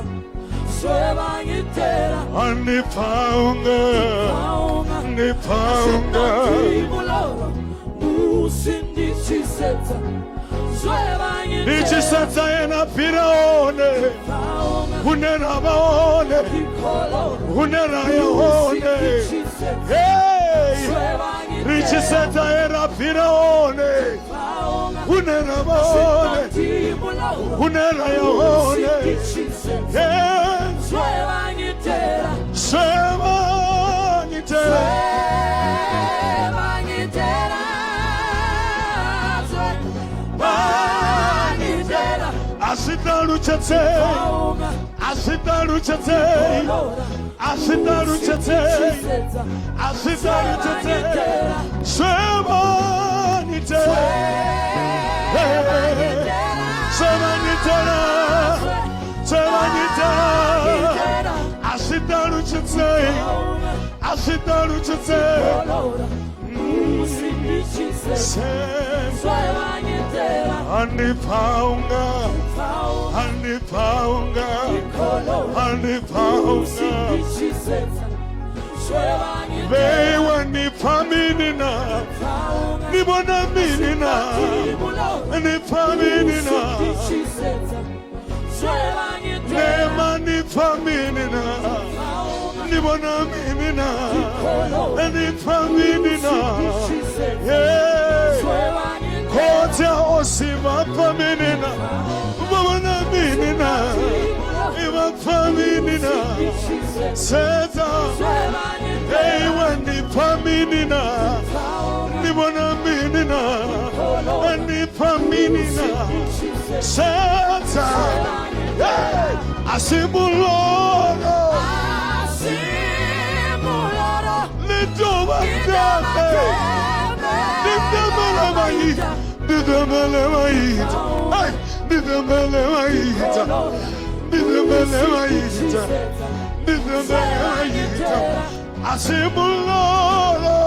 zwe vha nyitela A ndi pfa unga ndi pfa unga Ndimuloro musi ndi tshi sedza zwe vha ndi tshi nyitela sedza yena fhira hone hune ra vha hone hune ra ya hone hey ri tshi sedza he ra fhira hone hune ra vha hone hune ra ya hone hey zwe vha nyitela a zwi ṱalutshedzei a zwi ṱalutshedzei a zwi ṱalutshedzei a zwi ṱalutshedzei zwe vha nyitela zwe vha nyitela zwe vha nyitela a zwi ṱalutshedzei a zwi ṱalutshedzei andipfa unga andipfa unga andipfa unga veiwe nipfa mini na nibona mini na nipfa mini na nema nipfa mini na nibona mini na nipfa mini na yeah. Khotsi a osi vha pfa mini na vha vhona mini na vha pfa mini na sedza eiwe mini na Sedza Hey Asimuloro Litova Dame Didemele Didemele Maita Hey Didemele Maita Didemele Maita Didemele Maita Asimuloro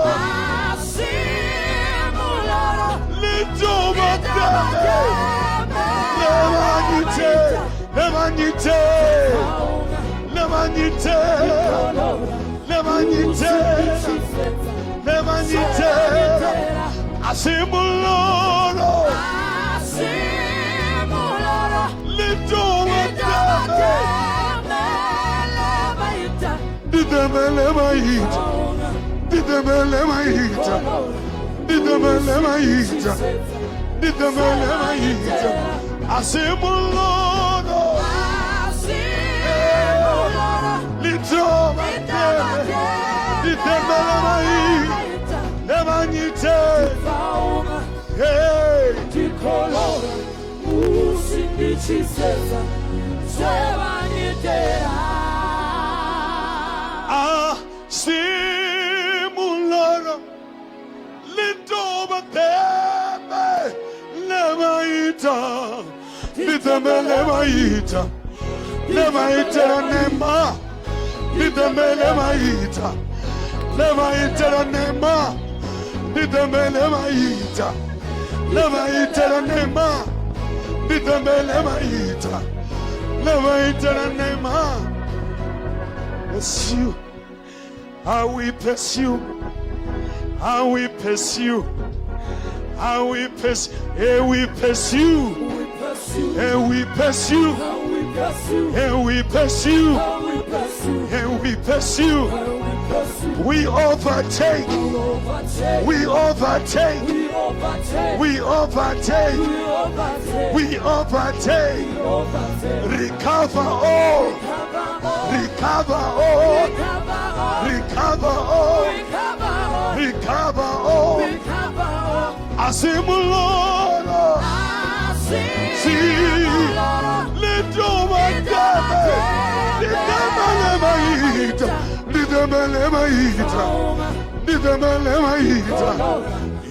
Litova Dame Lemanyite Lemanyite Lemanyite Lemanyite Asimuloro Litova Dame Didemele Maita Didemele Maita Didemele Maita Didemele Maita Asimuloro Litova Dame Didemele Maita Lemanyite Hey Asimuloro Litova Dame Lemaita Didemele Maita Lemaita Nema Didemele Maita Lemaita Nema Didemele Maita Lemaita Nema Didemele Maita Lemaita Nema Pursue. How we pursue. How we pursue. How we pursue. And we pursue. And we pursue. And we pursue. And we pursue. We overtake. We overtake. We overtake. We overtake. Recover all. Recover all. Recover all. Recover all. Asimuloro. Si. Litova Dame. Didemele Maita. Didemele Maita. Didemele Maita.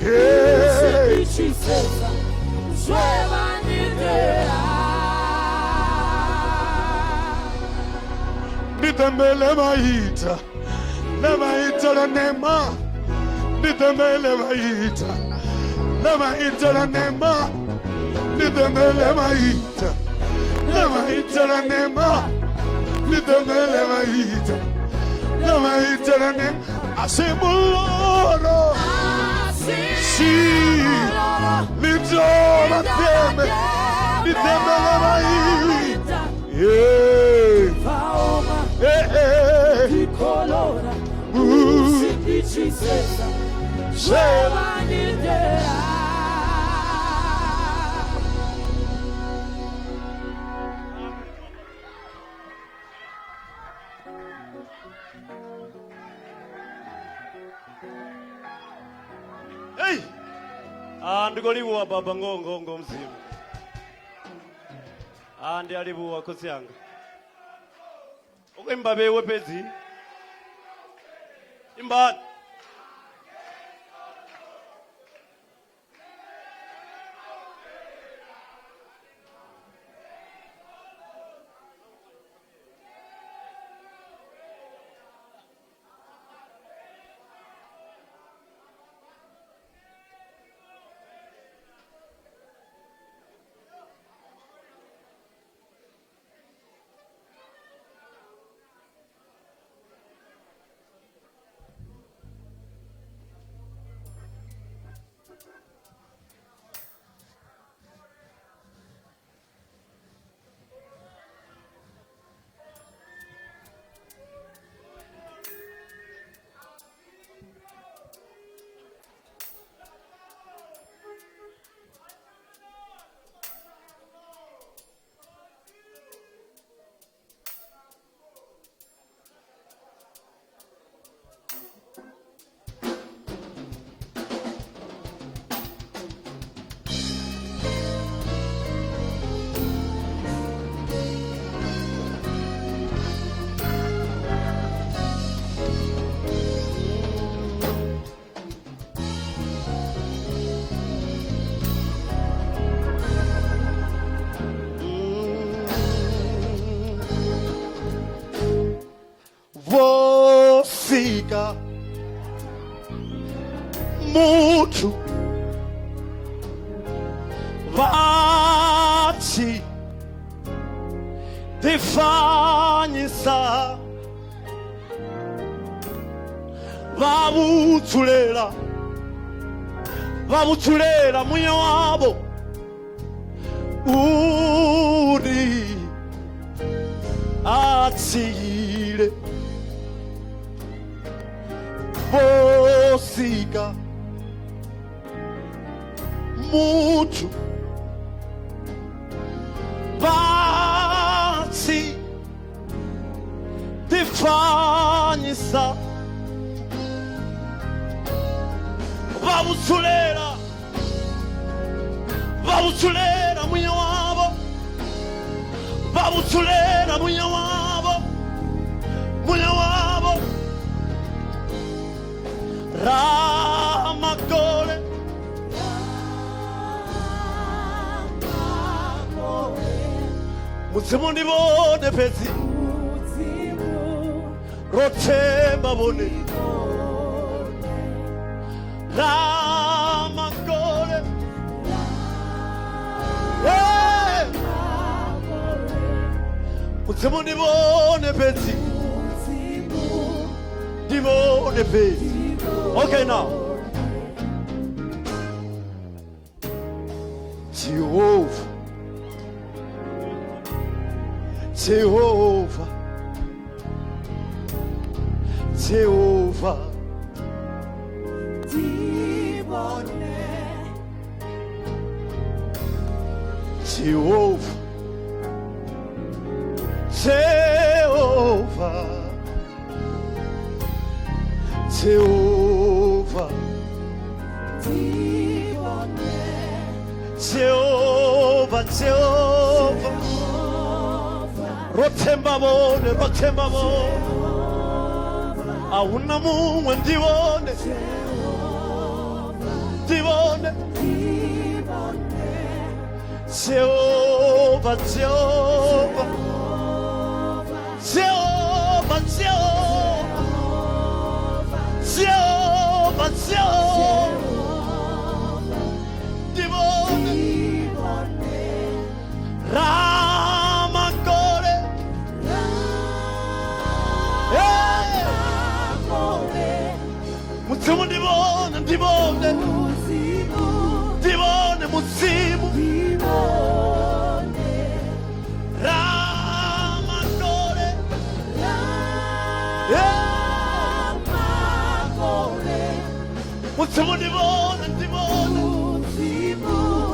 Yeah. Didemele Maita. Lemaita Nema. Didemele Maita. Lemaita Nema. Didemele Maita. Lemaita Nema. Didemele Maita. Lemaita Nema. Asimuloro. Si. Litova Dame. Didemele Maita. Yeah. Hey, hey. Hey! Ah, ndi khou livhuwa baba ngoho ngoho ngoho mudzimu. Ah, ndi a livhuwa khotsi anga. U khou imba vheiwe fhedzi. Imbani. Vhosika muthu vha tshi ḓifanyisa vha vhutsulela vha vhutsulela muya wavho uri a tshile. Vho sika muthu vha tshi ḓifanyisa vha vhutsulela vha vhutsulela muya wavho vha vhutsulela muya wavho muya wavho Ramakole. Mudzimu ndi vhone fhedzi ro themba vhone Ramakole. Hey! Mudzimu ndi vhone fhedzi ndi vhone fhedzi. Okay, now Jehovah, Jehovah, Jehovah, Jehovah, Jehovah, Jehovah, Jehovah, Jehovah. Ro themba vhone, ro themba vhone, a hu na muṅwe, ndi vhone, ndi vhone Jehovah, Jehovah, Jehovah, Jehovah, Jehovah, Jehovah, ndi vhone Ramakole. Hey! Mudzimu ndi vhone, ndi vhone, ndi vhone Mudzimu Ramakole. Hey! Mudzimu ndi vhone, ndi vhone,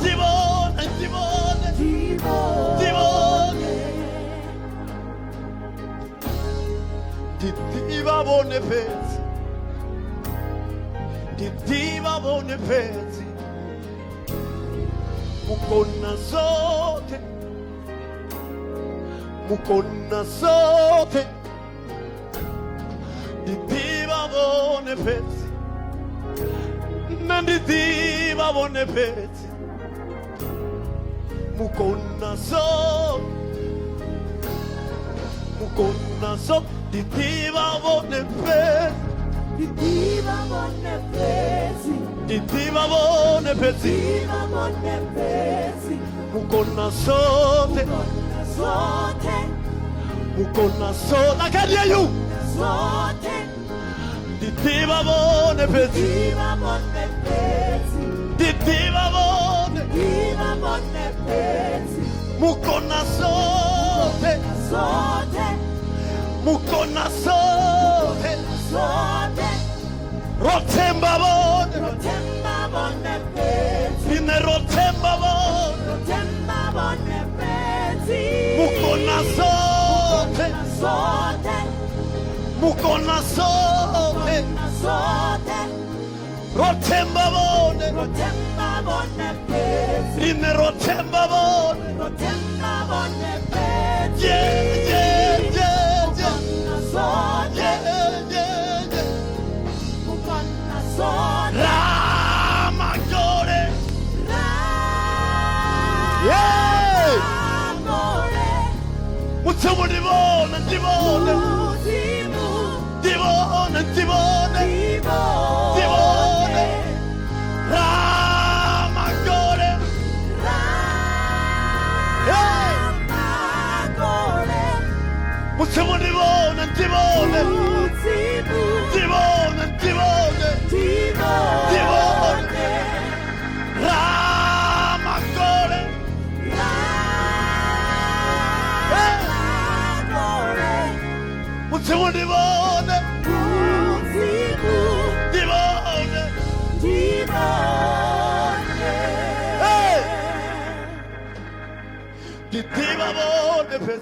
ndi vhone, ndi vhone, ndi vhone. Ndi ḓivha vhone fhedzi, ndi ḓivha vhone fhedzi, mukona zwoṱhe, mukona zwoṱhe. Ndi ḓivha vhone fhedzi, nṋe ndi ḓivha vhone fhedzi, mukona zwoṱhe, mukona zwoṱhe. Ndi ḓivha vhone fhedzi, ndi ḓivha vhone fhedzi, mukona zwoṱhe, mukona zwoṱhe. I can hear you. Ndi ḓivha vhone fhedzi, ndi ḓivha vhone, mukona zwoṱhe, mukona zwoṱhe. Ro themba vhone, riṋe ro themba vhone, mukona zwoṱhe, mukona zwoṱhe. Ro themba vhone, riṋe ro themba vhone. Yeah, yeah, yeah, yeah. Yeah, yeah, yeah. Ramakole. Yeah! Mudzimu ndi vhone, ndi vhone, ndi vhone, ndi vhone.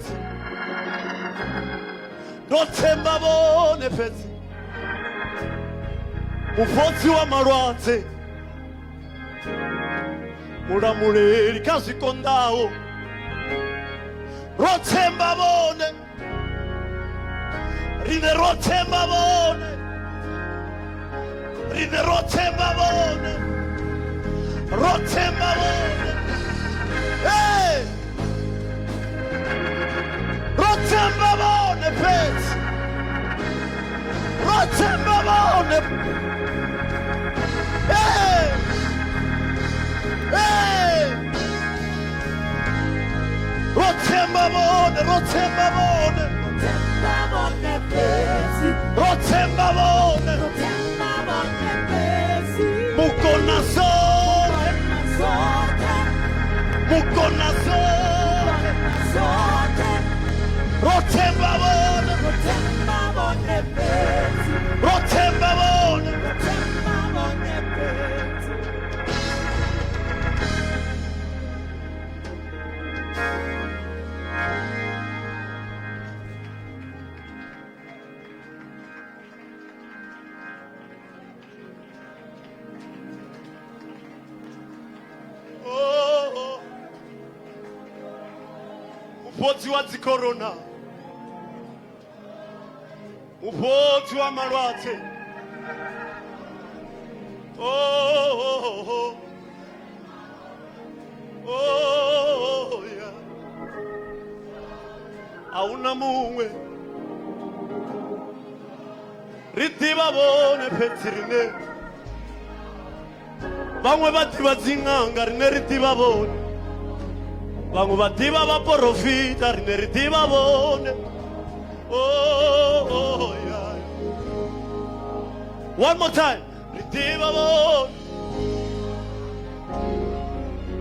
fhedzi. Ro themba vhone fhedzi. Mufhodzi wa malwadze. Mulamuleli kha zwi konḓaho. Ro themba vhone. Riṋe ro themba vhone. Riṋe ro themba vhone. Ro themba vhone. Hey! Ro themba vhone fhedzi. Ro themba vhone. Hey! Hey! Ro themba vhone, ro themba vhone. Ro themba vhone. Mukona zwoṱhe. Mukona zwoṱhe. Ro themba vhone. Ro themba vhone. Oh, oh. Mufhodzi wa dzikorona. Mufhodzi wa malwadze. Oh, oh, oh. Oh, yeah. A huna muṅwe. Ri ḓivha vhone fhedzi riṋe. Vhaṅwe vha ḓivha dziṅanga, riṋe ri ḓivha vhone. Vhaṅwe vha ḓivha vhaporofita, riṋe ri ḓivha vhone. Oh, oh, yeah. One more time. Ri ḓivha vhone.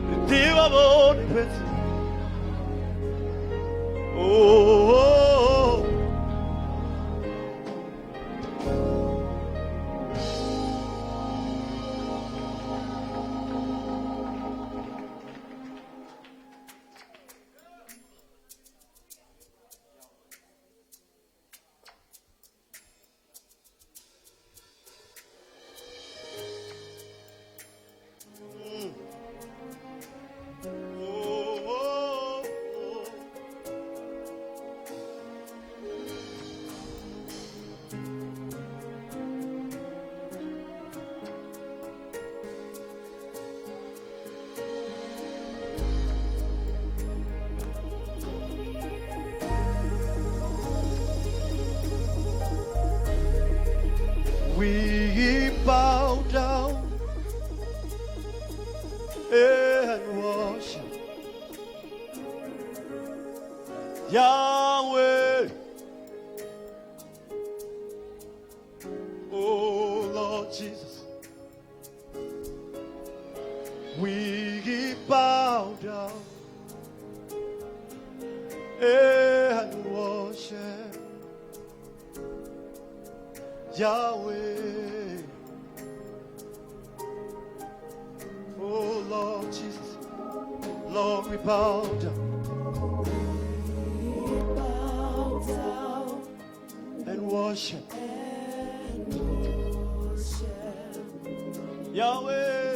Ri ḓivha vhone fhedzi. Oh, oh, oh. Oh, oh, oh. We bow down and worship Yahweh. Oh Lord Jesus, we bow down and worship Yahweh. Oh Lord Jesus, Lord, we bow down and worship Yahweh.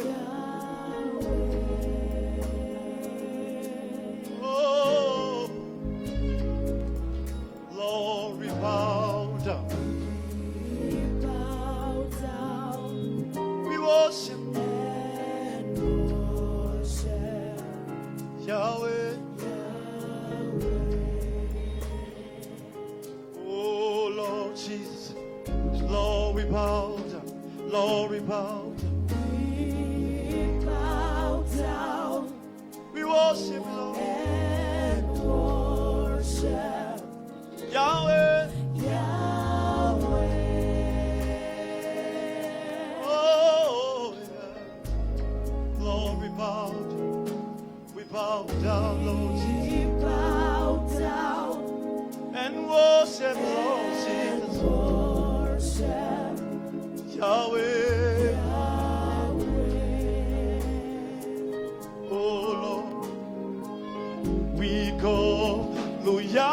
Oh, Lord, we bow down. We worship Yahweh. Oh Lord Jesus, Lord, we bow down. Lord, we bow down. We worship, Lord. Yahweh. Oh, yeah. Lord, we bow down. We bow down, Lord Jesus. And worship, Lord Jesus. Yahweh. Oh, Lord. We call you Yahweh.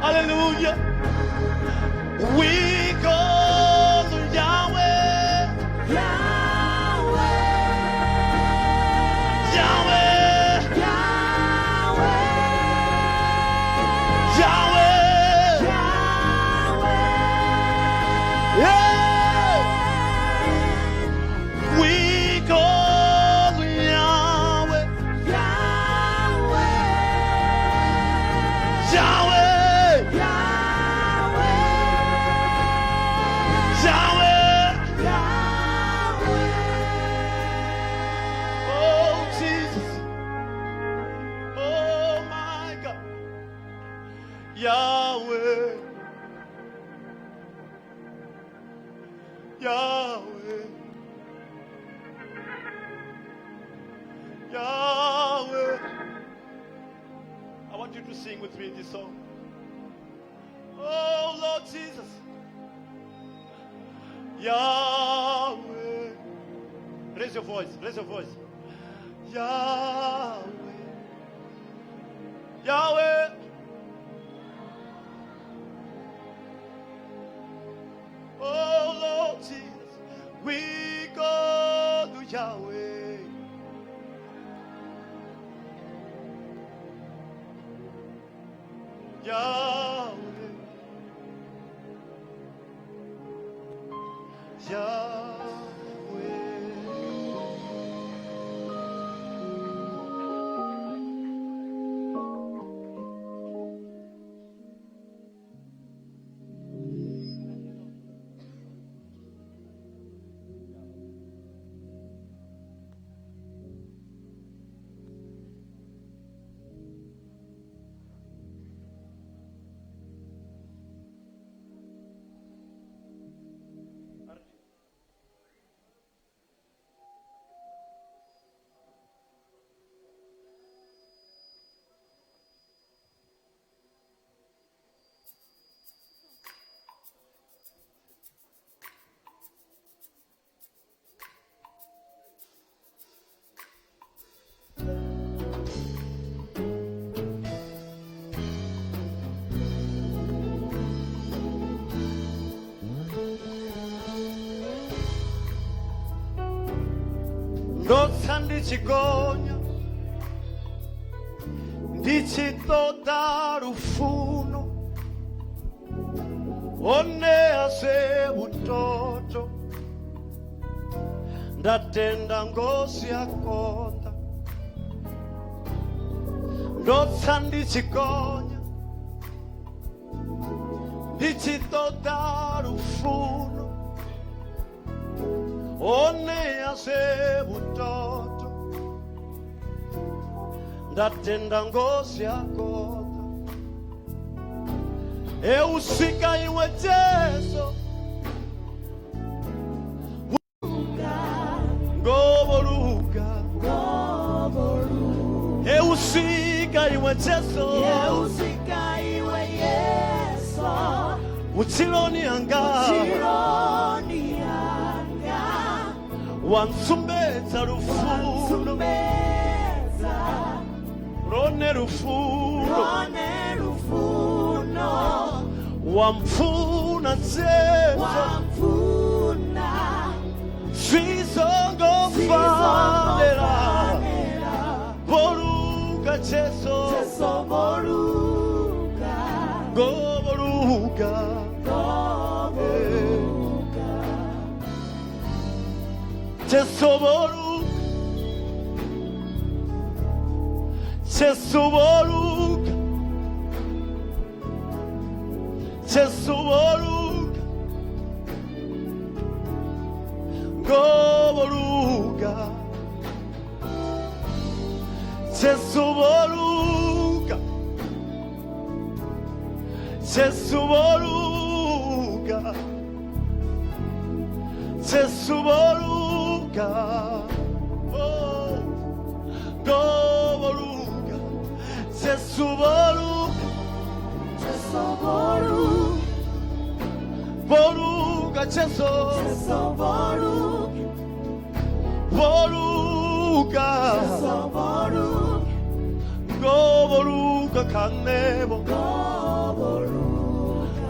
Hallelujah. We call Yahweh. Yahweh. Yahweh. Yahweh. Yahweh. Yahweh. Yeah. We call Yahweh. Yahweh. Yahweh. Yahweh. Yahweh. Yahweh. Oh, Jesus. Oh, my God. Yahweh. Yahweh. Yahweh. I want you to sing with me this song. Oh, Lord Jesus. Yahweh. Raise your voice. Raise your voice. Yahweh. Yahweh. Oh, Lord Jesus, we go to Yahweh. Yahweh. Yahweh. Ndo tsa ndi tshi gonya ndi tshi ṱoḓa lufuno honea zwe vhutoto nda tenda ngozi ya konḓa. Ndo tsa ndi tshi gonya ndi tshi ṱoḓa lufuno honea zwe vhutoto nda tenda ngozi ya konḓa. Eu swika iwe Jesu ngovoluka, eu swika iwe Jesu, Eu swika iwe Yesu. Vhutshiloni hanga, Vhutshiloni hanga. Wa ntsumbedza lufuno, Wansumbedza lwone lufuno, lwone lufuno. Wa mpfuna Jesu, Wamfuna zwi songo fanela, fanela. Voluka Jesu, Jesu voluka, ngovoluka, voluka. Jesu voluka, Jesu voluka, Jesu voluka, ngovoluka, Jesu voluka, Jesu voluka, Jesu voluka, oh, ngovoluka, Jesu voluka, Jesu voluka, voluka Jesu, Jesu voluka, voluka, Jesu voluka, ngovoluka kanebo, voluka.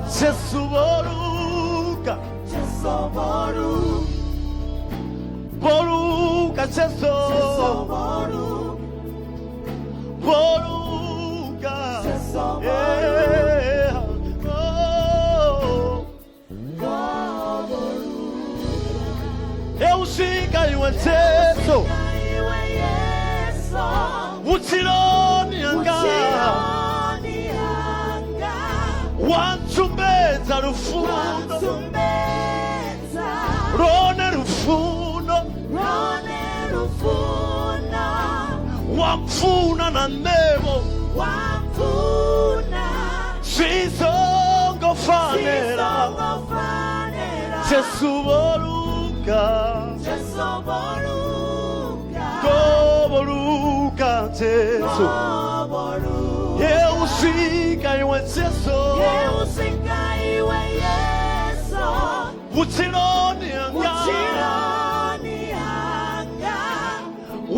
Jesu voluka Jesu voluka Voluka Jesu Jesu voluka Voluka Jesu Yeah. Oh. Eu swika iwe Jesu Iwe Yesu vhutshiloni hanga Vhutshiloni hanga wa ntsumbedza lufuno Wantsumbedza lwone lufuno Lwone lufuno wa mpfuna na nṋevo Wamfuna zwi songo fanela Zwisongofanela Jesu voluka Jesu voluka Voluka Jesu Voluka Eu swika iwe Jesu Yeusika iwe Yesu vhutshiloni hanga Vhutshiloni hanga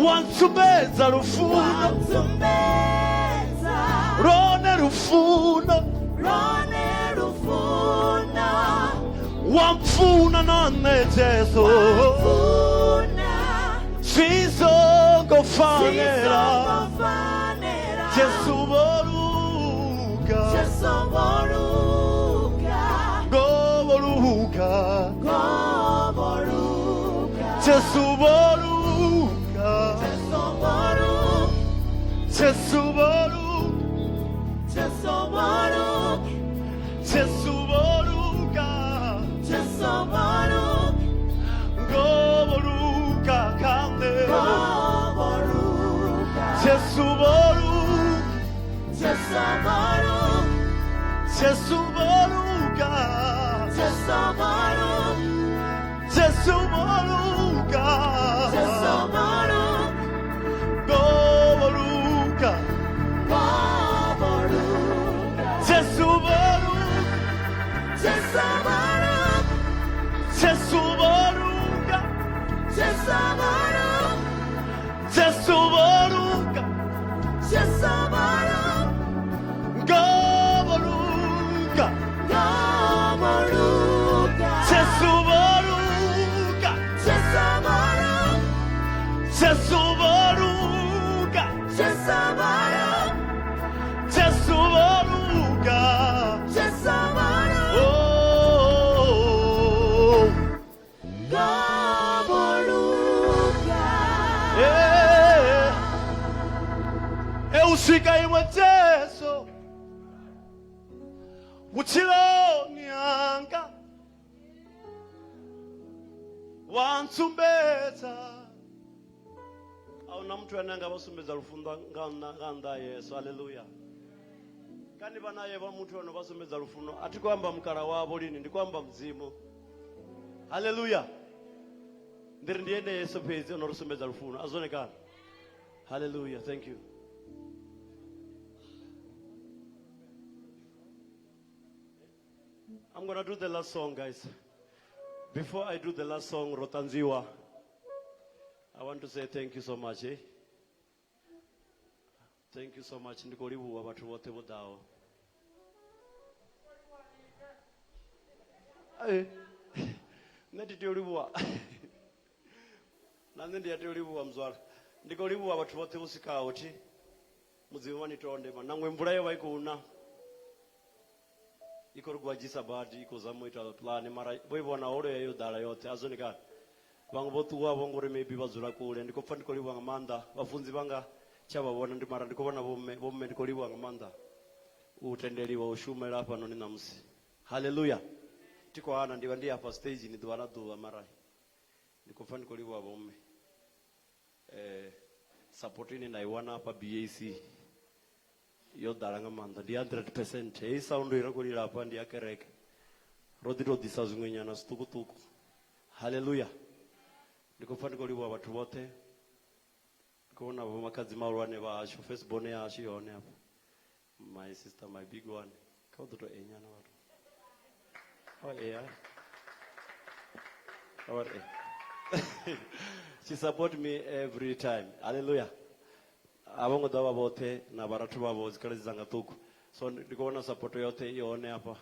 wa ntsumbedza lufuno Wantsumbedza lwone lufuno Lwone lufuno wa mpfuna na nṋe Jesu Wamfuna zwi songo fanela Zwisongofanela Jesu voluka Jesu voluka Voluka Voluka Jesu voluka Jesu voluka Jesu voluka Jesu voluka Jesu voluka Jesu voluka Voluka kande Voluka Jesu voluka Jesu voluka Jesu voluka Jesu voluka Jesu voluka Jesu voluka Voluka Voluka Jesu voluka Jesu voluka Jesu voluka Jesu voluka Jesu voluka Jesu voluka Voluka Voluka Jesu voluka Jesu voluka Jesu voluka Jesu voluka Jesu voluka Jesu voluka Oh Voluka Eh Eu swika iwe Jesu vhutshiloni hanga wa ntsumbedza a huna muthu ane anga vha sumbedza lufuno nga nnḓa ha Yesu haleluya kani vha naye vha muthu ano vha sumbedza lufuno a thi khou amba mukala wavho lini ndi khou amba mudzimu haleluya ndi ri ndi ene Yesu fhedzi ono ri sumbedza lufuno a zwone kana haleluya thank you I'm gonna do the last song, guys. Before I do the last song, Rotanziwa, I want to say thank you so much. Eh? Thank you so much. Ndi khou livhuwa vhathu vhoṱhe vho ḓaho. Eh, nṋe ndi tea u livhuwa. Na nṋe ndi a tea u livhuwa muzwala. Ndi khou livhuwa vhathu vhoṱhe vho swikaho thi. Mudzimu wa ni tonde man. Nangwe mvula yo vha i khou na. I khou ri gwadzhisa badi, i khou zama u ita plan mara vho i vhona holo yo ḓala yoṱhe a zwone kana. Vhaṅwe vho ṱuwa vho ngori maybe vha dzula kule. Ndi khou pfa ndi khou livhuwa nga maanḓa vhafunzi vhanga tsha vha vhona ndi mara ndi khou vhona vho mme ndi khou livhuwa nga maanḓa u tendeliwa u shumela hafhanoni ṋamusi. Haleluya. Thi khou hana ndi vha ndi hafha stage ni ḓuvha na ḓuvha mara ndi khou pfa ndi khou livhuwa vho mme. Support ine nda i wana hafha BAC yo ḓala nga maanḓa ndi 100%. Heyi sound i re khou lila hafha ndi ya kereke. Ro ḓi tou ḓisa zwiṅwe nyana zwiṱukuṱuku. Haleluya. Ndi khou pfa ndi khou livhuwa vhathu vhoṱhe. Ndi khou vhona vho makhadzi mahulwane vha hashu, first born ya hashu yone hafha. My sister, my big one. Kha u ḓo tou enyana vhathu. Oh, yeah. Oh, eh. She support me every time. Hallelujah. A vho ngo ḓa vha vhoṱhe na vharathu vhavho dzikhaladzi dzanga ṱhukhu. So ndi khou vhona support yoṱhe i hone hafha.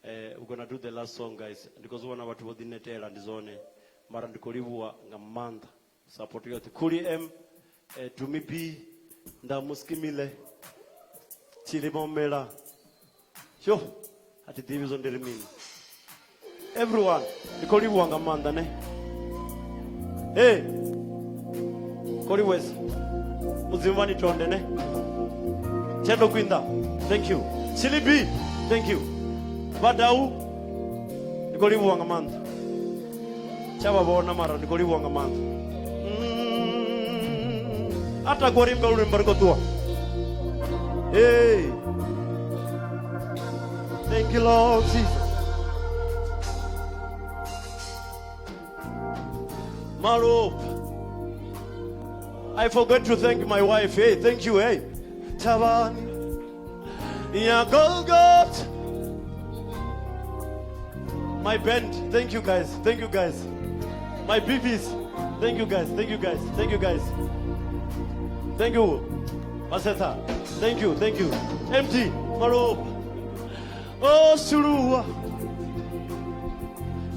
We're gonna do the last song, guys. Ndi khou zwi vhona vhathu vho ḓinetela ndi zwone. Mara ndi khou livhuwa nga maanḓa support yoṱhe. Khuli M, Dumi B, Ndamu Skimile, Tshilimo Mela. Sho, a thi ḓivhi zwo ndi ri mini. Everyone, ndi khou livhuwa nga maanḓa ne. Hey, khou livhuwesa. Mudzimu vha ni tonde ne. Tshendo Kwinda, thank you. Chili B, thank you. Vhadau, ndi khou livhuwa nga maanḓa. Tsha vha vhona mara ndi khou livhuwa nga maanḓa. A takuwa ri imbe luimbo ri khou ṱuwa. Hey. Thank you, Lord Jesus. Malup. I forgot to thank my wife. Hey, thank you. Hey. Thavhani. Ya Golgotha. My band. Thank you guys. Thank you guys. My BBs. Thank you guys. Thank you guys. Thank you guys. Thank you. Maseta. Thank you. Thank you. MG. Malup. Oh, Surua.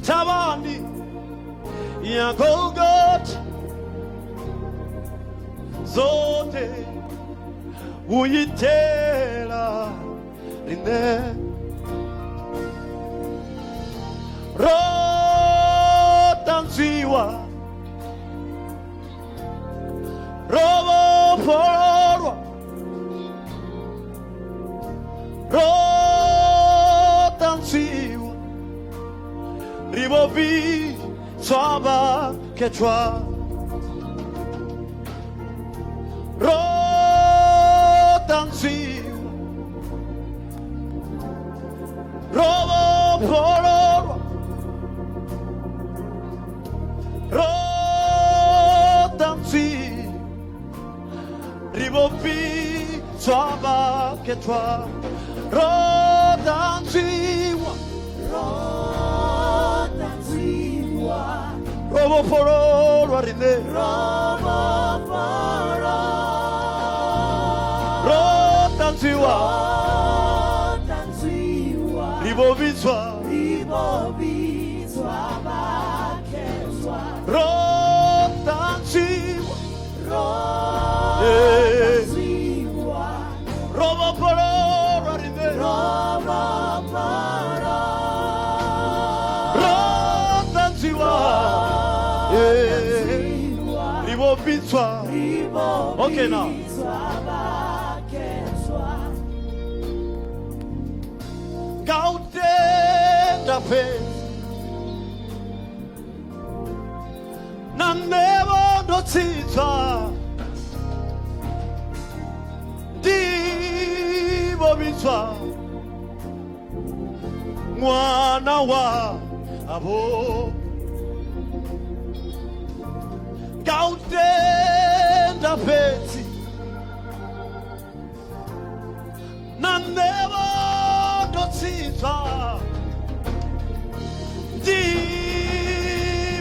Thavhani. Ya Golgotha. Zote. Uyitela. Rine. Ro tanzwiwa. Ro vhofhololwa. Ro tanzwiwa. Ri vho vhidzwa vhakhethwa. Ro tanzwiwa. Ro vhofhololwa. Ro tanzwiwa. Ri vho vhidzwa vhakhethwa. Ro tanzwiwa. Ro tanzwiwa. Ro vhofhololwa riṋe. Ro vhofhololwa. Ro tanzwiwa. Ro tanzwiwa. Ri vho vhidzwa. Ri vho vhidzwa vhakhethwa. Ro tanzwiwa. Ro Eh. tanzwiwa. Ro vhofhololwa riṋe. Ro vhofhololwa. Ro tanzwiwa. Eh. Ri vho vhidzwa. Ri vho Okay, now. vhidzwa vhakhethwa. Nga u tenda fhedzi. Na nṋe vho ndo tsitswa. Ndi vho vhidzwa. Ṅwana wa avho. Nga u tenda fhedzi. Na nṋe vho ndo tsitswa. Ndi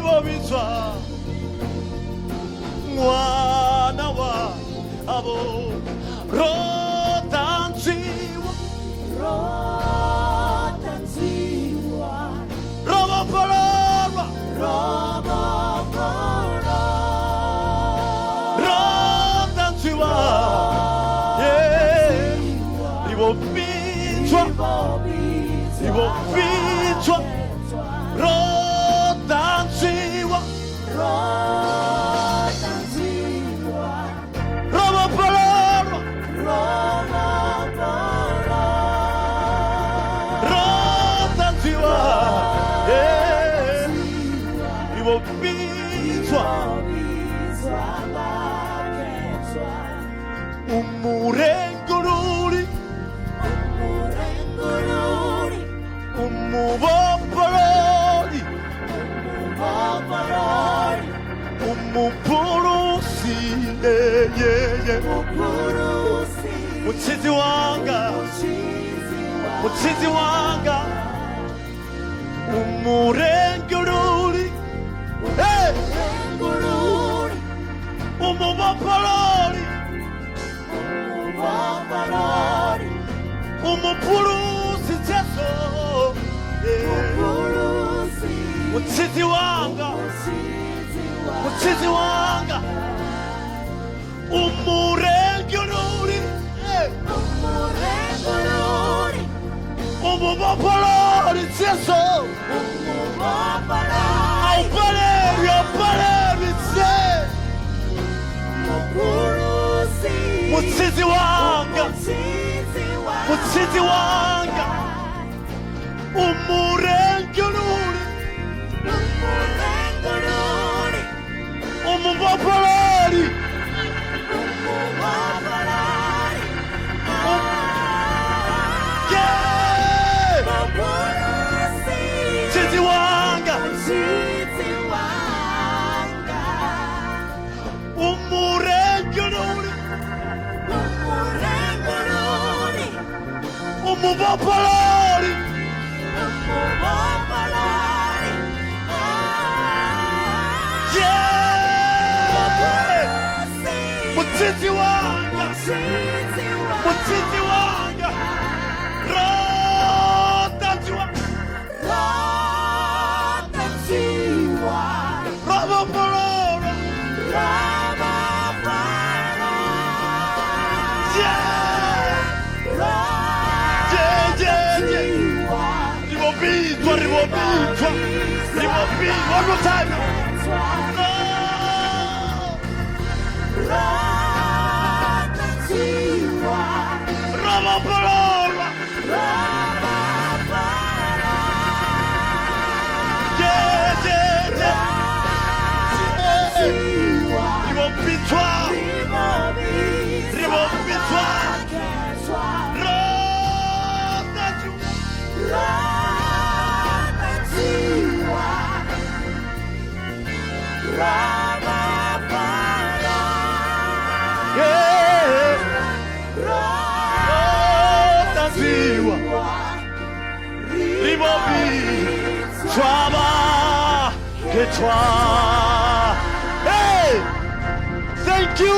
vho vhidzwa. Ṅwana wa avho. Ro tanzwiwa. Ro tanzwiwa. Ro vhofhololwa. Ro vhofhololwa. Ro tanzwiwa. Yeah. Ri vho vhidzwa. Ri vho vhidzwa. Ro tanzwiwa. Ro tanzwiwa. Ro vhofhololwa. Ro vhofhololwa. Ro tanzwiwa. Yeah. Ri vho vhidzwa. Umurengululi. Umuvhofhololi. Umupulusi. Yeah, yeah, yeah. Mutshidzi wanga. Mutshidzi wanga. Umurengululi. Hey! Umuvhofhololi. Umupulusi Jesu. Mutshidzi wanga. Umurengululi. Umubopololi Jesu. Awupalelwi, awupalelwi tse. Mutshidzi wanga. Mutshidzi wanga. Umurengululi. Umubopololi. Yeah! Mutshidzi wanga. Umurengululi. Umubopololi. Yeah! Mutshidzi wanga. Mutshidzi wanga. Rotadziwa. Rabopololo. Yeah! Yeah, yeah, yeah. Ribobizwa, ribobizwa. Ribobizwa. One more time. Rabopololo. Yeah, yeah, yeah. Ribobizwa. Ribobizwa. Rotadziwa. Yeah. Rotadziwa. Ribobizwa ba. Ketwa. Hey! Thank you.